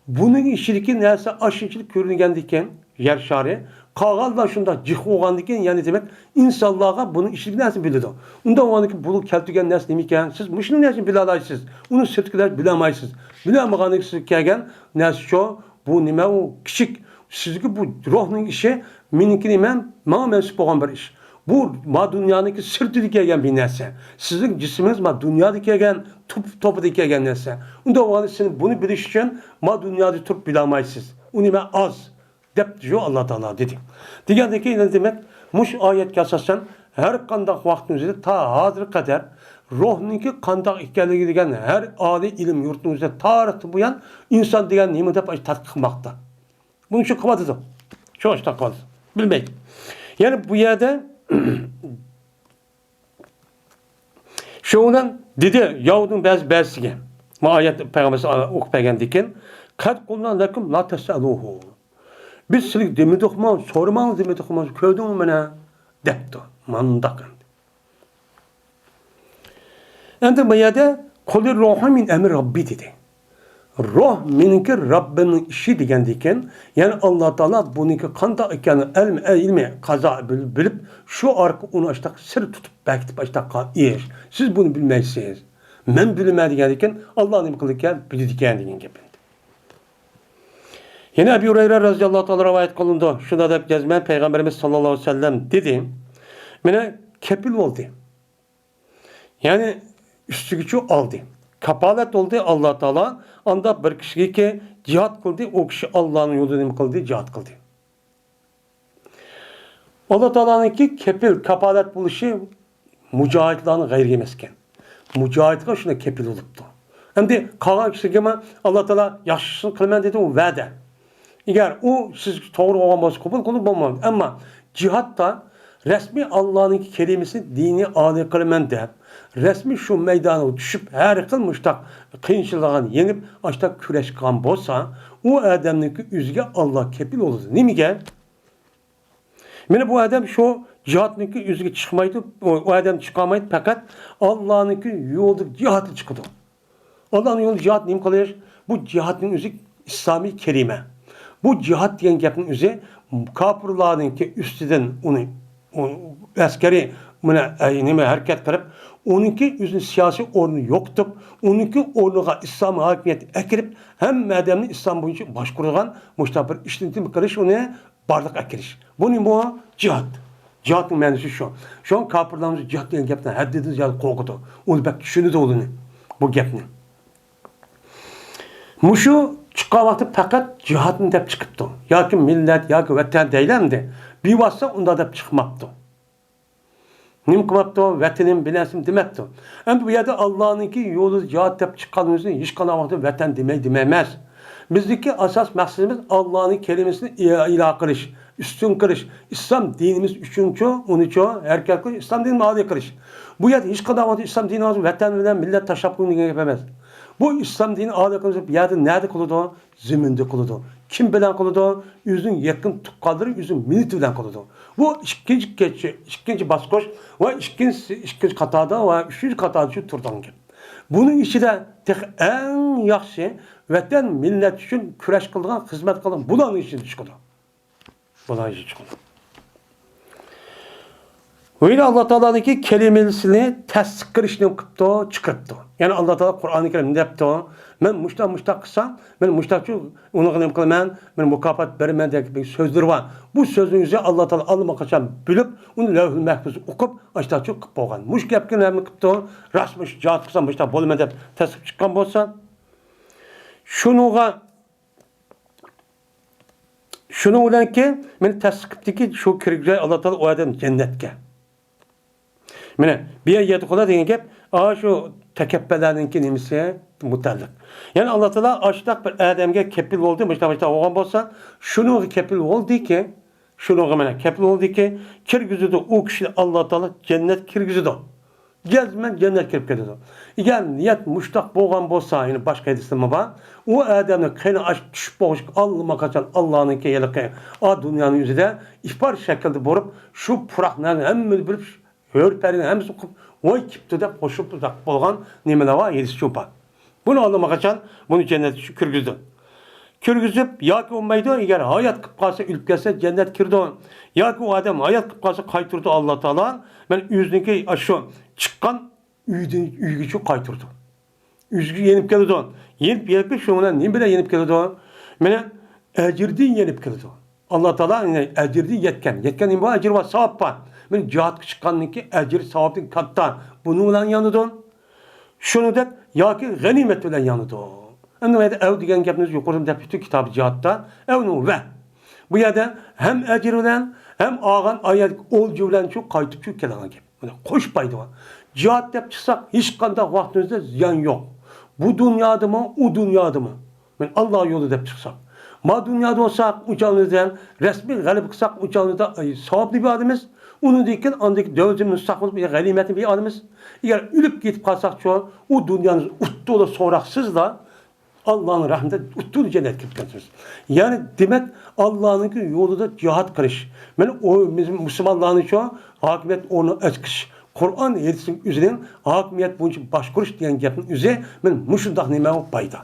بۇنىڭ ئىچىدىكى نەرسە ئاشۇنچىلىك كۆرۈنگەندىكىن، يەر شارى، قالغانلار شۇنداق جىق بولغاندىكىن، يەنى دېمەك، ئىنسانلارغا بۇنىڭ ئىچىدىكى نەرسىنى بىلىدۇ. ئۇنداق بولغاندىكىن، بۇ كەلتۈرگەن نەرسە نېمىكەن؟ سىز مۇشۇنىڭ نەرسىنى بىلەلايسىز. ئۇنى سىرتقىلار بىلەلمەيسىز. بىلەلمىغاندىكىن، سىزگە كەلگەن نەرسە شۇ. بۇ نېمە ئۇ؟ كىچىك. سىزگە بۇ روھنىڭ ئىشى، مېنىڭكى نېمە؟ ماڭا مەنسۇپ بولغان بىر ئىش. بۇ ما دۇنيانىڭكى سىرتىدا كەلگەن بىر نەرسە. سىزنىڭ جىسمىڭىز ما دۇنيادا كەلگەن، توپ-، توپىدا كەلگەن نەرسە. ئۇنداق بولغاندا سىز بۇنى بىلىش ئۈچۈن ما دۇنيادا تۇرۇپ بىلەلمەيسىز. ئۇ نېمە؟ ئاز، دەپتۇ شۇ ئاللا تائالا دېدى. دېگەندىكىن، يەنە دېمەك، مۇشۇ ئايەتكە ئاساسەن، ھەر قانداق ۋاقىتنىڭ ئۆزىدە تا ھازىرغا قەدەر روھنىڭكى قانداق ئىكەنلىكى دېگەن ھەر ئالىي ئىلىم يۇرتنىڭ ئۆزىدە تارىختىن بۇيان ئىنسان دېگەن نېمە دەپ تەتقىق قىلماقتا. بۇنى شۇ قىلىۋاتىدۇ. شۇ ئىشتا قىلىۋاتىدۇ. بىلمەيدۇ. يەنە بۇ يەردە شۇ بىلەن دېدى يەھۇدنىڭ بەزى بەزىسىگە. بۇ ئايەت پەيغەمبەر ئوقۇپ بەرگەندىن كېيىن، قەد قۇلنا لەكۇم لا تەسئەلۇھۇ. بىز سىلىگە دېمىدۇقمۇ، سورىماڭ دېمىدۇقمۇ، كۆردۈڭمۇ مانا؟ دەپتۇ. مانداق ئەمدى. ئەمدى بۇ يەردە قۇلىر روھۇ مىن ئەمرى رەببى دېدى. روھ مېنىڭكى رەببىمنىڭ ئىشى دېگەندىكىن، يەنى ئاللا تائالا بۇنىڭكى قانداق ئىكەنلىكىنى ئىلمى، ئىلمى قازا بىل-، بىلىپ، شۇ ئارقىلىق ئۇنى ئاشتاق سىر تۇتۇپ بەكىتىپ ئاشتاق قال-، ئېرىش. سىز بۇنى بىلمەيسىز. مەن بىلىمەن دېگەندىكىن، ئاللا نېمە قىلىدىكەن؟ بىلىدىكەن دېگەن گەپ. يەنە ئەبۇ ھۇرەيرە رەزىياللاھۇ تائالا رىۋايەت قىلىنىدۇ. شۇنداق دەپ يازىمەن، پەيغەمبىرىمىز ساللاللاھۇ ئەلەيھى ۋەسەللەم دېدى، مانا كەپىل بولدى. يەنى ئۈستىگىچۇ ئالدى. كاپالەت بولدى ئاللا تائالا. ئاندا بىر كىشىگىكى جىھاد قىلدى، ئۇ كىشى ئاللانىڭ يولىدا نېمە قىلدى؟ جىھاد قىلدى. ئاللا تائالانىڭكى كەپىل، كاپالەت بولۇشى مۇجاھىدلارنىڭ غەيرىگە ئەمەسكەن. مۇجاھىدقا شۇنداق كەپىل بولۇپتۇ. ئەمدى قالغان كىشىلەرگىمۇ ئاللا تائالا ياخشىسىنى قىلىمەن دېدى، ئۇ ۋەدە. ئەگەر ئۇ سىز توغرا بولغان بولسا قوبۇل قىلىپ بولمامدۇ. ئەمما جىھادتا رەسمىي ئاللانىڭكى كەلىمىسىنى دىنىي ئالىي قىلىمەن دەپ، رەسمىي شۇ مەيدانغا چۈشۈپ، ھەر خىل مۇشتاق قىيىنچىلىقلارنى يېڭىپ، ئاشتاق كۈرەش قىلغان بولسا، ئۇ ئادەمنىڭكى ئۆزىگە ئاللا كەپىل بولىدۇ. نېمىگە؟ مانا بۇ ئادەم شۇ جىھادنىڭكى ئۆزىگە چىقمايدۇ، ئۇ، ئۇ ئادەم چىقالمايدۇ، پەقەت ئاللانىڭكى يولىدا جىھادقا چىقىدۇ. ئاللانىڭ يولىدا جىھاد نېمە قىلىش؟ بۇ جىھادنىڭ ئۆزى ئىسلامىي كەلىمە. بۇ جىھاد دېگەن گەپنىڭ ئۆزى كاپىرلارنىڭكى ئۈستىدىن ئۇنى، ئۇ ئەسكەرىي مانا، ئەي، نېمە ھەرىكەت قىلىپ، ئۇنىڭكى ئۆزىنىڭ سىياسىي ئورنىنى يوقىتىپ، ئۇنىڭكى ئورنىغا ئىسلام ھاكىمىيەتنى ئەكىرىپ، ھەممە ئادەمنى ئىسلام بويىچە باشقۇرىدىغان مۇشۇنداق بىر ئىشنى نېمە قىلىش، ئۇنى بارلىققا ئەكىرىش. بۇ نېمە بۇ؟ جىھاد. جىھادنىڭ مەنىسى شۇ. شۇڭا كاپىرلارمۇ جىھاد دېگەن گەپنى ھەددىدىن زىيادە قورقىدۇ. ئۇنى بەك چۈشىنىدۇ ئۇلىنى، بۇ گەپنى. مۇشۇ چىققان ۋاقتى پەقەت جىھادنى دەپ چىقىپتۇ. ياكى مىللەت، ياكى ۋەتەن دەيلى ئەمدى. بىۋاسىتە ئۇنداق دەپ چىقماپتۇ. نېمە قىلماپتۇ؟ ۋەتىنىم، بىلەسىم دېمەپتۇ. ئەمدى بۇ يەردە ئاللانىڭكى يولىدا جىھاد دەپ چىققانلىقىمىزنى ھېچقانداق ۋاقىتتا ۋەتەن دېمەي، دېمەيمىز. بىزدىكى ئاساس مەقسىتىمىز ئاللانىڭ كەلىمىسىنى ئى-، ئىلا قىلىش، ئۈستۈن قىلىش، ئىسلام دىنىمىز ئۈچۈنچۇ، ئۇنىچۇ ھەرىكەت قىلىش، ئىسلام دىنىنى ئالىي قىلىش. بۇ يەردە ھېچقانداق ۋاقىتتا ئىسلام دىنىڭىزنى ۋەتەن بىلەن مىللەت تاشلاپ قويۇڭ دېگەن گەپ ئەمەس. بۇ ئىسلام دىنى ئالىي قىلىنىش بۇ يەردە نەدە قىلىدۇ؟ زېمىندا قىلىدۇ. كىم بىلەن قىلىدۇ؟ ئۆزىنىڭ يېقىن تۇغقانلىرى، ئۆزىنىڭ مىللىتى بىلەن قىلىدۇ. بۇ ئىككىنچى كەچ-، ئىككىنچى باسقۇچ ۋە ئىككىنچى، ئىككىنچى قاتاردا ۋە ئۈچىنچى قاتاردا شۇ تۇرىدىغان گەپ. بۇنىڭ ئىچىدە تېخى ئەڭ ياخشى ۋەتەن، مىللەت ئۈچۈن كۈرەش قىلىدىغان، خىزمەت قىلىدىغان بۇلارنىڭ ئىچىدە چىقىدۇ. بۇلار ئىچىدە چىقىدۇ. ۋە يەنە ئاللا تائالانىڭكى كەلىمىسىنى تەستىق قىلىشنى قىپتۇ، چىقىرىپتۇ. يەنى ئاللا تائالا قۇرئانى كەرىمدە دەپتۇ، مەن مۇشتا، مۇشتاق قىلسام، مەن مۇشتاقچۇ ئۇنىڭغا نېمە قىلىمەن، مەن مۇكاپات بېرىمەن دېگەن سۆزلىرى بار. بۇ سۆزنىڭ ئۆزى ئاللا تائالا ئاللىماقاچان بىلىپ، ئۇنى لەۋھۇل مەھپۇزدا ئوقۇپ، ئاشتاقچۇ قىلىپ بولغان. مۇشۇ گەپكە نېمە قىپتۇ؟ راست مۇشۇ جىھاد قىلسام مۇشتاق بولىمەن دەپ تەستىق چىققان بولسا، شۇنىڭغا شۇنىڭ بىلەنكى مېنى تەستىقلىدىكى شۇ كىرگۈزەي ئاللا تائالا ئۇ ئادەم جەننەتكە. مانا، بۇ يەردە خۇدا دېگەن گەپ، ئا، شۇ تەكەببەرلەرنىڭكى نېمىسى مۇتەللىق. يەنى ئاللا تائالا ئاشتاق بىر ئادەمگە كەپىل بولدى، مۇشتاق، مۇشتاق بولغان بولسا، شۇنىڭغا كەپىل بولدىكى، شۇنىڭغا مانا كەپىل بولدىكى، كىرگۈزىدۇ، ئۇ كىشىنى ئاللا تائالا جەننەتكە كىرگۈزىدۇ. جەزمەن جەننەتكە كىرىپ كېتىدۇ. ئەگەر نىيەت مۇشتاق بولغان بولسا، يەنە باشقا ھەدىسلەرمۇ بار، ئۇ ئادەمنىڭ قېنى ئاش چۈشۈپ بولغۇچە ئاللىماقاچان ئاللانىڭكى ھېلىقى ئا دۇنيانىڭ يۈزىدە ئىپار شەكلىدە بولۇپ، شۇ پۇراقلارنى ھەممىنى بىلىپ، ھۆر پەرىنى ھەممىسىنى ئوقۇپ، ۋاي كېپتۇ دەپ قوشۇپ بولغان نېمىلەر بار، ھەدىسچۇ بار. بۇنى ئاللىماقاچان بۇنى جەننەتكە كىرگۈزدى. كىرگۈزۈپ ياكى بولمايدۇ، ئەگەر ھايات قىلىپ قالسا، ئۆلۈپ كەتسە جەننەتكە كىرىدۇ. ياكى ئۇ ئادەم ھايات قىلىپ قالسا، قايتۇرىدۇ ئاللا تائالا. مەن ئۆزىنىڭكى شۇ چىققان ئۆيدىن، ئۆيگىچۇ قايتۇرىدۇ. ئۆزىگە يېنىپ كېلىدۇ. يېنىپ، يېنىپ شۇ بىلەن نېمە بىلەن يېنىپ كېلىدۇ؟ مانا ئەجىردىن يېنىپ كېلىدۇ. ئاللا تائالا ئەجىردىن يەتكەن. يەتكەن نېمە بار؟ ئەجىر بار، ساۋاب بار. مانا جىھادقا چىققاندىن كېيىن ئەجىر، ساۋابى كاتتا. بۇنىڭ بىلەن يانىدۇ. شۇنىڭدەك ياكى غەنىيمەت بىلەن يانىدۇ. ئەمدى بۇ يەردە ئەۋ دېگەن گەپنى يۇقىرىدا دەپ ئۆتتۇق كىتابى جىھادتا. ئەۋنىڭ ۋە. بۇ يەردە ھەم ئەجىر بىلەن، ھەم ئالغان ئايەت ئولجا بىلەن شۇ قايتىپ شۇ كېلىدىغان گەپ. مانا قوش پايدا بار. جىھاد دەپ چىقساق، ھېچقانداق ۋاقتىمىزدا زىيان يوق. بۇ دۇنيادىمۇ، ئۇ دۇنيادىمۇ. مانا ئاللا يولى دەپ چىقساق. ما دۇنيادا بولساق، ئۇ چاغىمىزدا رەسمىي غەلىبە قىلساق، ئۇ چاغىمىزدا، ئاي، ساۋابنى بېرىدىمىز. ئۇنىڭدىن كېيىن ئاندىن كېيىن دۆلىتىمىز مۇستەقىل بولۇپ، غەنىيمەتنى بېرىدىمىز. ئەگەر ئۆلۈپ كېتىپ قالساقچۇ، ئۇ دۇنيانى ئۇتتۇرلا سوراقسىزلا، ئاللانىڭ رەھمىتىدە ئۇتتۇرلا جەننەتكە كىرىپ كېتىمىز. يەنى دېمەك، ئاللانىڭكى يولىدا جىھاد قىلىش. مانا ئۇ بىزنىڭ مۇسۇلمانلارنىڭچۇ ھاكىمىيەت ئورنىنى ئەسكىش. قۇرئان ھەدىسنىڭ ئۆزىنىڭ ھاكىمىيەت بويىچە باشقۇرۇش دېگەن گەپنىڭ ئۆزى مانا مۇشۇنداق نېمە پايدا.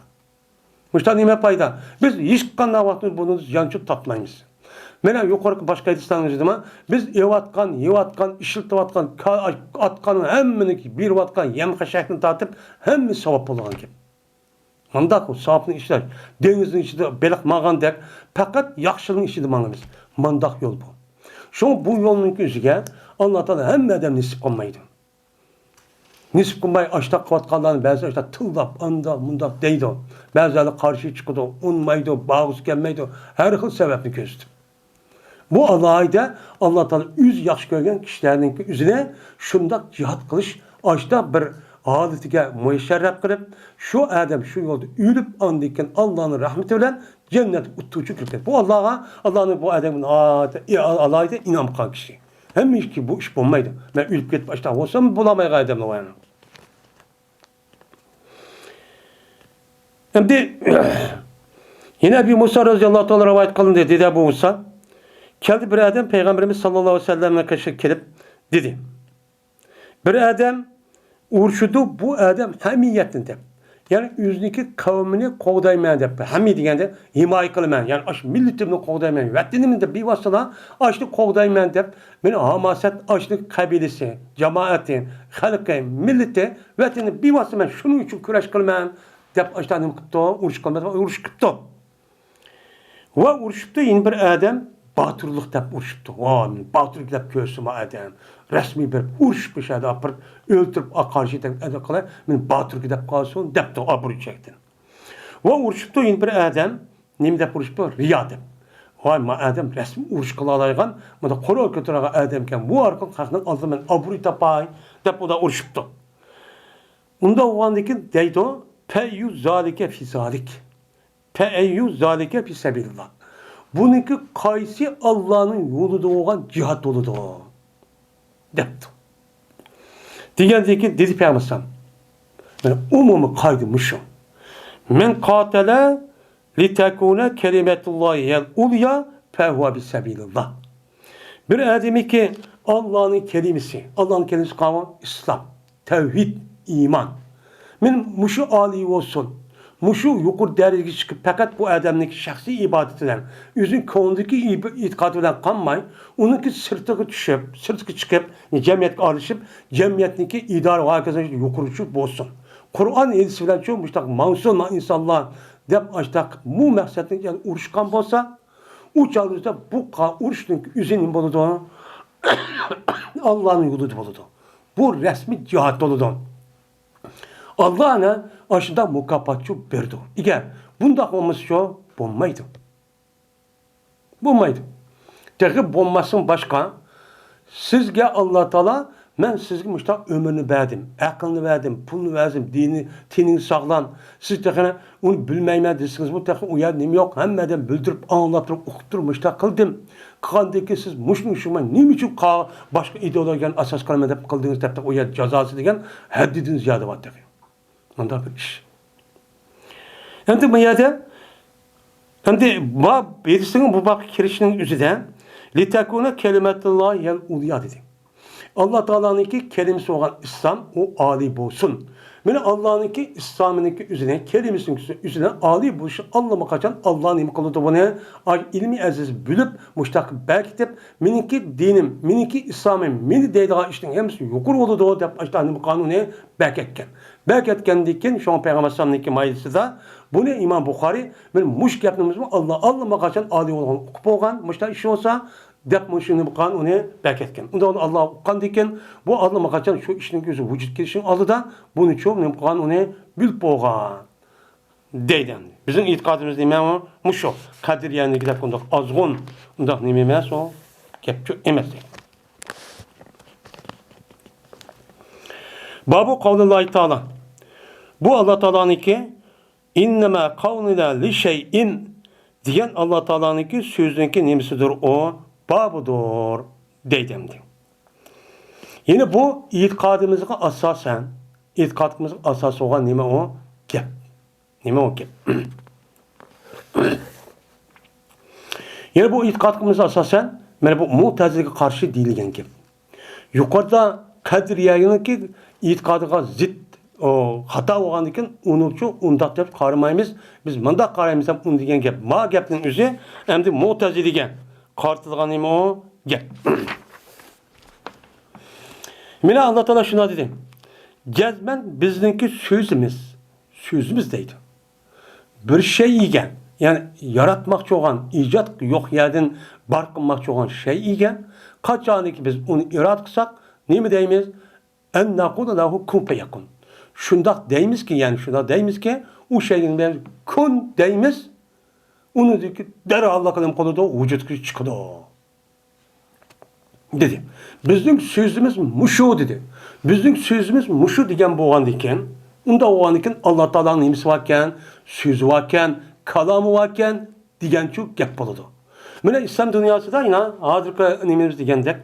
مۇشۇنداق نېمە پايدا؟ بىز ھېچقانداق ۋاقىتتا بۇنىڭدىن زىيانچۇ تاپمايمىز. مانا يۇقىرىقى باشقا ھەدىسلەرنىڭ ئۆزىدىمۇ بىز ئېۋاتقان، يەۋاتقان، ئىشلىتىۋاتقان، كا-، ئاتقان ھەممىنىڭ بېرىۋاتقان يەم خەشەكتىن تارتىپ ھەممە ساۋاب بولىدىغان گەپ. مانداق ساۋابنى ئىشلەش، دېڭىزنىڭ ئىچىدە بېلىق ماڭغاندەك، پەقەت ياخشىلىقنىڭ ئىچىدە ماڭىمىز. مانداق يول بۇ. شۇڭا بۇ يولنىڭ ئۆزىگە ئاللا تائالا ھەممە ئادەم نېسىپ قىلمايدۇ. نېسىپ قىلماي ئاشتاق قىلىۋاتقانلارنى بەزى ئاشتاق تىللاپ، ئانداق، مۇنداق دەيدۇ. بەزىلەر قارشى چىقىدۇ، ئۇنىمايدۇ، بارغۇسى كەلمەيدۇ، ھەر خىل سەۋەبنى كۆرسىتىپ. بۇ ئالاھىدە ئاللا تائالا ئۆزى ياخشى كۆرگەن كىشىلەرنىڭكى ئۆزىنى شۇنداق جىھاد قىلىش، ئاشتاق بىر ھالىتىگە مۇشەررەپ قىلىپ، شۇ ئادەم شۇ يولدا ئۆلۈپ، ئاندىن كېيىن ئاللانىڭ رەھمىتى بىلەن جەننەتكە ئۇتتۇرۇچى كىرىپ كەتتى. بۇ ئاللاغا، ئاللانىڭ بۇ ئادەمگە ناھايىتى ئالاھىدە ئىنئام قىلغان كىشى. ھەممە ئىشكى بۇ ئىش بولمايدۇ. مەن ئۆلۈپ كېتىپ ئاشتاق بولسام بولالمايدىغان ئادەملەر بار. ئەمدى يەنە ئەبى مۇسا رەزىياللاھۇ تائالا رىۋايەت قىلىندى، دېدى ئەبۇ مۇسا. كەلدى بىر ئادەم پەيغەمبىرىمىز ساللاللاھۇ ئەلەيھى ۋەسەللەمنىڭ قېشىغا كېلىپ دېدى. بىر ئادەم ئۇرۇشىدۇ، بۇ ئادەم ھەمىيەتنى دەپ. يەنى ئۆزىنىڭكى قەۋمىنى قوغدايمەن دەپ، ھەمىي دېگەندە ھىمايە قىلىمەن، يەنى ئاشۇ مىللىتىمنى قوغدايمەن، ۋەتىنىمنى دەپ بىۋاسىتىلا ئاشۇنى قوغدايمەن دەپ، مېنى ھاماسەت ئاشۇنىڭ قەبىلىسى، جامائىتى، خەلقى، مىللىتى، ۋەتىنى بىۋاسىتە مەن شۇنىڭ ئۈچۈن كۈرەش قىلىمەن دەپ ئاشۇنداق نېمە قىپتۇ، ئۇرۇش قىلمايدىغان ئۇرۇش قىپتۇ. ۋە ئۇرۇشۇپتۇ، يەنە بىر ئادەم باتۇرلۇق دەپ ئۇرۇشۇپتۇ. ۋا، مېنى باتۇر دەپ كۆرسۇن بۇ ئادەم. رەسمىي بېرىپ ئۇرۇشۇپ، مۇشۇ يەردە ئاپىرىپ ئۆلتۈرۈپ، قارشى تەرەپ قىلاي، مېنى باتۇركى دەپ قالسۇن دەپتۇ، ئابرۇي چەكتىن. ۋە ئۇرۇشۇپتۇ، يەنە بىر ئادەم نېمە دەپ ئۇرۇشۇپتۇ؟ رىيا دەپ. ۋاي، ما ئادەم رەسمىي ئۇرۇش قىلالايدىغان، مانا قورال كۆتۈرىدىغان ئادەمكەن، بۇ ئارقىلىق خەقنىڭ ئالدىدا مەن ئابرۇي تاپاي دەپ ئۇدا ئۇرۇشۇپتۇ. ئۇنداق بولغاندىن كېيىن دەيدۇ، پەييۇ زالىكە فى زالىك. پەئەييۇ زالىكە فى سەبىلىللا. بۇنىڭكى قايسى ئاللانىڭ يولىدا بولغان جىھاد بولىدۇ؟ دەپتۇ. دېگەندىن كېيىن دېدى پەيغەمبەر ئەلەيھىسسالام، مانا ئومۇمىي قائىدە مۇشۇ. مەن قاتەلە لىتەكۇنە كەلىمەتۇللاھىيەل ئۇليا فەھۇۋە بى سەبىلىللا. بىر ئادەمنىڭكى ئاللانىڭ كەلىمىسى، ئاللانىڭ كەلىمىسى قالغان ئىسلام، تەۋھىد، ئىمان. مەن مۇشۇ ئالىي بولسۇن، مۇشۇ يۇقىرى دەرىجىگە چىقىپ، پەقەت بۇ ئادەمنىڭكى شەخسىي ئىبادىتى بىلەن، ئۆزىنىڭ كۆڭلىدىكى ئىب-، ئېتىقادى بىلەن قالماي، ئۇنىڭكى سىرتىغا چۈشۈپ، سىرتقا چىقىپ، جەمئىيەتكە ئارىلىشىپ، جەمئىيەتنىڭكى ئىدارە ۋە ھاكازا يۇقىرى چۈشۈپ بولسۇن. قۇرئان ھەدىس بىلەن شۇ مۇشۇنداق ماڭسۇن ئىنسانلار دەپ، ئاشتاق بۇ مەقسەتنى ئۇرۇشقان بولسا، ئۇ چاغدا بۇ قا-، ئۇرۇشنىڭ ئۆزى نېمە بولىدۇ؟ ئاللانىڭ يولىدا بولىدۇ. بۇ رەسمىي جىھاد بولىدۇ. ئاللا ئەنە ئاشۇنداق مۇكاپاتچۇ بېرىدۇ. ئەگەر بۇنداق بولمىسىچۇ، بولمايدۇ. بولمايدۇ. تېخى بولماستىن باشقا، سىزگە ئاللا تائالا، مەن سىزگە مۇشۇنداق ئۆمۈرنى بەردىم، ئەقىلنى بەردىم، پۇلنى بەردىم، دىنى، تېنىڭىز ساغلام. سىز تېخى ئۇنى بىلمەيمەن دېسىڭىزمۇ، تېخى ئۇ يەردە نېمە يوق، ھەممە ئادەم بىلدۈرۈپ، ئاڭلاتتۇرۇپ، ئۇقتۇرۇپ، مۇشۇنداق قىلدىم. قىلغاندىن كېيىن سىز مۇشۇنى شۇ نېمە ئۈچۈن قا-، باشقا ئىدېئولوگىيەنى ئاساس قىلىمەن دەپ قىلدىڭىز دەپ، ئۇ يەردە جازاسى دېگەن ھەددىدىن زىيادە بار تېخى. مۇنداق بىر ئىش. ئەمدى بۇ يەردە، ئەمدى باب، بىرسىنىڭ بۇ بابقا كىرىشىنىڭ ئۆزىدە، لىتەكۇنە كەلىمەتۇللاھىيەل ئۇليا دېدى. ئاللا تائالانىڭكى كەلىمىسى بولغان ئىسلام، ئۇ ئالىي بولسۇن. مانا ئاللانىڭكى ئىسلامىنىڭكى ئۆزىنى، كەلىمىسىنىڭكى ئۆزىنى ئالىي بولۇشى ئاللىماقاچان ئاللا نېمە قىلىدۇ بۇنى؟ ئاي، ئىلمىي ئەزىز بىلىپ، مۇشتاق بەركىتىپ، مېنىڭكى دىنىم، مېنىڭكى ئىسلامىم، مېنى دەيدىغان ئىشنىڭ ھەممىسى يۇقىرى بولىدۇ دەپ ئاشتا نېمە قانۇنى بەركەتكەن. بەركەتكەندىن كېيىن شۇڭا پەيغەمبەر ئەلەيھىسسالامنىڭكى مايىلىسىدا بۇنى ئىمام بۇخارىي، مانا مۇشۇ گەپنى مۇشۇ ئاللا ئاللىماقاچان ئالىي بولغان ئۇقۇپ بولغان، مۇشۇنداق ئىش بولسا، دەپ مۇشۇنى بۇ قانۇنى بەركەتكەن. ئۇندا ئاللا ئۇققاندىن كېيىن، بۇ ئاللىماقاچان شۇ ئىشنىڭ ئۆزى ۋۇجۇدقا كېلىشىنىڭ ئالدىدا بۇنى چوڭ نېمە قىلغان، ئۇنى بىلىپ بولغان دەيدۇ. بىزنىڭ ئېتىقادىمىز نېمە؟ مۇشۇ قەدرىيەنىڭكىدەك ئۇنداق ئازغۇن، ئۇنداق نېمە ئەمەس، ئۇ گەپچۇ ئەمەس دەيدۇ. بابۇ قەۋلىللاھى تائالا. بۇ ئاللا تائالانىڭكى ئىننەمە قەۋلىنە لىشەيئىن دېگەن ئاللا تائالانىڭكى سۆزىنىڭكى نېمىسىدۇر ئۇ؟ بابىدۇر دەيدۇ ئەمدى. يەنى بۇ ئېتىقادىمىزغا ئاساسەن، ئېتىقادىمىزغا ئاساس بولغان نېمە ئۇ؟ گەپ. نېمە ئۇ گەپ؟ يەنى بۇ ئېتىقادىمىزغا ئاساسەن، مانا بۇ مۇتەزىلىگە قارشى دېيىلگەن گەپ. يۇقىرىدا قەدرىيەنىڭكى ئېتىقادىغا زىت، ئۇ، خاتا بولغاندىكىن، ئۇنىچۇ ئۇنداق دەپ قارىمايمىز، بىز مۇنداق قارايمىز دەپ ئۇنى دېگەن گەپ. ما گەپنىڭ ئۆزى ئەمدى مۇتەزىلىگە قارىتىدىغان نېمە ئۇ گەپ. مانا ئاللا تائالا شۇنداق دېدى. جەزمەن بىزنىڭكى سۆزىمىز، سۆزىمىز دەيدۇ. بىر شەيئىگە، يەنى ياراتماقچى بولغان، ئىجاد يوق يەردىن بار قىلماقچى بولغان شەيئىگە، قاچانكى بىز ئۇنى ئىرادە قىلساق، نېمە دەيمىز؟ ئەن نەقۇلە لەھۇ كۇن فەيەكۇن. شۇنداق دەيمىزكى، يەنى شۇنداق دەيمىزكى، ئۇ شەيئىگە كۇن دەيمىز، ئۇنىڭدىكى دەرھاللىق نېمە قىلىدۇ؟ ۋۇجۇدقا چىقىدۇ. دېدى. بىزنىڭ سۆزىمىز مۇشۇ دېدى. بىزنىڭ سۆزىمىز مۇشۇ دېگەن بولغاندىكىن، ئۇنداق بولغاندىكىن، ئاللا تائالانىڭ نېمىسى باركەن، سۆزى باركەن، كالامى باركەن دېگەنچۇ گەپ بولىدۇ. مانا ئىسلام دۇنياسىدا يەنە ھازىرقى نېمىمىز دېگەندەك،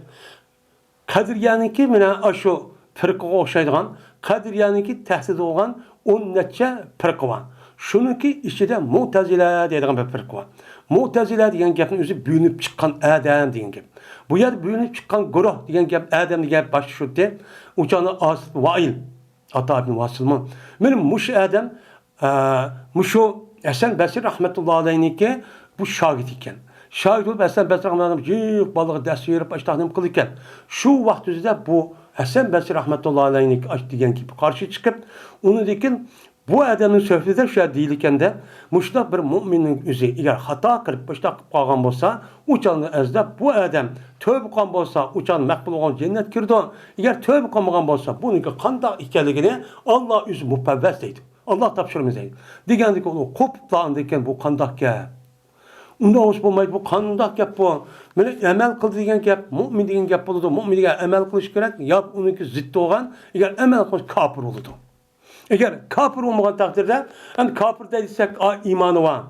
قەدرىيەنىڭكى مانا ئاشۇ پىرقىغا ئوخشايدىغان، قەدرىيەنىڭكى تەھدىت بولغان ئون نەچچە پىرقە بار. شۇنىڭكى ئىچىدە مۇتەزىلە دەيدىغان بىر پىرقە بار. مۇتەزىلە دېگەن گەپنىڭ ئۆزى بۆلۈنۈپ چىققان ئادەم دېگەن گەپ. بۇ يەردە بۆلۈنۈپ چىققان گۇرۇھ دېگەن گەپ، ئادەم دېگەن گەپ باشتا شۇتى. ئۇ چاغدا ئاسىل ۋائىل، ئاتا ئىبن ۋاسىلمۇ. مانا مۇشۇ ئادەم ئە، مۇشۇ ھەسەن بەسرى رەھمەتۇللا ئەلەيھنىڭكى بۇ شاگىرتى ئىكەن. شاگىرت بولۇپ ھەسەن بەسرى رەھمەتۇللا جىق بالىغا دەرس بېرىپ، ئاشتاق نېمە قىلىدىكەن. شۇ ۋاقىت ئۆزىدە بۇ ھەسەن بەسرى رەھمەتۇللا ئەلەيھنىڭكى ئاش دېگەن گېپى قارشى چىقىپ، ئۇنىڭدىن كېيىن بۇ ئادەمنىڭ سۆھبىتىدە شۇ يەردە دېيىلگەندە، مۇشۇنداق بىر مۇئمىننىڭ ئۆزى ئەگەر خاتا قىلىپ، ئاشتاق قىلىپ قالغان بولسا، ئۇ چاغنى ئەزدەپ، بۇ ئادەم تۆبە قىلغان بولسا، ئۇ چاغنى مەقبۇل بولغان جەننەتكە كىرىدۇ. ئەگەر تۆبە قىلمىغان بولسا، بۇنىڭكى قانداق ئىكەنلىكىنى ئاللا ئۆزى مۇپەۋۋەز دەيدۇ. ئاللا تاپشۇرىمىز دەيدۇ. دېگەندىكىن ئۇ قوپۇپلا ئاندىن كېيىن بۇ قانداق گەپ؟ ئۇنداق بولسا بولمايدۇ، بۇ قانداق گەپ بۇ؟ مانا ئەمەل قىلدى دېگەن گەپ، مۇئمىن دېگەن گەپ بولىدۇ. مۇئمىن دېگەن ئەمەل قىلىش كېرەك، ياكى ئۇنىڭكى زىتى بولغان، ئەگەر ئەمەل قىلمىسا كاپىر بولىدۇ. ئەگەر كاپىر بولمىغان تەقدىردە، ئەمدى كاپىر دەي دېسەك، ئا، ئىمانى بار.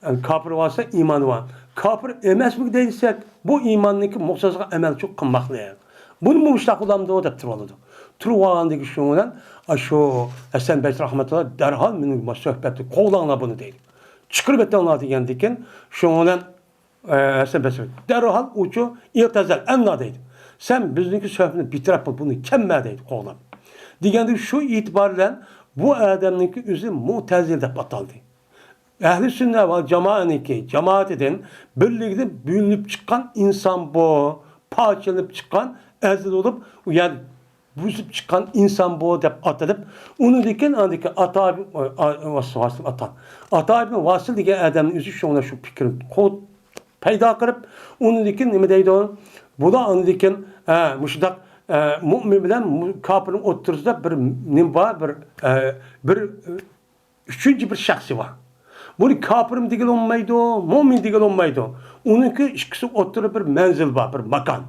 ئەمدى كاپىر بولسا ئىمانى بار. كاپىر ئەمەسمىكى دەي دېسەك، بۇ ئىماننىڭكى مۇقتەزىغا ئەمەلچىلىك قىلماقلىق. بۇنى مۇشۇنداق بولامدۇ دەپ تۇرۇۋالىدۇ. تۇرۇۋالغاندىكى شۇنىڭ بىلەن، ئاشۇ ھەسەن بەسرى رەھمەتۇللا دەرھال مېنىڭ سۆھبەتتىن قوغلاڭلار بۇنى دەيدۇ. چىقىرىۋېتىڭلار دېگەندىكىن، شۇنىڭ بىلەن، ئە، ھەسەن بەسرى دەرھال ئۇچۇ ئىغتەزەل ئەننا دەيدۇ. سەن بىزنىڭكى سۆھبىتىنى بىتەرەپ قىل، بۇنى كەلمە دەيدۇ قوغلاپ. دېگەندىكى شۇ ئېتىبار بىلەن بۇ ئادەمنىڭكى ئۆزى مۇتەزىلە دەپ ئاتالدى. ئەھلى سۈننە ۋە جامائەنىڭكى جامائىتىدىن بىرلىكىدىن بۆلۈنۈپ چىققان ئىنسان بۇ، پارچىلىنىپ چىققان، ئەزىل بولۇپ، ئۇ يەردە بۇزۇپ چىققان ئىنسان بۇ دەپ ئاتىلىپ، ئۇنىڭدىن كېيىن ئاندىكى ئاتا، ئا-، ئا-، ۋاسىل، ۋاسىل ئاتا. ئاتا ئىبن ۋاسىل دېگەن ئادەمنىڭ ئۆزى شۇڭا شۇ پىكىرنى قوت-، پەيدا قىلىپ، ئۇنىڭدىن كېيىن نېمە دەيدۇ؟ بۇلار ئاندىن كېيىن، ئە، مۇشۇنداق، ئە، مۇئمىن بىلەن مۇ-، كاپىرنىڭ ئوتتۇرىسىدا بىر نېمە بار، بىر، ئە، بىر، ئۈچىنچى بىر شەخسى بار. بۇنى كاپىرمۇ دېگىلى بولمايدۇ، مۇئمىن دېگىلى بولمايدۇ. ئۇنىڭكى ئىككىسى ئوتتۇرىدا بىر مەنزىل بار، بىر ماكان.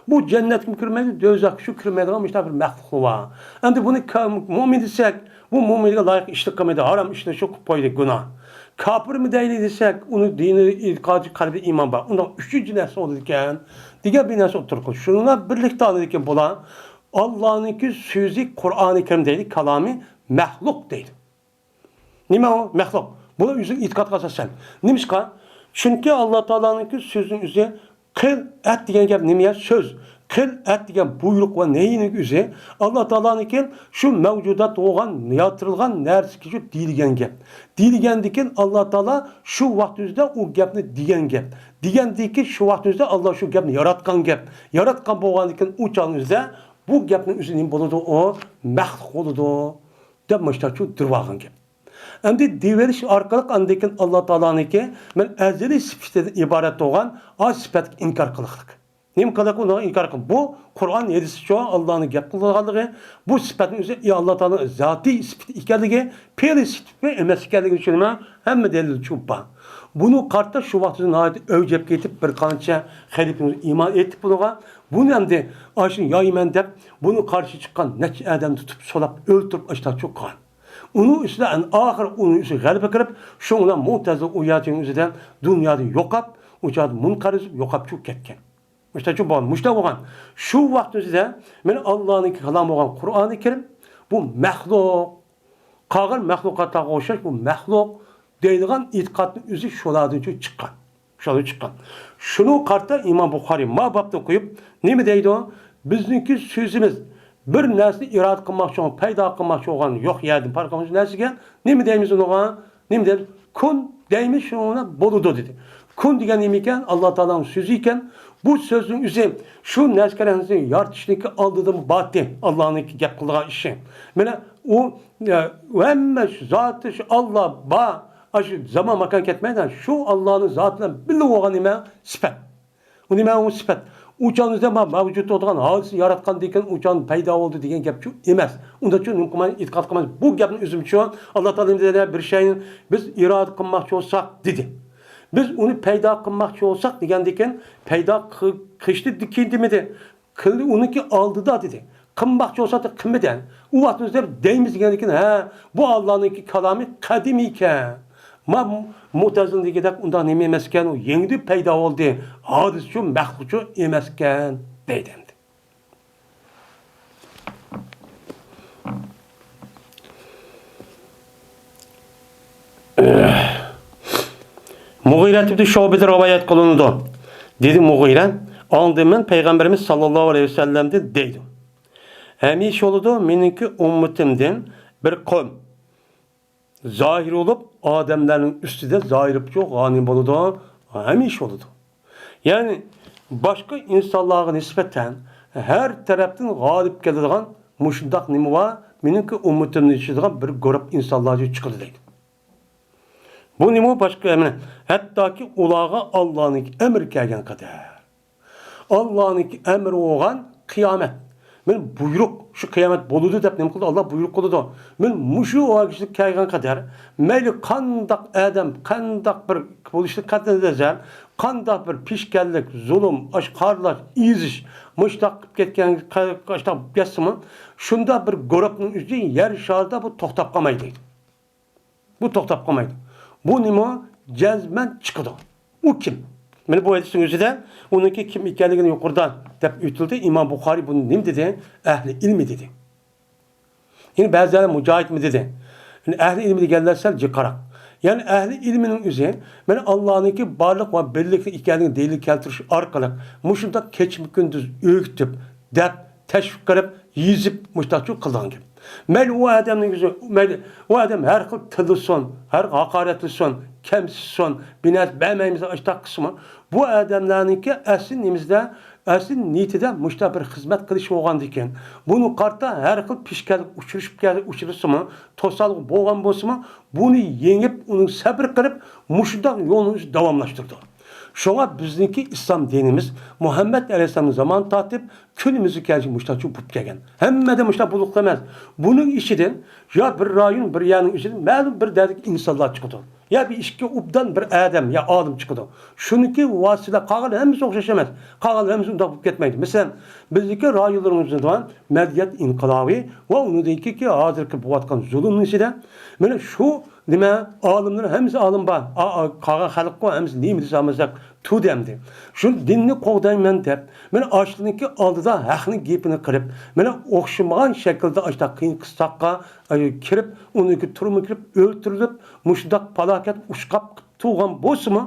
بۇ جەننەتكىمۇ كىرمەيدۇ، دوزاخقا شۇ كىرمەيدىغان مۇشۇنداق بىر مەخلۇقلار بار. ئەمدى بۇنى كا-، مۇئمىن دېسەك، بۇ مۇئمىنگە لايىق ئىشنى قىلمايدۇ، ھارام ئىشنى شۇ قىلىپ قويدى، گۇناھ. كاپىرمۇ دەيلى دېسەك، ئۇنىڭ دىنى، ئېتىقادى، قەلبى ئىمان بار. ئۇنداق ئۈچىنچى نەرسە بولىدىكەن دېگەن بىر نەرسە ئوتتۇرىغا قويدى. شۇنىڭ بىلەن بىرلىكتە ئاندىن كېيىن بۇلار ئاللانىڭكى سۆزى، قۇرئانى كەرىم دەيدۇ، كالامى مەخلۇق دەيدۇ. نېمە ئۇ؟ مەخلۇق. بۇ ئۆزىنىڭ ئېتىقادىغا ئاساسەن. نېمىشقا؟ چۈنكى ئاللا تائالانىڭكى سۆزىنىڭ ئۆزى قىل، ئەت دېگەن گەپ نېمە؟ سۆز. قىل، ئەت دېگەن بۇيرۇق ۋە نەھينىڭ ئۆزى ئاللا تائالانىڭكى شۇ مەۋجۇدات بولغان، يارىتىلغان نەرسىگە دېيىلگەن گەپ. دېيىلگەندىن كېيىن ئاللا تائالا شۇ ۋاقىت ئۆزىدە ئۇ گەپنى دېگەن گەپ. دېگەندىن كېيىن شۇ ۋاقىت ئۆزىدە ئاللا شۇ گەپنى ياراتقان گەپ. ياراتقان بولغاندىن كېيىن ئۇ چاغنىڭ ئۆزىدە بۇ گەپنىڭ ئۆزى نېمە بولىدۇ؟ ئۇ مەخلۇق بولىدۇ، دەپ مۇشتاچۇ دۇرۋاغان گەپ. ئەمدى دېيىۋېلىش ئارقىلىق ئاندىن كېيىن ئاللا تائالانىڭكى مەن ئەزەلىي سۈپىتىدىن ئىبارەت بولغان ئا سۈپەتكە ئىنكار قىلىقلىق. نېمە قىلىق ئۇنىڭغا ئىنكار قىلىق؟ بۇ قۇرئان ھەدىسچۇ ئاللانىڭ گەپ قىلىدىغانلىقى، بۇ سۈپەتنىڭ ئۆزى ئاللا تائالانىڭ زاتىي سۈپىتى ئىكەنلىكى، پېئلىي سۈپىتى ئەمەس ئىكەنلىكىنى چۈشىنىمەن ھەممە دەلىلچۇ بار. بۇنى قارىتا شۇ ۋاقىتتا ناھايىتى ئۆجەپ كېتىپ، بىر قانچە خەلىپىمىز ئىمان ئېيتىپ بۇنىڭغا، بۇنى ئەمدى ئاشۇنى يايىمەن دەپ، بۇنى قارشى چىققان نەچچە ئادەمنى تۇتۇپ، سولاپ، ئۆلتۈرۈپ، ئاشتاچۇ قىلغان. ئۇنىڭ ئۈستىدە ئەن ئاخىر ئۇنىڭ ئۈستىگە غەلىبە كىرىپ، شۇنىڭ بىلەن مۇتەزىلە ئۇ يەرنىڭ ئۆزىدە دۇنيادىن يوقاپ، ئۇ چاغدا مۇنقەرز بولۇپ يوقاپ چىقىپ كەتكەن. مۇشتاچۇ بولغان، مۇشتا بولغان. شۇ ۋاقىت ئۆزىدە مانا ئاللانىڭ كالامى بولغان قۇرئانى كەرىم، بۇ مەخلۇق، قالغان مەخلۇقاتلارغا ئوخشاش بۇ مەخلۇق دەيدىغان ئېتىقادنىڭ ئۆزى شۇلاردىن چىققان. شۇلاردىن چىققان. شۇنىڭغا قارىتا ئىمام بۇخارىي ما بابنى قويۇپ نېمە دەيدۇ؟ بىزنىڭكى سۆزىمىز بىر نەرسىنى ئىرادە قىلماقچى بولغان، پەيدا قىلماقچى بولغان يوق يەردىن پەرق قىلمىغان نەرسىگە نېمە دەيمىز ئۇنىڭغا؟ نېمە دەيمىز؟ كۇن دەيمىز، شۇنىڭ بىلەن بولىدۇ دېدى. كۇن دېگەن نېمە ئىكەن؟ ئاللا تائالانىڭ سۆزى ئىكەن. بۇ سۆزنىڭ ئۆزى شۇ نەرسە يارىتىشنىڭكى ئالدىدىن بارتى، ئاللانىڭكى گەپ قىلىدىغان ئىشى. مانا ئۇ، ئە، ھەممە شۇ زاتى شۇ ئاللا بار، ئاشۇ زامان ماكان كەتمەيدۇ. شۇ ئاللانىڭ زاتى بىلەن بىللە بولغان نېمە؟ سۈپەت. ئۇ نېمە ئۇ سۈپەت؟ ئۇ چاغنىڭ ئۆزىدە ما-، مەۋجۇت بولىدىغان ھادىسە ياراتقاندىن كېيىن ئۇ چاغ پەيدا بولدى دېگەن گەپچۇ ئەمەس. ئۇنداقچۇ نېمە قىلماي، ئېتىقاد قىلمايمىز. بۇ گەپنىڭ ئۆزىمچۇ ئاللا تائالا نېمە دېدى؟ بىر شەينى بىز ئىرادە قىلماقچى بولساق دېدى. بىز ئۇنى پەيدا قىلماقچى بولساق دېگەندىن كېيىن پەيدا قىل-، قىلىشتىن كېيىن دېمىدى. قىلدى ئۇنىڭكى ئالدىدا دېدى. قىلماقچى بولسا قىلمىدى. ئۇ ۋاقىتتا بىز دەيمىز دېگەندىن كېيىن، ھە، بۇ ئاللانىڭكى كالامى قەدىمىي ئىكەن. ما مۇتەزىلىنىڭكىدەك ئۇنداق نېمە ئەمەسكەن، ئۇ يېڭىدىن پەيدا بولدى. ھادىسىچۇ، مەخلۇقچۇ ئەمەسكەن دەيدۇ ئەمدى. مۇغىرە ئىبنى شۇئبىدىن رىۋايەت قىلىنىدۇ. دېدى مۇغىرە، ئاڭلىدىم مەن پەيغەمبىرىمىز ساللاللاھۇ ئەلەيھى ۋەسەللەمدىن دەيدۇ. ھەمىشە بولىدۇ، مېنىڭكى ئۈممىتىمدىن بىر قوم زاھىر بولۇپ، ئادەملەرنىڭ ئۈستىدە زاھىر بولۇپ غالىب بولىدۇ، ھەمىشە بولىدۇ. يەنى باشقا ئىنسانلارغا نىسبەتەن ھەر تەرەپتىن غالىب كېلىدىغان مۇشۇنداق نېمە بار، مېنىڭكى ئۈممىتىمدىن چىقىدىغان بىر گۇرۇپ ئىنسانلار چىقىدۇ دەيدۇ. بۇ نېمە باشقا ئەمەس، ھەتتاكى ئۇلارغا ئاللانىڭ ئەمرى كەلگەن قەدەر. ئاللانىڭ ئەمرى بولغان قىيامەت. مانا بۇيرۇق، شۇ قىيامەت بولىدۇ دەپ نېمە قىلدى؟ ئاللا بۇيرۇق قىلىدۇ. مانا مۇشۇ ۋاقىت كەلگەن قەدەر، مەيلى قانداق ئادەم، قانداق بىر بولۇشىدىن قەتئىينەزەر، قانداق بىر پېشكەللىك، زۇلۇم، ئاشقارىلاش، ئېزىش، مۇشتاق قىلىپ كەتكەن، ئاشتاق كەتسىمۇ، شۇنداق بىر گۇرۇپنىڭ ئۆزى يەر شارىدا بۇ توختاپ قالمايدۇ. بۇ توختاپ قالمايدۇ. بۇ نېمە؟ جەزمەن چىقىدۇ. ئۇ كىم؟ مانا بۇ ھەدىسنىڭ ئۆزىدە ئۇنىڭكى كىم ئىكەنلىكىنى يۇقىرىدا دەپ ئۆتۈلدى. ئىمام بۇخارىي بۇنى نېمە دېدى؟ ئەھلى ئىلمى دېدى. يەنى بەزىلەر مۇجاھىدمۇ دېدى. يەنى ئەھلى ئىلمى دېگەنلەر سەل جىقراق. يەنى ئەھلى ئىلمىنىڭ ئۆزى مانا ئاللانىڭكى بارلىق ۋە بىرلىكتە ئىكەنلىكىنى دەلىل كەلتۈرۈش ئارقىلىق مۇشۇنداق كېچە-كۈندۈز ئۆگىتىپ، دەپ، تەشۋىق قىلىپ، يېزىپ، مۇشتاقچۇ قىلىدىغان گەپ. مەيلى ئۇ ئادەمنىڭ يۈزى، مەيلى ئۇ ئادەم ھەر خىل تىللىسۇن، ھەر ھاقارەتلىسۇن، كەمسىتسۇن، بىر نەرسە بەرمەيمىز، ئاشتاق قىلسىمۇ، بۇ ئادەملەرنىڭكى ئەسلى نېمىسىدە، ئەسلى نىيىتىدە مۇشتاق بىر خىزمەت قىلىش بولغاندىكىن، بۇنى قارىتا ھەر خىل پېشكەللىك ئۇچرىشىپ كەل-، ئۇچرىسىمۇ، توسالغۇ بولغان بولسىمۇ، بۇنى يېڭىپ، ئۇنىڭ سەبرى قىلىپ، مۇشۇنداق يولنى ئۆزى داۋاملاشتۇرىدۇ. شۇڭا بىزنىڭكى ئىسلام دىنىمىز مۇھەممەد ئەلەيھىسسالامدىن زامان تارتىپ كۈنىمىزگە كەلگۈچە مۇشۇنداق بولۇپ كەلگەن. ھەممىدە مۇشۇنداق بولۇپلا ئەمەس. بۇنىڭ ئىچىدىن يا بىر رايون، بىر يەرنىڭ ئىچىدىن مەلۇم بىر دەردىكى ئىنسانلار چىقىدۇ. يا بىر ئىككى ئوبدان بىر ئادەم يا ئالىم چىقىدۇ. شۇنىڭكى ۋاسىتە قالغان ھەممىسى ئوخشاش ئەمەس. قالغان ھەممىسى ئۇنداق بولۇپ كەتمەيدۇ. مەسىلەن، بىزنىڭكى رايونلىرىمىزدا مەدەنىيەت ئىنقىلابى ۋە ئۇنىڭدىن كېيىنكى ھازىرقى بولۇۋاتقان زۇلۇمنىڭ ئىچىدە مانا شۇ نېمە، ئالىملار ھەممىسى ئالىم بار. ئا، ئا، قالغان خەلققۇ ھەممىسى نېمە دېسە ئالمىساق، تۇردى ئەمدى. شۇ دىننى قوغدايمەن دەپ، مانا ئاشۇنىڭكى ئالدىدا ھەقنىڭ گېپىنى قىلىپ، مانا ئوخشىمىغان شەكىلدە ئاشۇنداق قىيىن قىستاققا، ئاي، كىرىپ، ئۇنىڭكى تۈرمىگە كىرىپ، ئۆلتۈرۈلۈپ، مۇشۇنداق پالاكەت ئۇچراپ تۇرغان بولسىمۇ،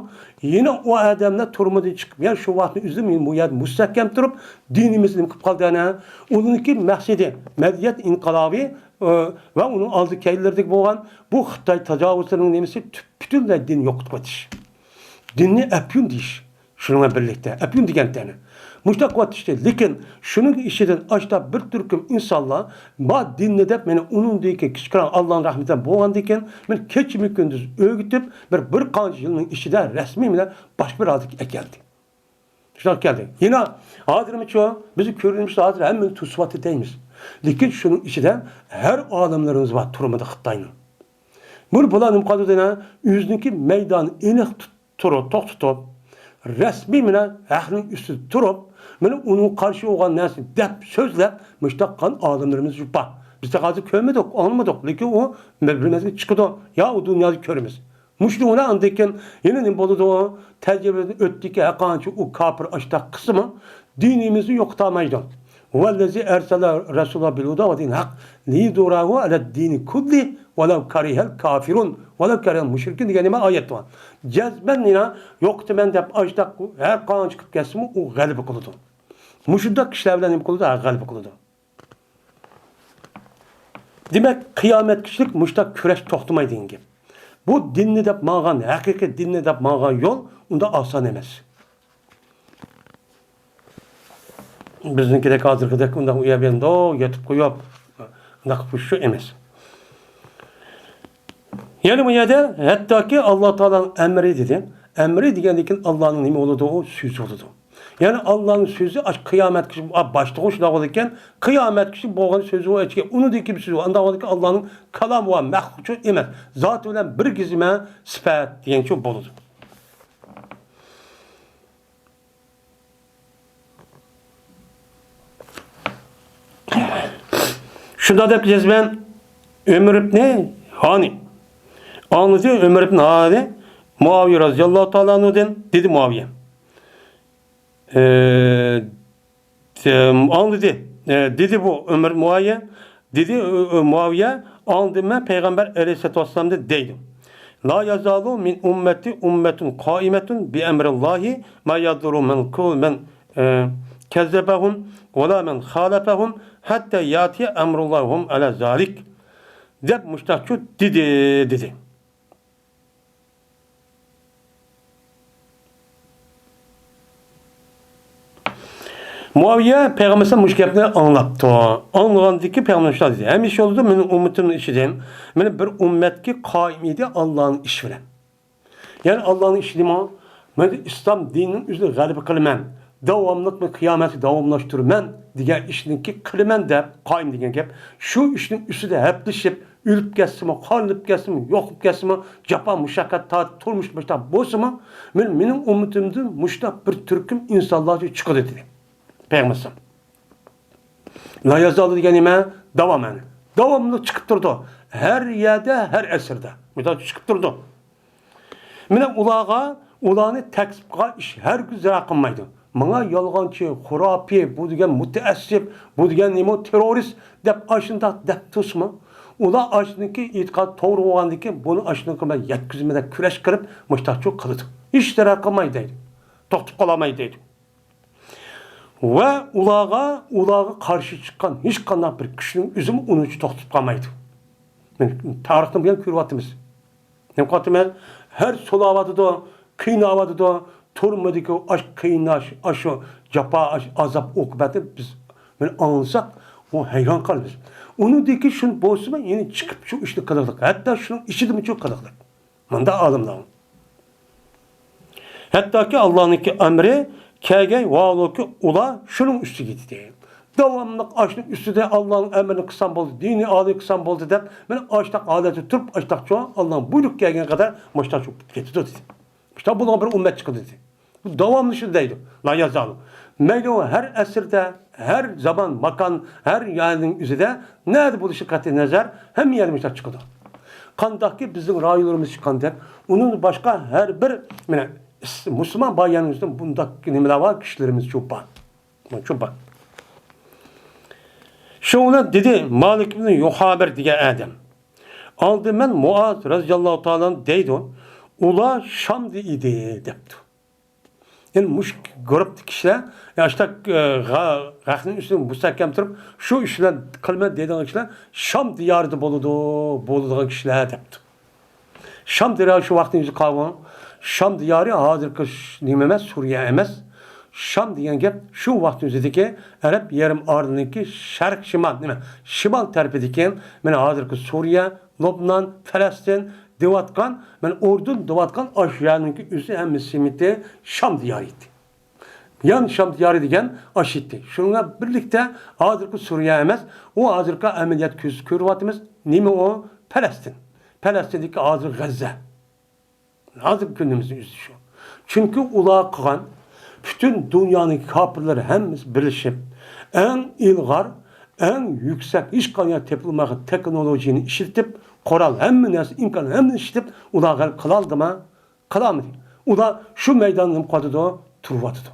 يەنە ئۇ ئادەملەر تۈرمىدىن چىقىپ، يا شۇ ۋاقىتنىڭ ئۆزىدە مەن بۇ يەردە مۇستەھكەم تۇرۇپ، دىنىمىزنى نېمە قىلىپ قالدى ئەنە؟ ئۇنىڭكى مەقسىتى مەدەنىيەت ئىنقىلابى، ئى، ۋە ئۇنىڭ ئالدى كەينىلىرىدىكى بولغان بۇ خىتاي تاجاۋۇزلىرىنىڭ نېمىسى؟ تۈپ-، پۈتۈنلەي دىننى يوقىتىپ كېتىش. دىننى ئەپيۈن دېيىش. شۇنىڭ بىلەن بىرلىكتە، ئەپيۈن دېگەن تەنە. مۇشۇنداق قىلىۋاتىشتى. لېكىن شۇنىڭ ئىچىدىن ئاشتا بىر تۈركۈم ئىنسانلار بار دىننى دەپ، مانا ئۇنىڭدىكى كىچىككىنە ئاللانىڭ رەھمىتى بولغاندىكىن، مانا كېچىمۇ كۈندۈز ئۆگىتىپ، بىر، بىر قانچە يىلنىڭ ئىچىدە رەسمىي مانا باشقا بىر ھالەتكە ئەكەلدى. شۇنداق كەلدى. يەنە ھازىرمۇچۇ بىز كۆرۈنمىشتە ھازىر ھەممىنى توسۇۋاتىدۇ دەيمىز. لېكىن شۇنىڭ ئىچىدە ھەر ئالىملىرىمىز بار تۈرمىدە خىتاينىڭ. بۇ، بۇلار نېمە قىلىدۇ دېنە؟ ئۆزىنىڭكى مەيدانى ئېنىق تۇت-، تۇرۇپ، توختىتىپ، رەسمىي مانا ھەقنىڭ ئۈستىدە تۇرۇپ، مانا ئۇنىڭغا قارشى بولغان نەرسىنى دەپ سۆزلەپ، مۇشۇنداق قىلغان ئالىملىرىمىز بار. بىز ھازىر كۆرمىدۇق، ئاڭلىمىدۇق، لېكىن ئۇ بىر، بىر مەزگىل چىقىدۇ، يا ئۇ دۇنيادا كۆرىمىز. مۇشۇنىڭ بىلەن ئاندىن كېيىن يەنە نېمە بولىدۇ؟ تەجرىبىدىن ئۆتتىكى ھەرقانچە ئۇ كاپىر ئاشتاق قىسمى دىنىمىزنى يوقىتالمايدۇ. ۋەللەزى ئەرسەلە رەسۇلە بىل ھۇدە ۋە دىن ھەق لىيۇزھىرەھۇ ئەلە دىنى كۇللى ۋەلەۋ كەرىھەل كافىرۇن ۋەلەۋ كەرىھەل مۇشرىكۇن دېگەن نېمە ئايەت بار. جەزمەن يەنە يوقىتىمەن دەپ ئاشتاق ھەرقانچە قىلىپ كەتسىمۇ ئۇ غەلىبە قىلىدۇ. مۇشۇنداق كىشىلەر بىلەن نېمە قىلىدۇ؟ ھە، غەلىبە قىلىدۇ. دېمەك، قىيامەتكىچىلىك مۇشۇنداق كۈرەش توختىمايدۇ دېگەن گەپ. بۇ دىننى دەپ ماڭغان، ھەقىقىي دىننى دەپ ماڭغان يول ئۇنداق ئاسان ئەمەس. بىزنىڭكىدەك، ھازىرقىدەك ئۇنداق ئۇ يەر بۇ يەردە يېتىپ قويۇپ، ئۇنداق قىلىپ شۇ ئەمەس. يەنى بۇ يەردە ھەتتاكى ئاللا تائالانىڭ ئەمرى دېدى. ئەمرى دېگەندىن كېيىن ئاللانىڭ نېمە بولىدۇ؟ ئۇ سۆزى بولىدۇ. يەنى ئاللانىڭ سۆزى ئاشۇ قىيامەتكىچە، باشلىقى شۇنداق بولىدىكەن، قىيامەتكىچە بولغان سۆزى ئۇ ئەچكەن، ئۇنىڭدىن كېيىن سۆزى ئۇ. ئانداق بولىدىكەن، ئاللانىڭ كالامى ۋە مەخلۇقچۇ ئەمەس. زاتى بىلەن بىر گېزىمە سۈپەت دېگەنچۇ بولىدۇ. شۇنداق دەپ جەزمەن ئۆمەر ئىبنى ھانى ئاڭلىدى. ئۆمەر ئىبنى ھانى مۇئاۋىيە رەزىياللاھۇ تائالا ئەنھۇدىن دېدى مۇئاۋىيە. ئە، ئاڭلىدى. ئە، دېدى بۇ ئۆمەر مۇئاۋىيە. دېدى، ئۆ، ئۆ، مۇئاۋىيە، ئاڭلىدىم مەن پەيغەمبەر ئەلەيھىسسالاتۇ ۋەسسالامدىن دەيدۇ. لا يزال من أمتي أمة قائمة بأمر الله ما يضر من كل من، ئە، كذبهم ولا من خالفهم حتى يأتي أمر الله وهم على ذلك. دەپ مۇشتاقچۇ دېدى، دېدى. مۇئاۋىيە پەيغەمبەر مۇشۇ گەپنى ئاڭلاپتۇ. ئاڭلىغاندىكى پەيغەمبەر مۇشۇنداق دېدى. ھەمىشە يولىدا مېنىڭ ئۈممىتىمنىڭ ئىچىدىن مانا بىر ئۈممەتكە قائىم ئىدى ئاللانىڭ ئىشى بىلەن. يەنى ئاللانىڭ ئىشى نېمە؟ مانا ئىسلام دىنىنىڭ ئۆزىنى غەلىبە قىلىمەن، داۋاملىق مەن قىيامەتكە داۋاملاشتۇرىمەن دېگەن ئىشنىڭكى قىلىمەن دەپ قائىم دېگەن گەپ. شۇ ئىشنىڭ ئۈستىدە ھەپىلىشىپ، ئۆلۈپ كەتسىمۇ، قارلىنىپ كەتسىمۇ، يوقىلىپ كەتسىمۇ، جاپا مۇشەققەت تارتىپ تۇرمۇش مۇشۇنداق بولسىمۇ، مەن، مېنىڭ ئۈممىتىمدىن مۇشۇنداق بىر تۈركۈم ئىنسانلار چىقىدۇ دېدى پەيغەمبەر. لا يزال دېگەن نېمە؟ داۋام، يەنى داۋاملىق چىقىپ تۇرىدۇ. ھەر يەردە، ھەر ئەسىردە مۇشۇنداق چىقىپ تۇرىدۇ. مانا ئۇلارغا، ئۇلارنى تەكزىپ قىلغان ئىش ھەرگىز زەرەر قىلمايدۇ. ماڭا يالغانچى، خۇراپىي، بۇ دېگەن مۇتەئەسسىپ، بۇ دېگەن نېمە، تېررورىست دەپ ئاشۇنداق دەپ تۇرسىمۇ، ئۇلار ئاشۇنىڭكى ئېتىقاد توغرا بولغاندىكىن، بۇنى ئاشۇنىڭكى بىلەن يەتكۈزمىدەك كۈرەش قىلىپ، مۇشۇنداقچۇ قىلىدۇ. ھېچ زەرەر قىلمايدۇ دەيدۇ. توختىتىپ قالالمايدۇ دەيدۇ. ۋە ئۇلارغا، ئۇلارغا قارشى چىققان ھېچقانداق بىر كۈچنىڭ ئۆزىمۇ ئۇنىڭچە توختىتىپ قالمايدۇ. مانا تارىختىن بۇيان كۆرۈۋاتىمىز. نېمە قىلىۋاتىمىز؟ ھەر سولاۋاتىدۇ، قىيناۋاتىدۇ، تۈرمىدىكى ئاش قىيناش، ئاشۇ جاپا، ئاش ئازاب ئوقۇبەتنى بىز مانا ئاڭلىساق، ئۇ ھەيران قالىمىز. ئۇنىڭدىن كېيىن شۇ بولسىمۇ يەنە چىقىپ شۇ ئىشنى قىلىدۇ. ھەتتا شۇنىڭ ئىچىدىمۇچۇ قىلىدۇ. مۇنداق ئالىملار. ھەتتاكى ئاللانىڭكى ئەمرى كەلگەن ۋاھالۇكى ئۇلار شۇنىڭ ئۈستىگە دېدى. داۋاملىق ئاشۇنىڭ ئۈستىدە ئاللانىڭ ئەمرىنى قىلسام بولدى، دىنى ئالىي قىلسام بولدى دەپ، مانا ئاشتاق ھالەتتە تۇرۇپ، ئاشتاقچۇ ئاللانىڭ بۇيرۇق كەلگەن قەدەر مۇشتاقچۇ بولۇپ كېتىدۇ دېدى. مۇشتاق بولغان بىر ئۈممەت چىقىدۇ دېدى. بۇ داۋاملىشىدۇ دەيدۇ. لا يزال. مەيلى ئۇ ھەر ئەسىردە، ھەر زامان، ماكان، ھەر يەرنىڭ ئۆزىدە، نەدە بولۇشى قەتئىي نەزەر، ھەممە يەردە مۇشتاق چىقىدۇ. قانداقكى بىزنىڭ رايونلىرىمىز چىققاندەك، ئۇنىڭدىن باشقا ھەر بىر، مانا، ئىس-، مۇسۇلمان بايانىمىزدا بۇنداق نېمىلەر بار، كىشىلىرىمىز چوپان. چوپان. شۇنىڭ بىلەن دېدى مالىك ئىبن يۇخابىر دېگەن ئادەم. ئالدى مەن مۇئاز رەزىياللاھۇ تائالا ئەنھۇ دەيدۇ، ئۇلار شامدا ئىدى، دەپتۇ. يەنى مۇشۇ گۇرۇپتا كىشىلەر، يا، ئاشتاق، ئە، غا-، غەقنىڭ ئۈستىدىن مۇستەھكەم تۇرۇپ، شۇ ئىش بىلەن قىلىمەن دەيدىغان كىشىلەر شام دىيارىدا بولىدۇ، بولىدىغان كىشىلەر دەپتۇ. شام دىيارى شۇ ۋاقىتنىڭ ئۆزى قاۋۇ. شام دىيارى ھازىرقى ش-، نېمە ئەمەس، سۈرىيە ئەمەس. شام دېگەن گەپ شۇ ۋاقىتنىڭ ئۆزىدىكى ئەرەب يېرىم ئارىلىنىڭكى شەرق شىمال، نېمە، شىمال تەرىپىدىكى، مانا، ھازىرقى سۈرىيە، لوبنان، پەلەستىن دەۋاتقان، مانا، ئۇردۇن دەۋاتقان ئاشۇ يەرنىڭكى ئۆزى ھەممە سېمىتى شام دىيارى ئىدى. يان شام دىيارى دېگەن ئاشۇ ئىدى. شۇنىڭ بىلەن بىرلىكتە ھازىرقى سۈرىيە ئەمەس، ئۇ ھازىرقى ئەمەلىيەت كۆز كۆرۈۋاتىمىز. نېمە ئۇ؟ پەلەستىن. پەلەستىندىكى ھازىر غەززە. ھازىرقى كۈنىمىزنىڭ ئۆزى شۇ. چۈنكى ئۇلار قىلغان پۈتۈن دۇنيانىڭ كاپىرلىرى ھەممىسى بىرلىشىپ، ئەڭ ئىلغار، ئەڭ يۈكسەك، ھېچقانداق تېپىلمىغان تېخنولوگىيەنى ئىشلىتىپ، قورال، ھەممە نەرسە، ئىمكان ھەممىنى ئىشلىتىپ، ئۇلار غەلىبە قىلالدىمۇ؟ قىلالمىدى. ئۇلار شۇ مەيداندا نېمە قىلىۋاتىدۇ؟ تۇرۇۋاتىدۇ.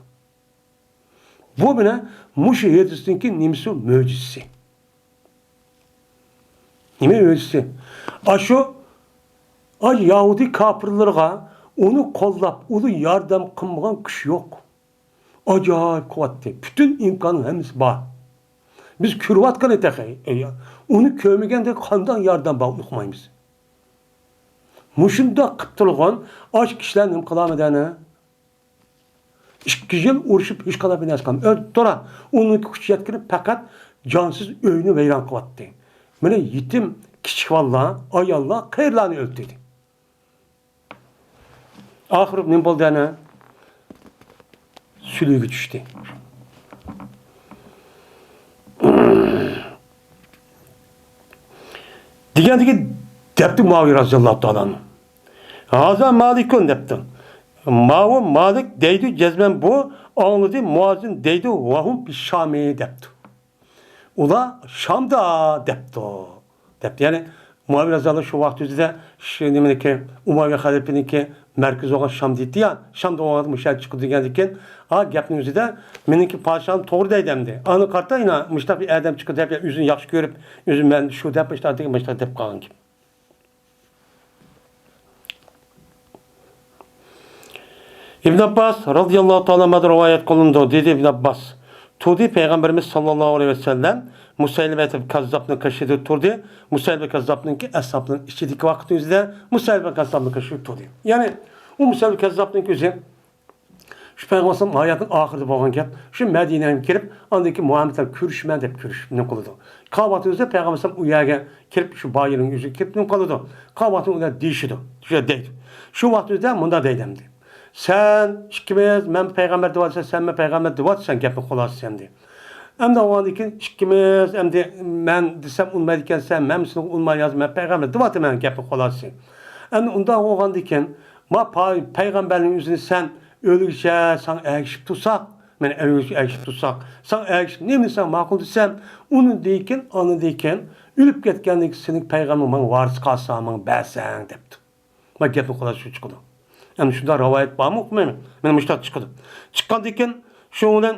بۇ مانا مۇشۇ ھەدىستىكى نېمىسى؟ مۆجىزىسى. نېمە مۆجىزىسى؟ ئاشۇ، ئاشۇ يەھۇدىي كاپىرلىرىغا ئۇنى قوللاپ، ئۇنى ياردەم قىلمىغان كۈچ يوق. ئاجايىپ قۇۋۋەتتى. پۈتۈن ئىمكاننىڭ ھەممىسى بار. بىز كۆرۈۋاتقىنى تېخى. ئۇنى كۆرمىگەندە قانداق ياردەم بار، ئۇنى ئۇقمايمىز. مۇشۇنداق قىپ تۇرغان ئاش كىشىلەر نېمە قىلالمىدى ئەنە؟ ئىككى يىل ئۇرۇشۇپ ھېچقانداق بىر نەرسە قىلمىدى. ئۆلتۈرە، ئۇنىڭكى كۈچى يەتكىنى پەقەت جانسىز ئۆينى ۋەيران قىلىۋەتتى. مانا يېتىم، كىچىك بالىلار، ئاياللار، قېرىلارنى ئۆلتۈردى. ئاخىرى نېمە بولدى ئەنە؟ سۈلۈگە چۈشتى. دېگەندىكى دەپتۇ مۇئاۋىيە رازىياللاھۇ تائالا ئەنھۇ. ھازا مالىكۇن دەپتۇ. ماۋۇ مالىك دەيدۇ، جەزمەن بۇ ئاڭلىدى، مۇئازىن دەيدۇ، ۋەھۇم بىشامى دەپتۇ. ئۇلار شامدا دەپتۇ. دەپتۇ. يەنى مۇئاۋىيە رازىياللاھۇ شۇ ۋاقىت ئۆزىدە شۇ نېمىنىڭكى، ئۇمەۋىيە خەلىپىنىڭكى مەركىزى بولغان شام دەيتتى يا، شامدا بولغاندا مۇشۇ يەردە چىقىدۇ دېگەندىكىن، ئا، گەپنىڭ ئۆزىدە مېنىڭكى پادىشاھىم توغرا دەيدۇ ئەمدى. ئانا قارىتا، ئىنا، مۇشۇنداق بىر ئادەم چىقىدۇ دەپ، يا ئۆزىنى ياخشى كۆرۈپ، ئۆزى مەن شۇ دەپ، مۇشۇنداق دېگەن، مۇشۇنداق دەپ قالغان گەپ. ئىبن ئابباس رازىياللاھۇ تائالا ئانھۇدىن رىۋايەت قىلىنىدۇ، دېدى ئىبن ئابباس، تۇردى پەيغەمبىرىمىز ساللاللاھۇ ئەلەيھى ۋەسەللەم مۇسەيلىمەتۇل كەززابنىڭ قېشىدا تۇردى. مۇسەيلىمە كەززابنىڭكى ئەسھابلىرىنىڭ ئىچىدىكى ۋاقىتنىڭ ئۆزىدە مۇسەيلىمە كەززابنىڭ قېشىدا تۇردى. يەنى ئۇ مۇسەيلىمە كەززابنىڭكى ئۆزى شۇ پەيغەمبەر ھاياتىنىڭ ئاخىرىدا بولغان گەپ، شۇ مەدىنەگە كىرىپ، ئاندىن كېيىن مۇھەممەد بىلەن كۆرۈشىمەن دەپ كۆرۈشۈپ نېمە قىلىدۇ. قالغان ۋاقتىمىزدا پەيغەمبەر ئۇ يەرگە كىرىپ، شۇ بايىنىڭ يۈزىگە كىرىپ نېمە قىلىدۇ. قالغان ۋاقتىدا ئۇلار دېيىشىدۇ. شۇ دەيدۇ. شۇ ۋاقتىمىزدا مۇنداق دەيدۇ ئەمدى. سەن ئىككىمىز، مەن پەيغەمبەر دەۋاتىسەن، سەن مەن پەيغەمبەر دەۋاتىسەن، گەپنىڭ خۇلاسىسى ئەمدى. ئەمدى ئۇنىڭدىن كېيىن ئىككىمىز، ئەمدى مەن دېسەم ئۇنىمايدىكەنسەن، مەن سېنىڭغا ئۇنىمايمەن، مەن پەيغەمبەر دەۋاتىمەن، گەپنىڭ خۇلاسىسى. ئەمدى ئۇنداق بولغاندىن كېيىن، ما پا-، پەيغەمبەرنىڭ ئۆزىنى سەن ئۆلگۈچە ساڭا ئەگىشىپ تۇرساق، مەن ئۆلگۈچە ئەگىشىپ تۇرساق، ساڭا ئەگىشىپ نېمىنى ساڭا ماقۇل دېسەم، ئۇنىڭدىن كېيىن، ئاندىن كېيىن ئۆلۈپ كەتكەندىن كېيىن سېنىڭ پەيغەمبىرىڭ ماڭا ۋارىس قالسا، ماڭا بەرسەڭ دەپتۇ. ما گەپنىڭ خۇلاسىسى شۇ چىقىدۇ. ئەمدى شۇنداق رىۋايەت بارمۇ ئۇقمايمەن. مانا مۇشۇنداق چىقىدۇ. چىققاندىن كېيىن شۇنىڭ بىلەن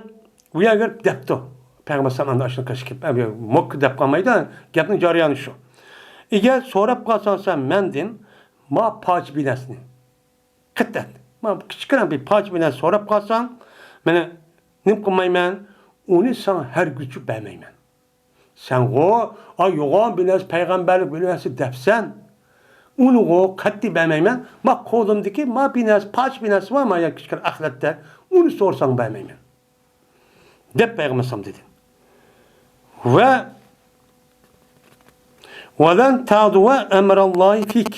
ئۇ يەرگە كىرىپ دەپتۇ. پەيغەمبەر ئەلەيھىسسالام ئاندىن ئاشۇنى قېشىپ كېلىپ، ئەمدى موككا دەپ قالمايدۇ، گەپنىڭ جەريانى شۇ. ئەگەر سوراپ قالساڭ سەن مەندىن ما پارچە بىنەسىنى، قېتىت، ما كىچىككىنە بىر پارچە بىنەسىنى سوراپ قالساڭ، مانا نېمە قىلمايمەن، ئۇنى ساڭا ھەرگىزچە بەرمەيمەن. سەنغۇ، ئا، يوغان بىنەس پەيغەمبەرلىك بىنەسى دەپسەن. ئۇنىغۇ قەتئىي بەرمەيمەن. ما قولۇمدىكى ما بىنەس، پارچە بىنەس بار، ما يا كىچىككىنە ئەخلەتتە. ئۇنى سورىساڭ بەرمەيمەن. دەپ پەيغەمبەر ئەلەيھىسسالام دېدى. ۋە، ۋەلەن تەغدۇۋە ئەمرەللاھى فىك.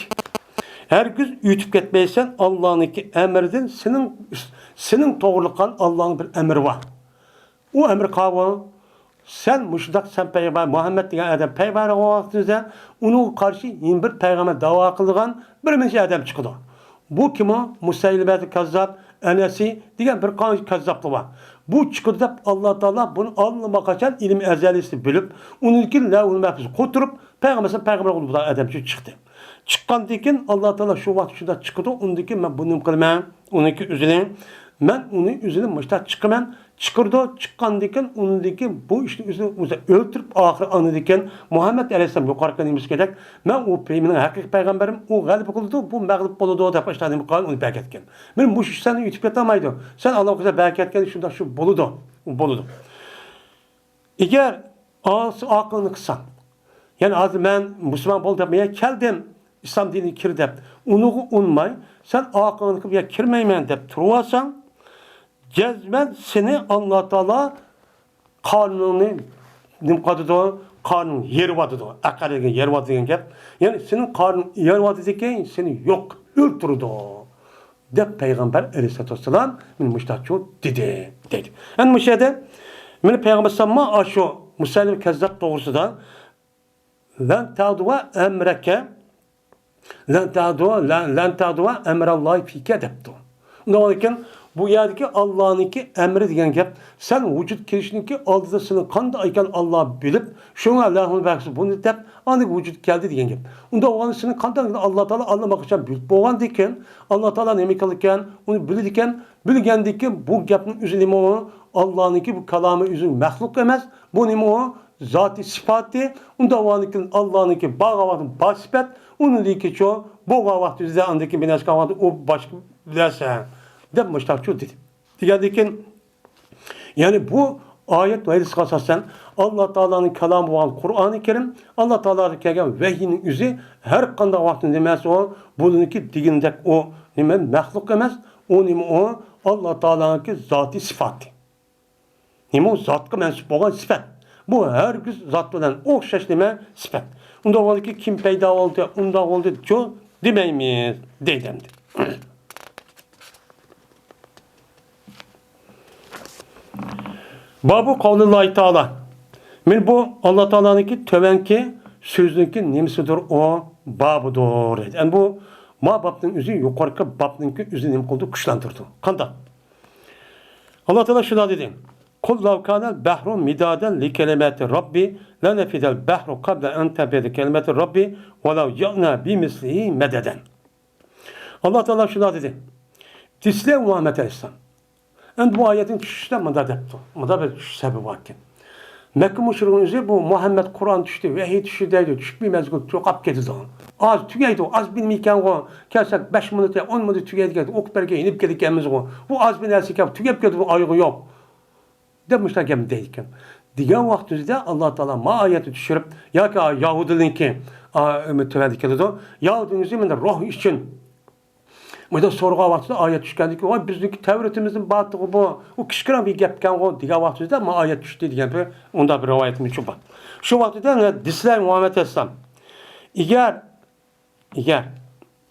ھەرگىز ئۆتۈپ كەتمەيسەن ئاللانىڭكى ئەمرىدىن، سېنىڭ، سېنىڭ توغرىلىققان ئاللانىڭ بىر ئەمرى بار. ئۇ ئەمرى قاۋۇ، سەن مۇشۇنداق، سەن پەيغەمبەر، مۇھەممەد دېگەن ئادەم پەيغەمبەر بولغان ۋاقتىڭىزدا، ئۇنىڭغا قارشى يەنە بىر پەيغەمبەر داۋا قىلىدىغان بىر نەچچە ئادەم چىقىدۇ. بۇ كىمۇ؟ مۇسەيلىمەتۇل كەززاب، ئەنەسى دېگەن بىر قانچە كەززاپلار بار. بۇ چىقىدۇ دەپ، ئاللا تائالا بۇنى ئاللىماقاچان ئىلمى ئەزەلىيسىدە بىلىپ، ئۇنىڭدىن كېيىن لەۋھۇل مەھپۇزغا قوتۇرۇپ، پەيغەمبەر ئەلەيھىسسالام پەيغەمبەر بولۇپ بۇ ئادەم شۇ چىقتى. چىققاندىن كېيىن ئاللا تائالا شۇ ۋاقىت شۇنداق چىقىدۇ، ئۇندىن كېيىن مەن بۇنى نېمە قىلىمەن؟ ئۇنىڭكى ئۆزىنى، مەن ئۇنى ئۆزىنى مۇشۇنداق چىقىمەن، چىقىرىدۇ، چىققاندىن كېيىن ئۇنىڭدىن كېيىن بۇ ئىشنى ئۆزىنى ئۆزى ئۆلتۈرۈپ، ئاخىرى ئاندىن كېيىن مۇھەممەد ئەلەيھىسسالام يۇقىرىقى نېمىسى كېرەك، مەن ئۇ پەي-، مېنىڭ ھەقىقىي پەيغەمبىرىم، ئۇ غەلىبە قىلىدۇ، بۇ مەغلۇپ بولىدۇ دەپ ئاشۇنداق نېمە قىلغان، ئۇنى بەرگەن. مېنىڭ مۇشۇ ئىش سەندىن ئۆتۈپ كېتەلمەيدۇ. سەن ئاللا قىلسا بەرگەن، شۇنداق شۇ بولىدۇ. ئۇ بولىدۇ. ئەگەر ئاڭسى ئاقىلنى قىلساڭ، يەنى ھازىر مەن مۇسۇلمان بول دەپ مەن كەلدىم، ئىسلام دىنىگە كىر دەپ، ئۇنىڭغا ئۇنماي، سەن ئاقىلنى قىلىپ يا كىرمەيمەن دەپ تۇرۇۋالساڭ، جەزمەن سېنى ئاللا تائالا قارنىڭنى نېمە قىلىدۇ؟ قارنىڭ يېرىۋاتىدۇ. ئەقەر دېگەن يېرىۋاتىدۇ دېگەن گەپ. يەنى سېنىڭ قارنىڭ يېرىۋاتىدىكەن، سېنى يوق قىلىپ ئۆلتۈرىدۇ. دەپ پەيغەمبەر ئەلەيھىسسالاتۇ ۋەسسالام مېنى مۇشتاقچۇ دېدى، دەيدۇ. ئەنە مۇشۇ يەردە مېنى پەيغەمبەر ئەلەيھىسسالام ئاشۇ مۇسەيلىمە كەززاپ توغرىسىدا لەن تەغدۇۋە ئەمرەكە، لەن تەغدۇۋە، لەن، لەن تەغدۇۋە ئەمرەللاھى فىكە دەپتۇ. ئۇنداق بولغاندىكىن بۇ يەردىكى ئاللانىڭكى ئەمرى دېگەن گەپ، سەن ۋۇجۇد كېلىشىنىڭكى ئالدىدا سېنى قانداق ئىكەن ئاللا بىلىپ، شۇڭا لەۋھۇل مەھپۇز بۇنى دەپ، ئاندىن ۋۇجۇد كەلدى دېگەن گەپ. ئۇنداق بولغاندا سېنى قانداق ئاللا تائالا ئاللىماقىچان بىلىپ بولغاندىكىن، ئاللا تائالا نېمە قىلىدىكەن، ئۇنى بىلىدىكەن، بىلگەندىكىن بۇ گەپنىڭ ئۆزى نېمە ئۇ؟ ئاللانىڭكى بۇ كالامى ئۆزى مەخلۇق ئەمەس، بۇ نېمە ئۇ؟ زاتى سىپاتى. ئۇنداق بولغاندىكىن ئاللانىڭكى بارغان ۋاقتىدا بار سىپەت، ئۇنىڭدىكىچۇ بولغان ۋاقتىدا ئاندىن كېيىن بىر نەرسە قالغاندا ئۇ باشقا نەرسە دەپ مۇشتاقچۇ دېدى. دېگەندىكىن يەنى بۇ ئايەت ۋە ھەدىسكە ئاساسەن، ئاللا تائالانىڭ كالامى بولغان قۇرئانى كەرىم، ئاللا تائالادىن كەلگەن ۋەھىينىڭ ئۆزى ھەر قانداق ۋاقىتتا نېمە ئۇ، بۇنىڭكى دېگىنىدەك ئۇ نېمە مەخلۇق ئەمەس، ئۇ نېمە ئۇ، ئاللا تائالانىڭكى زاتىي سىپاتى. نېمە ئۇ زاتقا مەنسۇپ بولغان سىپەت. بۇ ھەرگىز زات بىلەن ئوخشاش نېمە سىپەت. ئۇنداق بولدىكى كىم پەيدا بولدى، ئۇنداق بولدى، چۇ دېمەيمىز، دەيدۇ ئەمدى. بابۇ قەۋلىللاھى تائالا. مەن بۇ ئاللا تائالانىڭكى تۆۋەنكى سۆزىنىڭكى نېمىسىدۇر ئۇ بابىدۇر. يەنى بۇ ما بابنىڭ ئۆزى يۇقىرىقى بابنىڭكى ئۆزىنى نېمە قىلدى؟ كۈچلەندۈردى. قانداق؟ ئاللا تائالا شۇنداق دېدى. قل لو كان البحر مدادا لكلمات ربي لنفد البحر قبل أن تنفد كلمات ربي ولو جئنا بمثله مددا. ئاللا تائالا شۇنداق دېدى. دېسىلە مۇھەممەد ئەلەيھىسسالام. ئەمدى بۇ ئايەتنىڭ چۈشۈشىدە مۇنداق دەپتۇ. مۇنداق بىر چۈشۈش سەۋەبى باركەن. مەككە مۇشرىكىنىڭ ئۆزى بۇ مۇھەممەد قۇرئان چۈشتى، ۋەھىي چۈشتى دەيدۇ، چۈشۈپ بىر مەزگىل تۇرۇپ قاپ كېتىدۇ. ئاز تۈگەيدۇ، ئاز بىلىم ئىكەنغۇ، كەلسەك بەش مىنۇت يا ئون مىنۇت تۈگەيدىكەن، ئوقۇپ بەرگەن يېنىپ كېتىدىكەنمىزغۇ. بۇ ئاز بىر نەرسە ئىكەن، تۈگەپ كېتىدۇ، ئايىغى يوق. دەپ مۇشۇنداق گەپنى دەيدىكەن. دېگەن ۋاقتىمىزدا ئاللا تائالا ما ئايەتنى چۈشۈرۈپ، ياكى يەھۇدىينىڭكى، ئا، تۆۋەندە كېلىدۇ. يەھۇدىينىڭ ئۆزى مەندە روھ ئۈچۈن مۇنداق سورىغان ۋاقتىدا ئايەت چۈشكەندىكى، ۋاي، بىزنىڭكى تەۋرىتىمىزدىن بارتىغۇ بۇ، ئۇ كىچىككىنە بىر گەپكەنغۇ دېگەن ۋاقتىدا ما ئايەت چۈشتى دېگەن بىر ئۇنداق بىر رىۋايەتمۇ شۇ بار. شۇ ۋاقتىدا دېسىلە مۇھەممەد ئەلەيھىسسالام، ئەگەر، ئەگەر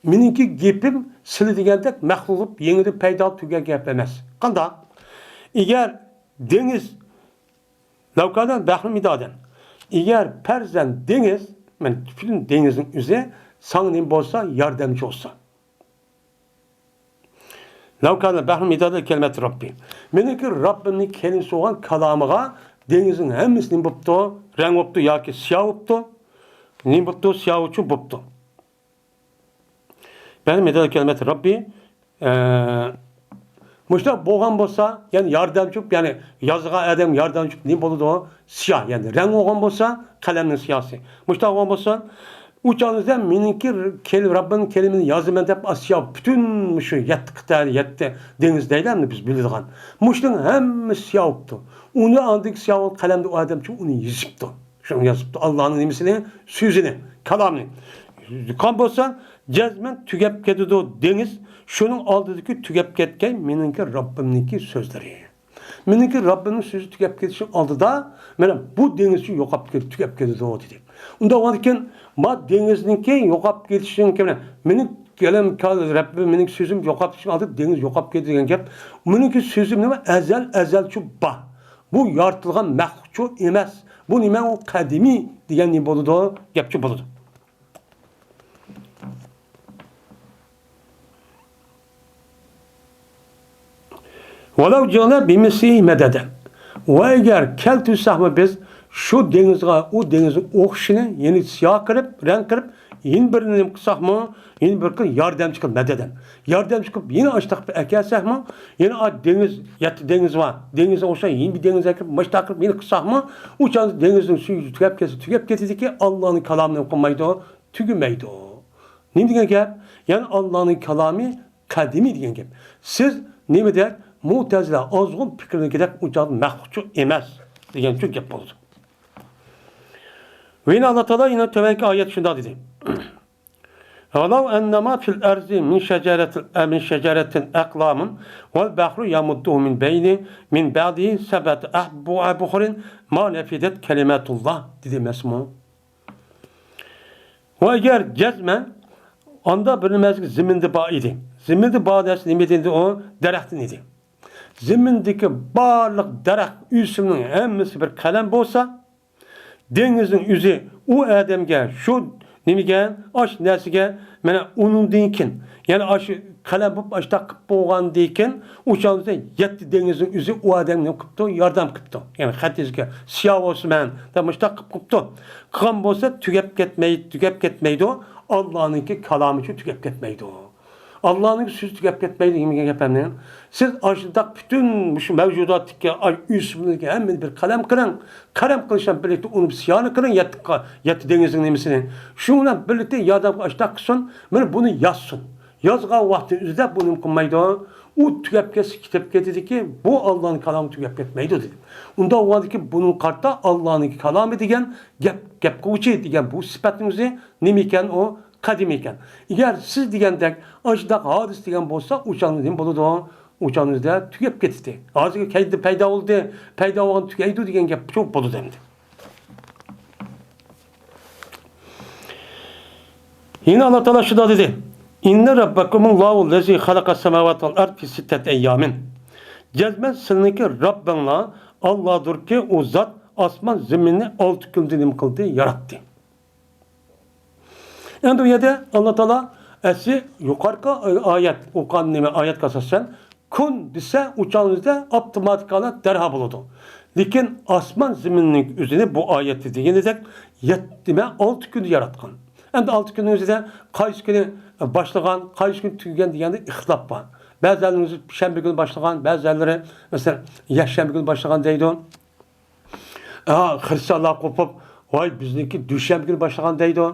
مېنىڭكى گېپىم سىلى دېگەندەك مەخلۇق بولۇپ يېڭىدىن پەيدا تۈگەن گەپ ئەمەس. قانداق؟ ئەگەر دېڭىز، لەۋ كانەل بەھرۇ مىدادەن، ئەگەر پەرزەن دېڭىز، مەن پۈتۈن دېڭىزنىڭ ئۆزى ساڭا نېمە بولسا، ياردەمچى بولسا. لەۋ كانەل بەھرۇ مىدادەن لىكەلىماتى رەببى. مېنىڭكى رەببىمنىڭ كەلىمىسى بولغان كالامىغا دېڭىزنىڭ ھەممىسى نېمە بوپتۇ؟ رەڭ بوپتۇ ياكى سىياھ بوپتۇ؟ نېمە بوپتۇ؟ سىياھ ئۈچۈن بوپتۇ. بەھرۇ مىدادەن لىكەلىماتى رەببى، ئە، مۇشۇنداق بولغان بولسا، يەنى ياردەمچى بولۇپ، يەنى يازغان ئادەم ياردەمچى بولۇپ نېمە بولىدۇ؟ سىياھ، يەنى رەڭ بولغان بولسا، قەلەمنىڭ سىياھىسى. مۇشۇنداق بولغان بولسا، ئۇ چاغدا مېنىڭكى كەل-، رەببىمنىڭ كەلىمىنى يازىمەن دەپ، ئا، سىياھ پۈتۈن مۇشۇ يەتتە قىتئە، يەتتە دېڭىز دەيلى ئەمدى بىز بىلىدىغان. مۇشۇنىڭ ھەممىسى سىياھ بوپتۇ. ئۇنى ئاندىكى سىياھ بولغان قەلەمدە ئۇ ئادەمچى ئۇنى يېزىپتۇ. شۇنى يازىپتۇ. ئاللانىڭ نېمىسىنى؟ سۆزىنى، كالامىنى. يۇقان بولسا، جەزمەن تۈگەپ كېتىدۇ دېڭىز. شۇنىڭ ئالدىدىكى تۈگەپ كەتكەن مېنىڭكى رەببىمنىڭكى سۆزلىرى. مېنىڭكى رەببىمنىڭ سۆزى تۈگەپ كېتىشنىڭ ئالدىدا، مانا بۇ دېڭىزچۇ يوقاپ كېتىپ، تۈگەپ كېتىدۇ، دېدى. ئۇنداق بولغاندىكىن، ما دېڭىزنىڭكى يوقاپ كېتىشىنىڭكى بىلەن مېنىڭ كەلام، كال-، رەببىم مېنىڭ سۆزۈم يوقاپ كېتىشنىڭ ئالدىدا دېڭىز يوقاپ كېتىدۇ دېگەن گەپ. مېنىڭكى سۆزۈم نېمە؟ ئەزەل، ئەزەلچۇ بار. بۇ يارىتىلغان مەخلۇقچۇ ئەمەس. بۇ نېمە؟ ئۇ قەدىمىي دېگەن نېمە بولىدۇ؟ گەپچۇ بولىدۇ. ۋەلەۋ جىئنا بىمىسلىھى مەدەدەن. ۋە ئەگەر كەلتۈرسەكمۇ بىز شۇ دېڭىزغا، ئۇ دېڭىزنىڭ ئوخشىشىنى يەنە سىيا قىلىپ، رەڭ قىلىپ، يەنە بىرىنى نېمە قىلساقمۇ، يەنە بىر قىل ياردەمچى قىلىپ، مەدەدەن. ياردەمچى قىلىپ يەنە ئاشتاق بىر ئەكەلسەكمۇ، يەنە ئا دېڭىز، يەتتە دېڭىز بار. دېڭىزغا ئوخشاش يەنە بىر دېڭىز ئەكىرىپ، ماشتاق قىلىپ يەنە قىلساقمۇ، ئۇ چاغدا دېڭىزنىڭ سۈيى تۈگەپ كەتسە، تۈگەپ كېتىدىكى، ئاللانىڭ كالامى نېمە قىلمايدۇ؟ تۈگىمەيدۇ. نېمە دېگەن گەپ؟ يەنى ئاللانىڭ كالامى قەدىمىي دېگەن گەپ. سىز نېمىدەك مۇتەزىلە ئازغۇن پىكىرنىڭكىدەك ئۇنچىلىك مەخلۇقچۇ ئەمەس دېگەنچۇ گەپ بولىدۇ. ۋە يەنە ئاللا تائالا يەنە تۆۋەنكى ئايەت شۇنداق دېدى. ولو أن ما في الأرض من شجرة، من شجرة أقلام والبحر يمده من بين، من بعده سبعة أبحر ما نفدت كلمة الله دېدى ئەمەسمۇ؟ ۋە ئەگەر جەزمەن ئاندا بىر نېمە زېمىندا بار ئىدى. زېمىندا بار نەرسە نېمىدىن ئىدى ئۇ؟ دەرەختىن ئىدى. زېمىندىكى بارلىق دەرەخ، ئۆسۈمنىڭ ھەممىسى بىر قەلەم بولسا، دېڭىزنىڭ ئۆزى ئۇ ئادەمگە، شۇ نېمىگە، ئاش نەرسىگە، مانا ئۇنىڭدىن كېيىن، يەنى ئاشۇ قەلەم بولۇپ ئاشتاق قىلىپ بولغاندىن كېيىن، ئۇ چاغدا يەتتە دېڭىزنىڭ ئۆزى ئۇ ئادەمگە نېمە قىپتۇ؟ ياردەم قىپتۇ. يەنى خەت يېزىشكە سىيا بولسىمەن دەپ مۇشتاق قىپ قىپتۇ. قىلغان بولسا تۈگەپ كەتمەي، تۈگەپ كەتمەيدۇ. ئاللانىڭكى كالامىچۇ تۈگەپ كەتمەيدۇ. ئاللانىڭكى سۆزى تۈگەپ كەتمەيدۇ دېگەن گەپ ئەمدى. سىز ئاشۇنداق پۈتۈن مۇشۇ مەۋجۇداتتىكى ئاي ئۆسۈملۈككە ھەممىنى بىر قەلەم قىلىڭ. قەلەم قىلىش بىلەن بىرلىكتە ئۇنى سىيانى قىلىڭ، يەتتە، يەتتە دېڭىزنىڭ نېمىسىنى. شۇنىڭ بىلەن بىرلىكتە ياردەمگە ئاشتاق قىلسۇن. مانا بۇنى يازسۇن. يازغان ۋاقتى ئۆزىدە بۇ نېمە قىلمايدۇ؟ ئۇ تۈگەپ كەتسە كېتىپ كېتىدىكى، بۇ ئاللانىڭ كالامى تۈگەپ كەتمەيدۇ دېدى. ئۇنداق بولغاندىكى بۇنىڭغا قارىتا ئاللانىڭ كالامى دېگەن گەپ، گەپ قىلغۇچى دېگەن بۇ سۈپەتنىڭ ئۆزى نېمە ئىكەن ئۇ؟ قەدىم ئىكەن. ئەگەر سىز دېگەندەك ئاشۇنداق ھادىس دېگەن بولسا، ئۇ چاغدا نېمە بولىدۇ؟ ئۇ چاغدا تۈگەپ كېتىدۇ. ھازىرقى كەيدە پەيدا بولدى، پەيدا بولغان تۈگەيدۇ دېگەن گەپ شۇ بولىدۇ ئەمدى. يەنە ئاللا تائالا شۇنداق دېدى. إن ربكم الله الذي خلق السماوات والأرض في ستة أيام. جەزمەن سىلىنىڭكى رەببىڭلار ئاللادۇركى، ئۇ زات ئاسمان زېمىننى ئالتە كۈندە نېمە قىلدى؟ ياراتتى. ئەمدى بۇ يەردە ئاللا تائالا ئەسلى يۇقىرىقى ئايەت، ئوقۇغان نېمە ئايەتكە ئاساسەن، كۇن دېسە، ئۇ چاغنىڭ ئۆزىدە ئاپتوماتىكالا دەرھال بولىدۇ. لېكىن ئاسمان زېمىننىڭ ئۆزىنى بۇ ئايەتتە دېگىنىدەك يەتتە، نېمە، ئالتە كۈندە ياراتقان. ئەمدى ئالتە كۈننىڭ ئۆزىدە قايسى كۈنى باشلىغان، قايسى كۈنى تۈگىگەن دېگەندە ئىختىلاپ بار. بەزىلەرنىڭ ئۆزى شەنبە كۈنى باشلىغان، بەزىلەرلىرى، مەسىلەن، يەكشەنبە كۈنى باشلىغان دەيدۇ. ھا، خرىستىيانلار قوپۇپ، ۋاي، بىزنىڭكى دۈشەنبە كۈنى باشلىغان دەيدۇ.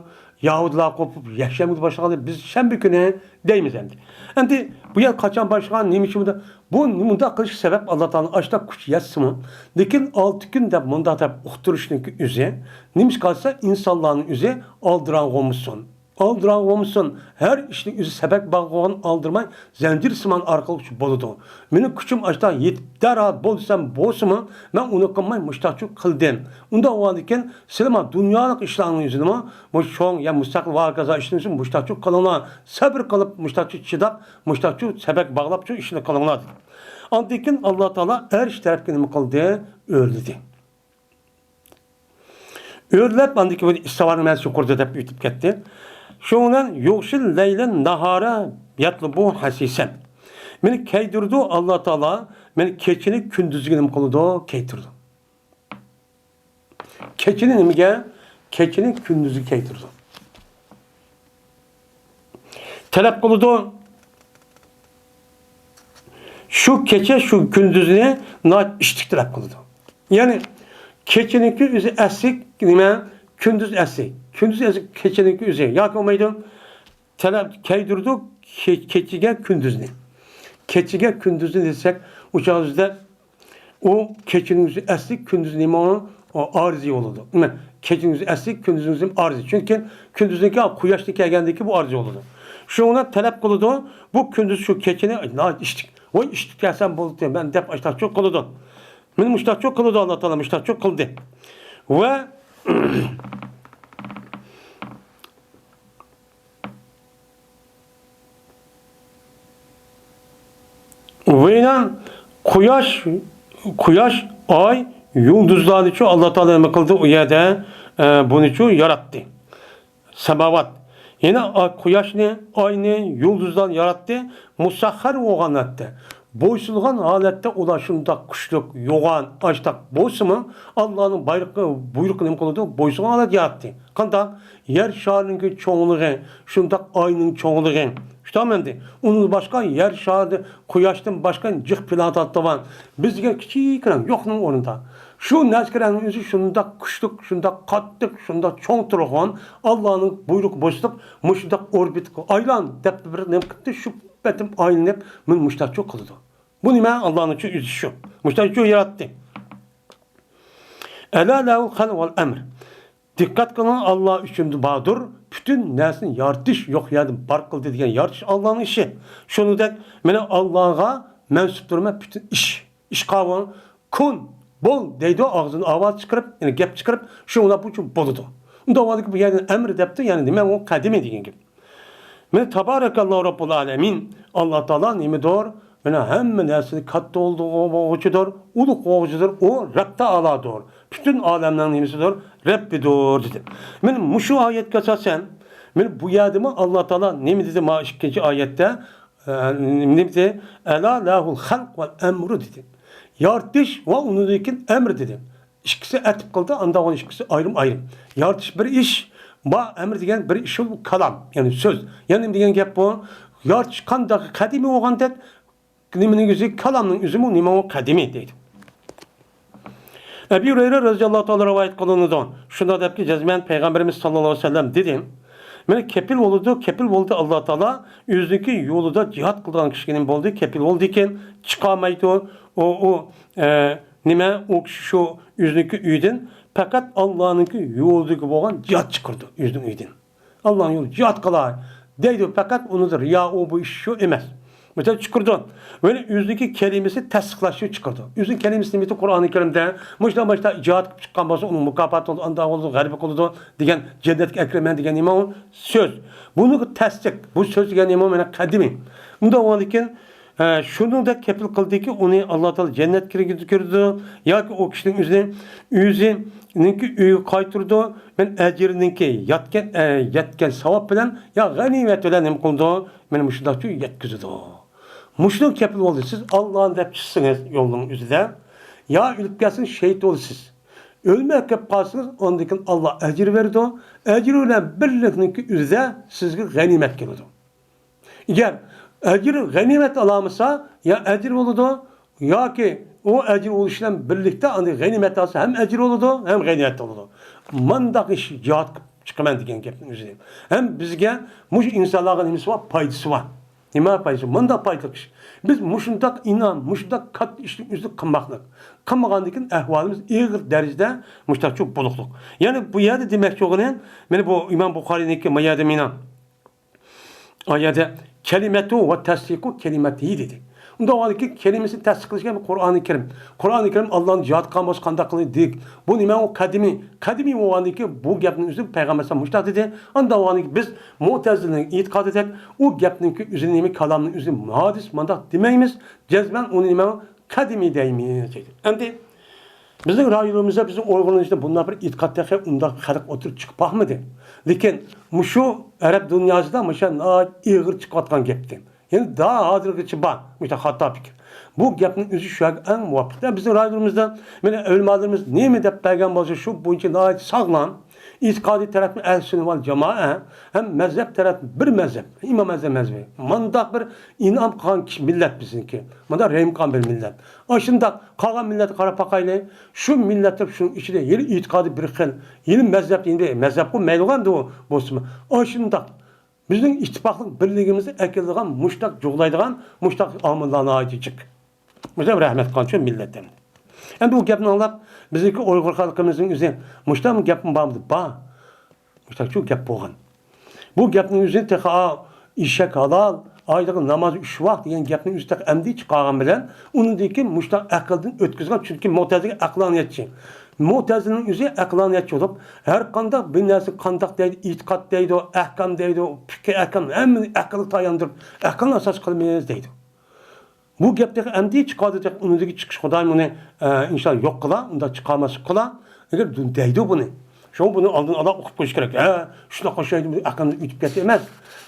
يەھۇدىيلار قوپۇپ، يەكشەنبە كۈنى باشلىغان دەيدۇ. بىز شەنبە كۈنى دەيمىز ئەمدى. ئەمدى بۇ يەر قاچان باشلىغان، نېمە ئۈچۈن بۇنداق؟ بۇ، مۇنداق قىلىش سەۋەب ئاللا تائالا ئاشۇنداق كۈچ يەتسىمۇ. لېكىن ئالتە كۈن دەپ مۇنداق دەپ ئۇقتۇرۇشنىڭ ئۆزى، نېمىشقا دېسە ئىنسانلارنىڭ ئۆزى ئالدىراڭ بولمىسۇن. ئالدىراڭ بولمىسۇن، ھەر ئىشنىڭ ئۆزى سەۋەب بار بولغان ئالدىرىماي، زەنجىرسىمان ئارقىلىق بولىدۇ. مېنىڭ كۈچۈم ئاشتا يېتىپ دەرھال بول دېسەم بولسىمۇ، مەن ئۇنى قىلماي مۇشتاقچۇ قىلدىم. ئۇنداق بولغاندىكىن، سىلىمۇ دۇنيالىق ئىشلارنىڭ ئۆزىنىمۇ، مۇشۇ چوڭ يا مۇستەقىل ۋاكازا ئىشلىرىنى مۇشتاقچۇ قىلىڭلار. سەبرى قىلىپ، مۇشتاقچۇ چىداپ، مۇشتاقچۇ سەبەك باغلاپچۇ ئىشنى قىلىڭلار دېدى. ئاندىن كېيىن ئاللا تائالا ئەرش تەرەپكە نېمە قىلدى؟ ئۆرلىدى. ئۆرلەپ، ئاندىن كېيىن ئىستىۋانىڭ مەنىسى يۇقىرىدا دەپ ئۆتۈپ كەتتى. شۇنىڭ بىلەن يۇغشىل لەيلەن ناھارا يەتلۇبۇ ھەسىسەن. مېنى كەيدۈرىدۇ ئاللا تائالا، مېنى كېچىنى كۈندۈزگە نېمە قىلىدۇ؟ كەيدۈرىدۇ. كېچىنى نېمىگە؟ كېچىنى كۈندۈزگە كەيدۈرىدۇ. تەلەپ قىلىدۇ. شۇ كېچە، شۇ كۈندۈزنى ناھايىتى ئىشتىك تەلەپ قىلىدۇ. يەنى كېچىنىڭكى ئۆزى ئەسلىك نېمە؟ كۈندۈز ئەسلى. كۈندۈز ئەسلى كېچىنىڭكى ئۆزى. ياكى بولمايدۇ. تەلەپ كەيدۈرىدۇ كېچىگە كۈندۈزنى. كېچىگە كۈندۈزنى دېسەك، ئۇ چاغدا ئۇ كېچىنىڭ ئۆزى ئەسلى، كۈندۈز نېمە ئۇ؟ ئارزى بولىدۇ. نېمە؟ كېچىنىڭ ئۆزى ئەسلى، كۈندۈزنىڭ ئۆزى ئارزى. چۈنكى كۈندۈزنىڭكى قۇياشنى كەلگەندىن كېيىن بۇ ئارزى بولىدۇ. شۇڭا تەلەپ قىلىدۇ، بۇ كۈندۈز شۇ كېچىنى، ئاي، ناھايىتى ئىشتىك. ۋاي، ئىشتىك كەلسەم بولدى مەن دەپ ئاشتاقچۇ قىلىدۇ. مېنى مۇشتاقچۇ قىلىدۇ، ئاللا تائالا مۇشتاقچۇ قىلدى. ۋە ۋەينەن قۇياش، قۇياش، ئاي، يۇلدۇزلارنىچۇ ئاللا تائالا نېمە قىلدى؟ ئۇ يەردە، ئە، بۇنىچۇ ياراتتى. ساماۋات. يەنە ئا-، قۇياشنى، ئاينى، يۇلدۇزلارنى ياراتتى. مۇسەخخەر بولغان ھالەتتە. بويسۇنغان ھالەتتە ئۇلار شۇنداق كۈچلۈك، يوغان، ئاشتاق بولسىمۇ، ئاللانىڭ بايرىقى، بۇيرۇقى نېمە قىلىدۇ؟ بويسۇنغان ھالەتتە ياراتتى. قانداق؟ يەر شارىنىڭكى چوڭلۇقى، شۇنداق ئاينىڭ چوڭلۇقى. شۇنداقمۇ ئەمدى؟ ئۇنىڭدىن باشقا يەر شارىدا قۇياشتىن باشقا جىق پلانېتا بار. بىز دېگەن كىچىككىنە يوقنىڭ ئورنىدا. شۇ نەچچىكىنىڭ ئۆزى شۇنداق كۈچلۈك، شۇنداق قاتتىق، شۇنداق چوڭ تۇرغان، ئاللانىڭ بۇيرۇقى بويسۇنۇپ، مۇشۇنداق ئوربىتىغا ئايلان دەپ بىر نېمە قىپتۇ، شۇ پېتىم ئايلىنىپ، مانا مۇشۇنداقچۇ قىلىدۇ. بۇ نېمە؟ ئاللانىڭچۇ ئۆزى شۇ. مۇشۇنداقچۇ ياراتتى. ئەلا لەھۇل خەلق ۋەل ئەمر. دىققەت قىلىڭ، ئاللا ئۈچۈن باردۇر پۈتۈن نەرسىنى يارىتىش، يوق يەردىن بار قىلدى دېگەن يارىتىش ئاللانىڭ ئىشى. شۇنىڭدەك مانا ئاللاغا مەنسۇپ تۇرىمەن پۈتۈن ئىش. ئىشقا بولۇڭ، كۇن، بول دەيدۇ، ئاغزىدىن ئاۋاز چىقىرىپ، يەنى گەپ چىقىرىپ، شۇڭلاپ بۇ بولىدۇ. ئۇنداق ۋاقىتتا بۇ يەردە ئەمر دەپتۇ، يەنى نېمە ئۇ؟ قەدىمىي دېگەن گەپ. مانا تابارەكاللاھۇ رەببۇل ئالەمىن. ئاللا تائالا نېمىدۇر؟ مانا ھەممە نەرسىدىن كاتتا بولغۇچىدۇر، ئۇلۇغ بولغۇچىدۇر، ئۇ رەب تائالادۇر. پۈتۈن ئالەمنىڭ نېمىسىدۇر؟ رەببىدۇر دېدى. مانا مۇشۇ ئايەتكە ئاساسەن، مانا بۇ يەردىمۇ ئاللا تائالا نېمە دېدى؟ ما ئىككىنچى ئايەتتە، ئە، نېمە دېدى؟ ئەلا لەھۇل خەلق ۋەل ئەمرۇ دېدى. يارىتىش ۋە ئۇنىڭدىن كېيىن ئەمر دېدى. ئىككىسى ئەتىپ قىلدى، ئانداق ئۇنىڭ ئىككىسى ئايرىم-ئايرىم. يارىتىش بىر ئىش، بار ئەمر دېگەن بىر ئىش، ئۇ كالام، يەنى سۆز. يەنى نېمە دېگەن گەپ بۇ؟ يارىتىش قانداق قەدىمىي بولغاندەك، نېمىنىڭ ئۆزى، كالامنىڭ ئۆزىمۇ نېمە ئۇ؟ قەدىمىي دەيدۇ. ئەبى ھۇرەيرە رەزىياللاھۇ تائالا رىۋايەت قىلىنىدۇ. شۇنداق دەپكى، جەزمەن پەيغەمبىرىمىز ساللاللاھۇ ئەلەيھى ۋەسەللەم دېدى، مانا كەپىل بولىدۇ، كەپىل بولدى ئاللا تائالا ئۆزىنىڭكى يولىدا جىھاد قىلىدىغان كىشىگە نېمە بولدى؟ كەپىل بولدىكەن، چىقالمايدۇ. ئۇ، ئۇ، ئە، نېمە، ئۇ كىشى شۇ ئۆزىنىڭكى ئۆيىدىن پەقەت ئاللانىڭكى يولىدىكى بولغان جىھاد چىقىرىدۇ ئۆزىنىڭ ئۆيىدىن. ئاللانىڭ يولىدا جىھاد قىلاي دەيدۇ، پەقەت ئۇنىڭدا رىيا، ئۇ بۇ ئىش شۇ ئەمەس. مەسىلەن، چىقىرىدۇ. يەنى ئۆزىنىڭكى كەلىمىسى تەستىقلاش ئۈچۈن چىقىرىدۇ. ئۆزىنىڭ كەلىمىسى نېمە دېدى قۇرئانى كەرىمدە؟ مۇشۇنداق، مۇشۇنداق جىھاد قىلىپ چىققان بولسا، ئۇنىڭ مۇكاپاتى بولىدۇ، ئانداق بولىدۇ، غەلىبە قىلىدۇ دېگەن، جەننەتكە ئەكىرىمەن دېگەن نېمە ئۇ؟ سۆز. بۇنىڭغا تەستىق. بۇ سۆز دېگەن نېمە ئۇ؟ مانا قەدىمىي. ئۇنداق بولغاندىكىن، ئە، شۇنىڭدەك كەپىل قىلدىكى، ئۇنى ئاللا تائالا جەننەتكە كىرگۈزىدۇ ياكى ئۇ كىشىنىڭ ئۆزىنى، ئۆزىنىڭكى ئۆيىگە قايتۇرىدۇ. مەن ئەجرىنىڭكى يەتكەن، ئە، يەتكەن ساۋاب بىلەن يا غەنىيمەت بىلەن نېمە قىلىدۇ؟ مانا مۇشۇنداقچۇ يەتكۈزىدۇ. مۇشۇنىڭ كەپىل بولدى. سىز ئاللانى دەپ چىقسىڭىز يولنىڭ ئۆزىدە، يا ئۆلۈپ كەتسىڭىز شېھىت بولىسىز. ئۆلمەي كەپ قالسىڭىز، ئاندىن كېيىن ئاللا ئەجىر بېرىدۇ. ئەجرى بىلەن بىرلىكنىڭكى ئۆزىدە سىزگە غەنىيمەت كېلىدۇ. ئەگەر ئەجىر غەنىيمەت ئالالمىسا، يا ئەجىر بولىدۇ، ياكى ئۇ ئەجىر بولۇش بىلەن بىرلىكتە ئاندىن غەنىيمەت ئالسا ھەم ئەجىر بولىدۇ، ھەم غەنىيمەت بولىدۇ. مانداق ئىش جىھاد قىلىپ چىقىمەن دېگەن گەپنىڭ ئۆزى. ھەم بىزگە مۇشۇ ئىنسانلارغا نېمىسى بار؟ پايدىسى بار. نېمە پايدىسى بار؟ مانداق پايدىلىق ئىش. بىز مۇشۇنداق ئىنام، مۇشۇنداق كاتتا ئىشنى ئۆزى قىلماقلىق. قىلمىغاندىن كېيىن ئەھۋالىمىز ئېغىر دەرىجىدە مۇشۇنداقچۇ بولۇقلۇق. يەنى بۇ يەردە دېمەكچى بولغىنى، مانا بۇ ئىمام بۇخارىنىڭكى ما يەردە مېنىڭ ئايەتتە كەلىمەتۇ ۋە تەسدىقۇ كەلىمەتىھى دېدى. ئۇنداق بولغاندىكىن كەلىمىسىنى تەسدىق قىلىش دېگەن قۇرئانى كەرىم. قۇرئانى كەرىم ئاللانى جىھاد قىلغان بولسا قانداق قىلىدۇ؟ بۇ نېمە؟ ئۇ قەدىمىي. قەدىمىي بولغاندىكىن بۇ گەپنىڭ ئۆزى پەيغەمبەر ئەلەيھىسسالام مۇشۇنداق دېدى. ئانداق بولغاندىكىن بىز مۇئتەزىلىنىڭ ئېتىقادىدەك ئۇ گەپنىڭكى ئۆزىنى نېمە؟ كالامنىڭ ئۆزىنى ھادىس مانداق دېمەيمىز. جەزمەن ئۇنى نېمە؟ قەدىمىي دەيمىز دەيدۇ. ئەمدى بىزنىڭ رايونىمىزدا، بىزنىڭ ئۇيغۇرلىرىمىزدا بۇنداق بىر ئېتىقاد تېخى ئۇنداق خەلق ئوتتۇرىغا چىقىپ باقمىدى. لېكىن مۇشۇ ئەرەب دۇنياسىدا مۇشۇ ناھايىتى ئېغىر چىقىۋاتقان گەپتىن. يەنى دا ھازىرغىچە بار مۇشۇنداق خاتا پىكىر. بۇ گەپنىڭ ئۆزى شۇ يەرگە ئەڭ مۇۋاپىق. بىزنىڭ رايونىمىزدا مانا ئۆلىمالىرىمىز نېمە دەپ بەرگەن بولسا، شۇ بويىچە ناھايىتى ساغلام. ئېتىقادىي تەرەپتىن ئەھلى سۈننە ۋەل جامائە، ھەم مەزھەپ تەرەپتىن بىر مەزھەپ، ئىمام ئەزەم مەزھىپى. مانداق بىر ئىنئام قىلغان كىشى مىللەت بىزنىڭكى. مانداق رەھىم قىلغان بىر مىللەت. ئاشۇنداق قالغان مىللەتكە قاراپ باقايلى. شۇ مىللەتلەر شۇنىڭ ئىچىدە ھېلى ئېتىقادى بىر خىل، ھېلى مەزھەپ، ئەمدى مەزھەپقۇ مەيلىغان بولسىمۇ. ئاشۇنداق بىزنىڭ ئىتتىپاقلىق بىرلىكىمىزنى ئەكېلىدىغان مۇشتاق جۇغلايدىغان مۇشتاق ئامىللار ناھايىتى جىق. مۇشۇ رەھمەت قىلغان شۇ مىللەت ئەمدى. ئەمدى بۇ گەپنى ئاڭلاپ، بىزنىڭكى ئۇيغۇر خەلقىمىزنىڭ ئۆزى مۇشۇنداق گەپمۇ بارمىدى؟ بار. مۇشۇنداقچۇ گەپ بولغان. بۇ گەپنىڭ ئۆزى تېخى، ئا، ئېشەك ھالال، ئايلىقى ناماز ئۈچ ۋاق دېگەن گەپنىڭ ئۆزى تېخى ئەمدى چىقارغان بىلەن، ئۇنىڭدىن كېيىن مۇشۇنداق ئەقىلدىن ئۆتكۈزگەن، چۈنكى مۇئتەزىلە ئەقلانىيەتچى. مۇئتەزىلىنىڭ ئۆزى ئەقلانىيەتچى بولۇپ، ھەر قانداق بىر نەرسە قانداق دەيدۇ، ئېتىقاد دەيدۇ، ئەھكام دەيدۇ، پىقھى ئەھكام، ھەممىنى ئەقىلگە تاياندۇرۇپ، ئەقىلنى ئاساس قىلىمىز دەيدۇ. بۇ گەپ تېخى ئەمدى چىقاردى، تېخى ئۇنىڭدىكى چىقىش خۇدايىم ئۇنى، ئە، ئىنشاللا يوق قىلا، ئۇنداق چىقارماسلىق قىلا. ئەگەر دۇ-، دەيدۇ بۇنى. شۇڭا بۇنى ئالدىن ئالا ئۇقۇپ قويۇش كېرەك. ھە، شۇنداق ئوخشايدۇ، بۇ ئەقىلدىن ئۆتۈپ كەتتى ئەمەس.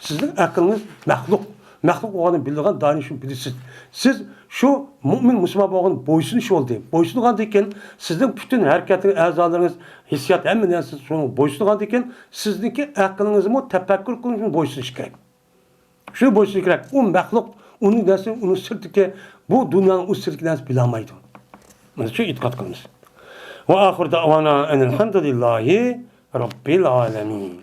سىزنىڭ ئەقلىڭىز مەخلۇق. مەخلۇق بولغاننى بىلىدىغان دانىش شۇ بىلىسىز. سىز شۇ مۇئمىن مۇسۇلمان بولغان بويسۇنۇش بولدى. بويسۇنغاندىن كېيىن سىزنىڭ پۈتۈن ھەرىكەتىڭىز، ئەزالىرىڭىز، ھېسسىيات، ھەممە نەرسە شۇنىڭ بويسۇنغاندىن كېيىن سىزنىڭكى ئەقلىڭىزمۇ تەپەككۇر قىلىپ شۇنى بويسۇنۇش كېرەك. شۇنى بويسۇنۇش كېرەك. ئۇ مەخلۇق، ئۇنىڭ نەرسە، ئۇنىڭ سىرتىكى، بۇ دۇنيانىڭ ئۇ سىرتىكى نەرسە بىلەلمەيدۇ. مانا شۇ ئېتىقاد قىلىمىز. ۋە ئاخىر دەۋانا ئەنىل ھەمدۇلىللاھى رەببىل ئالەمىن.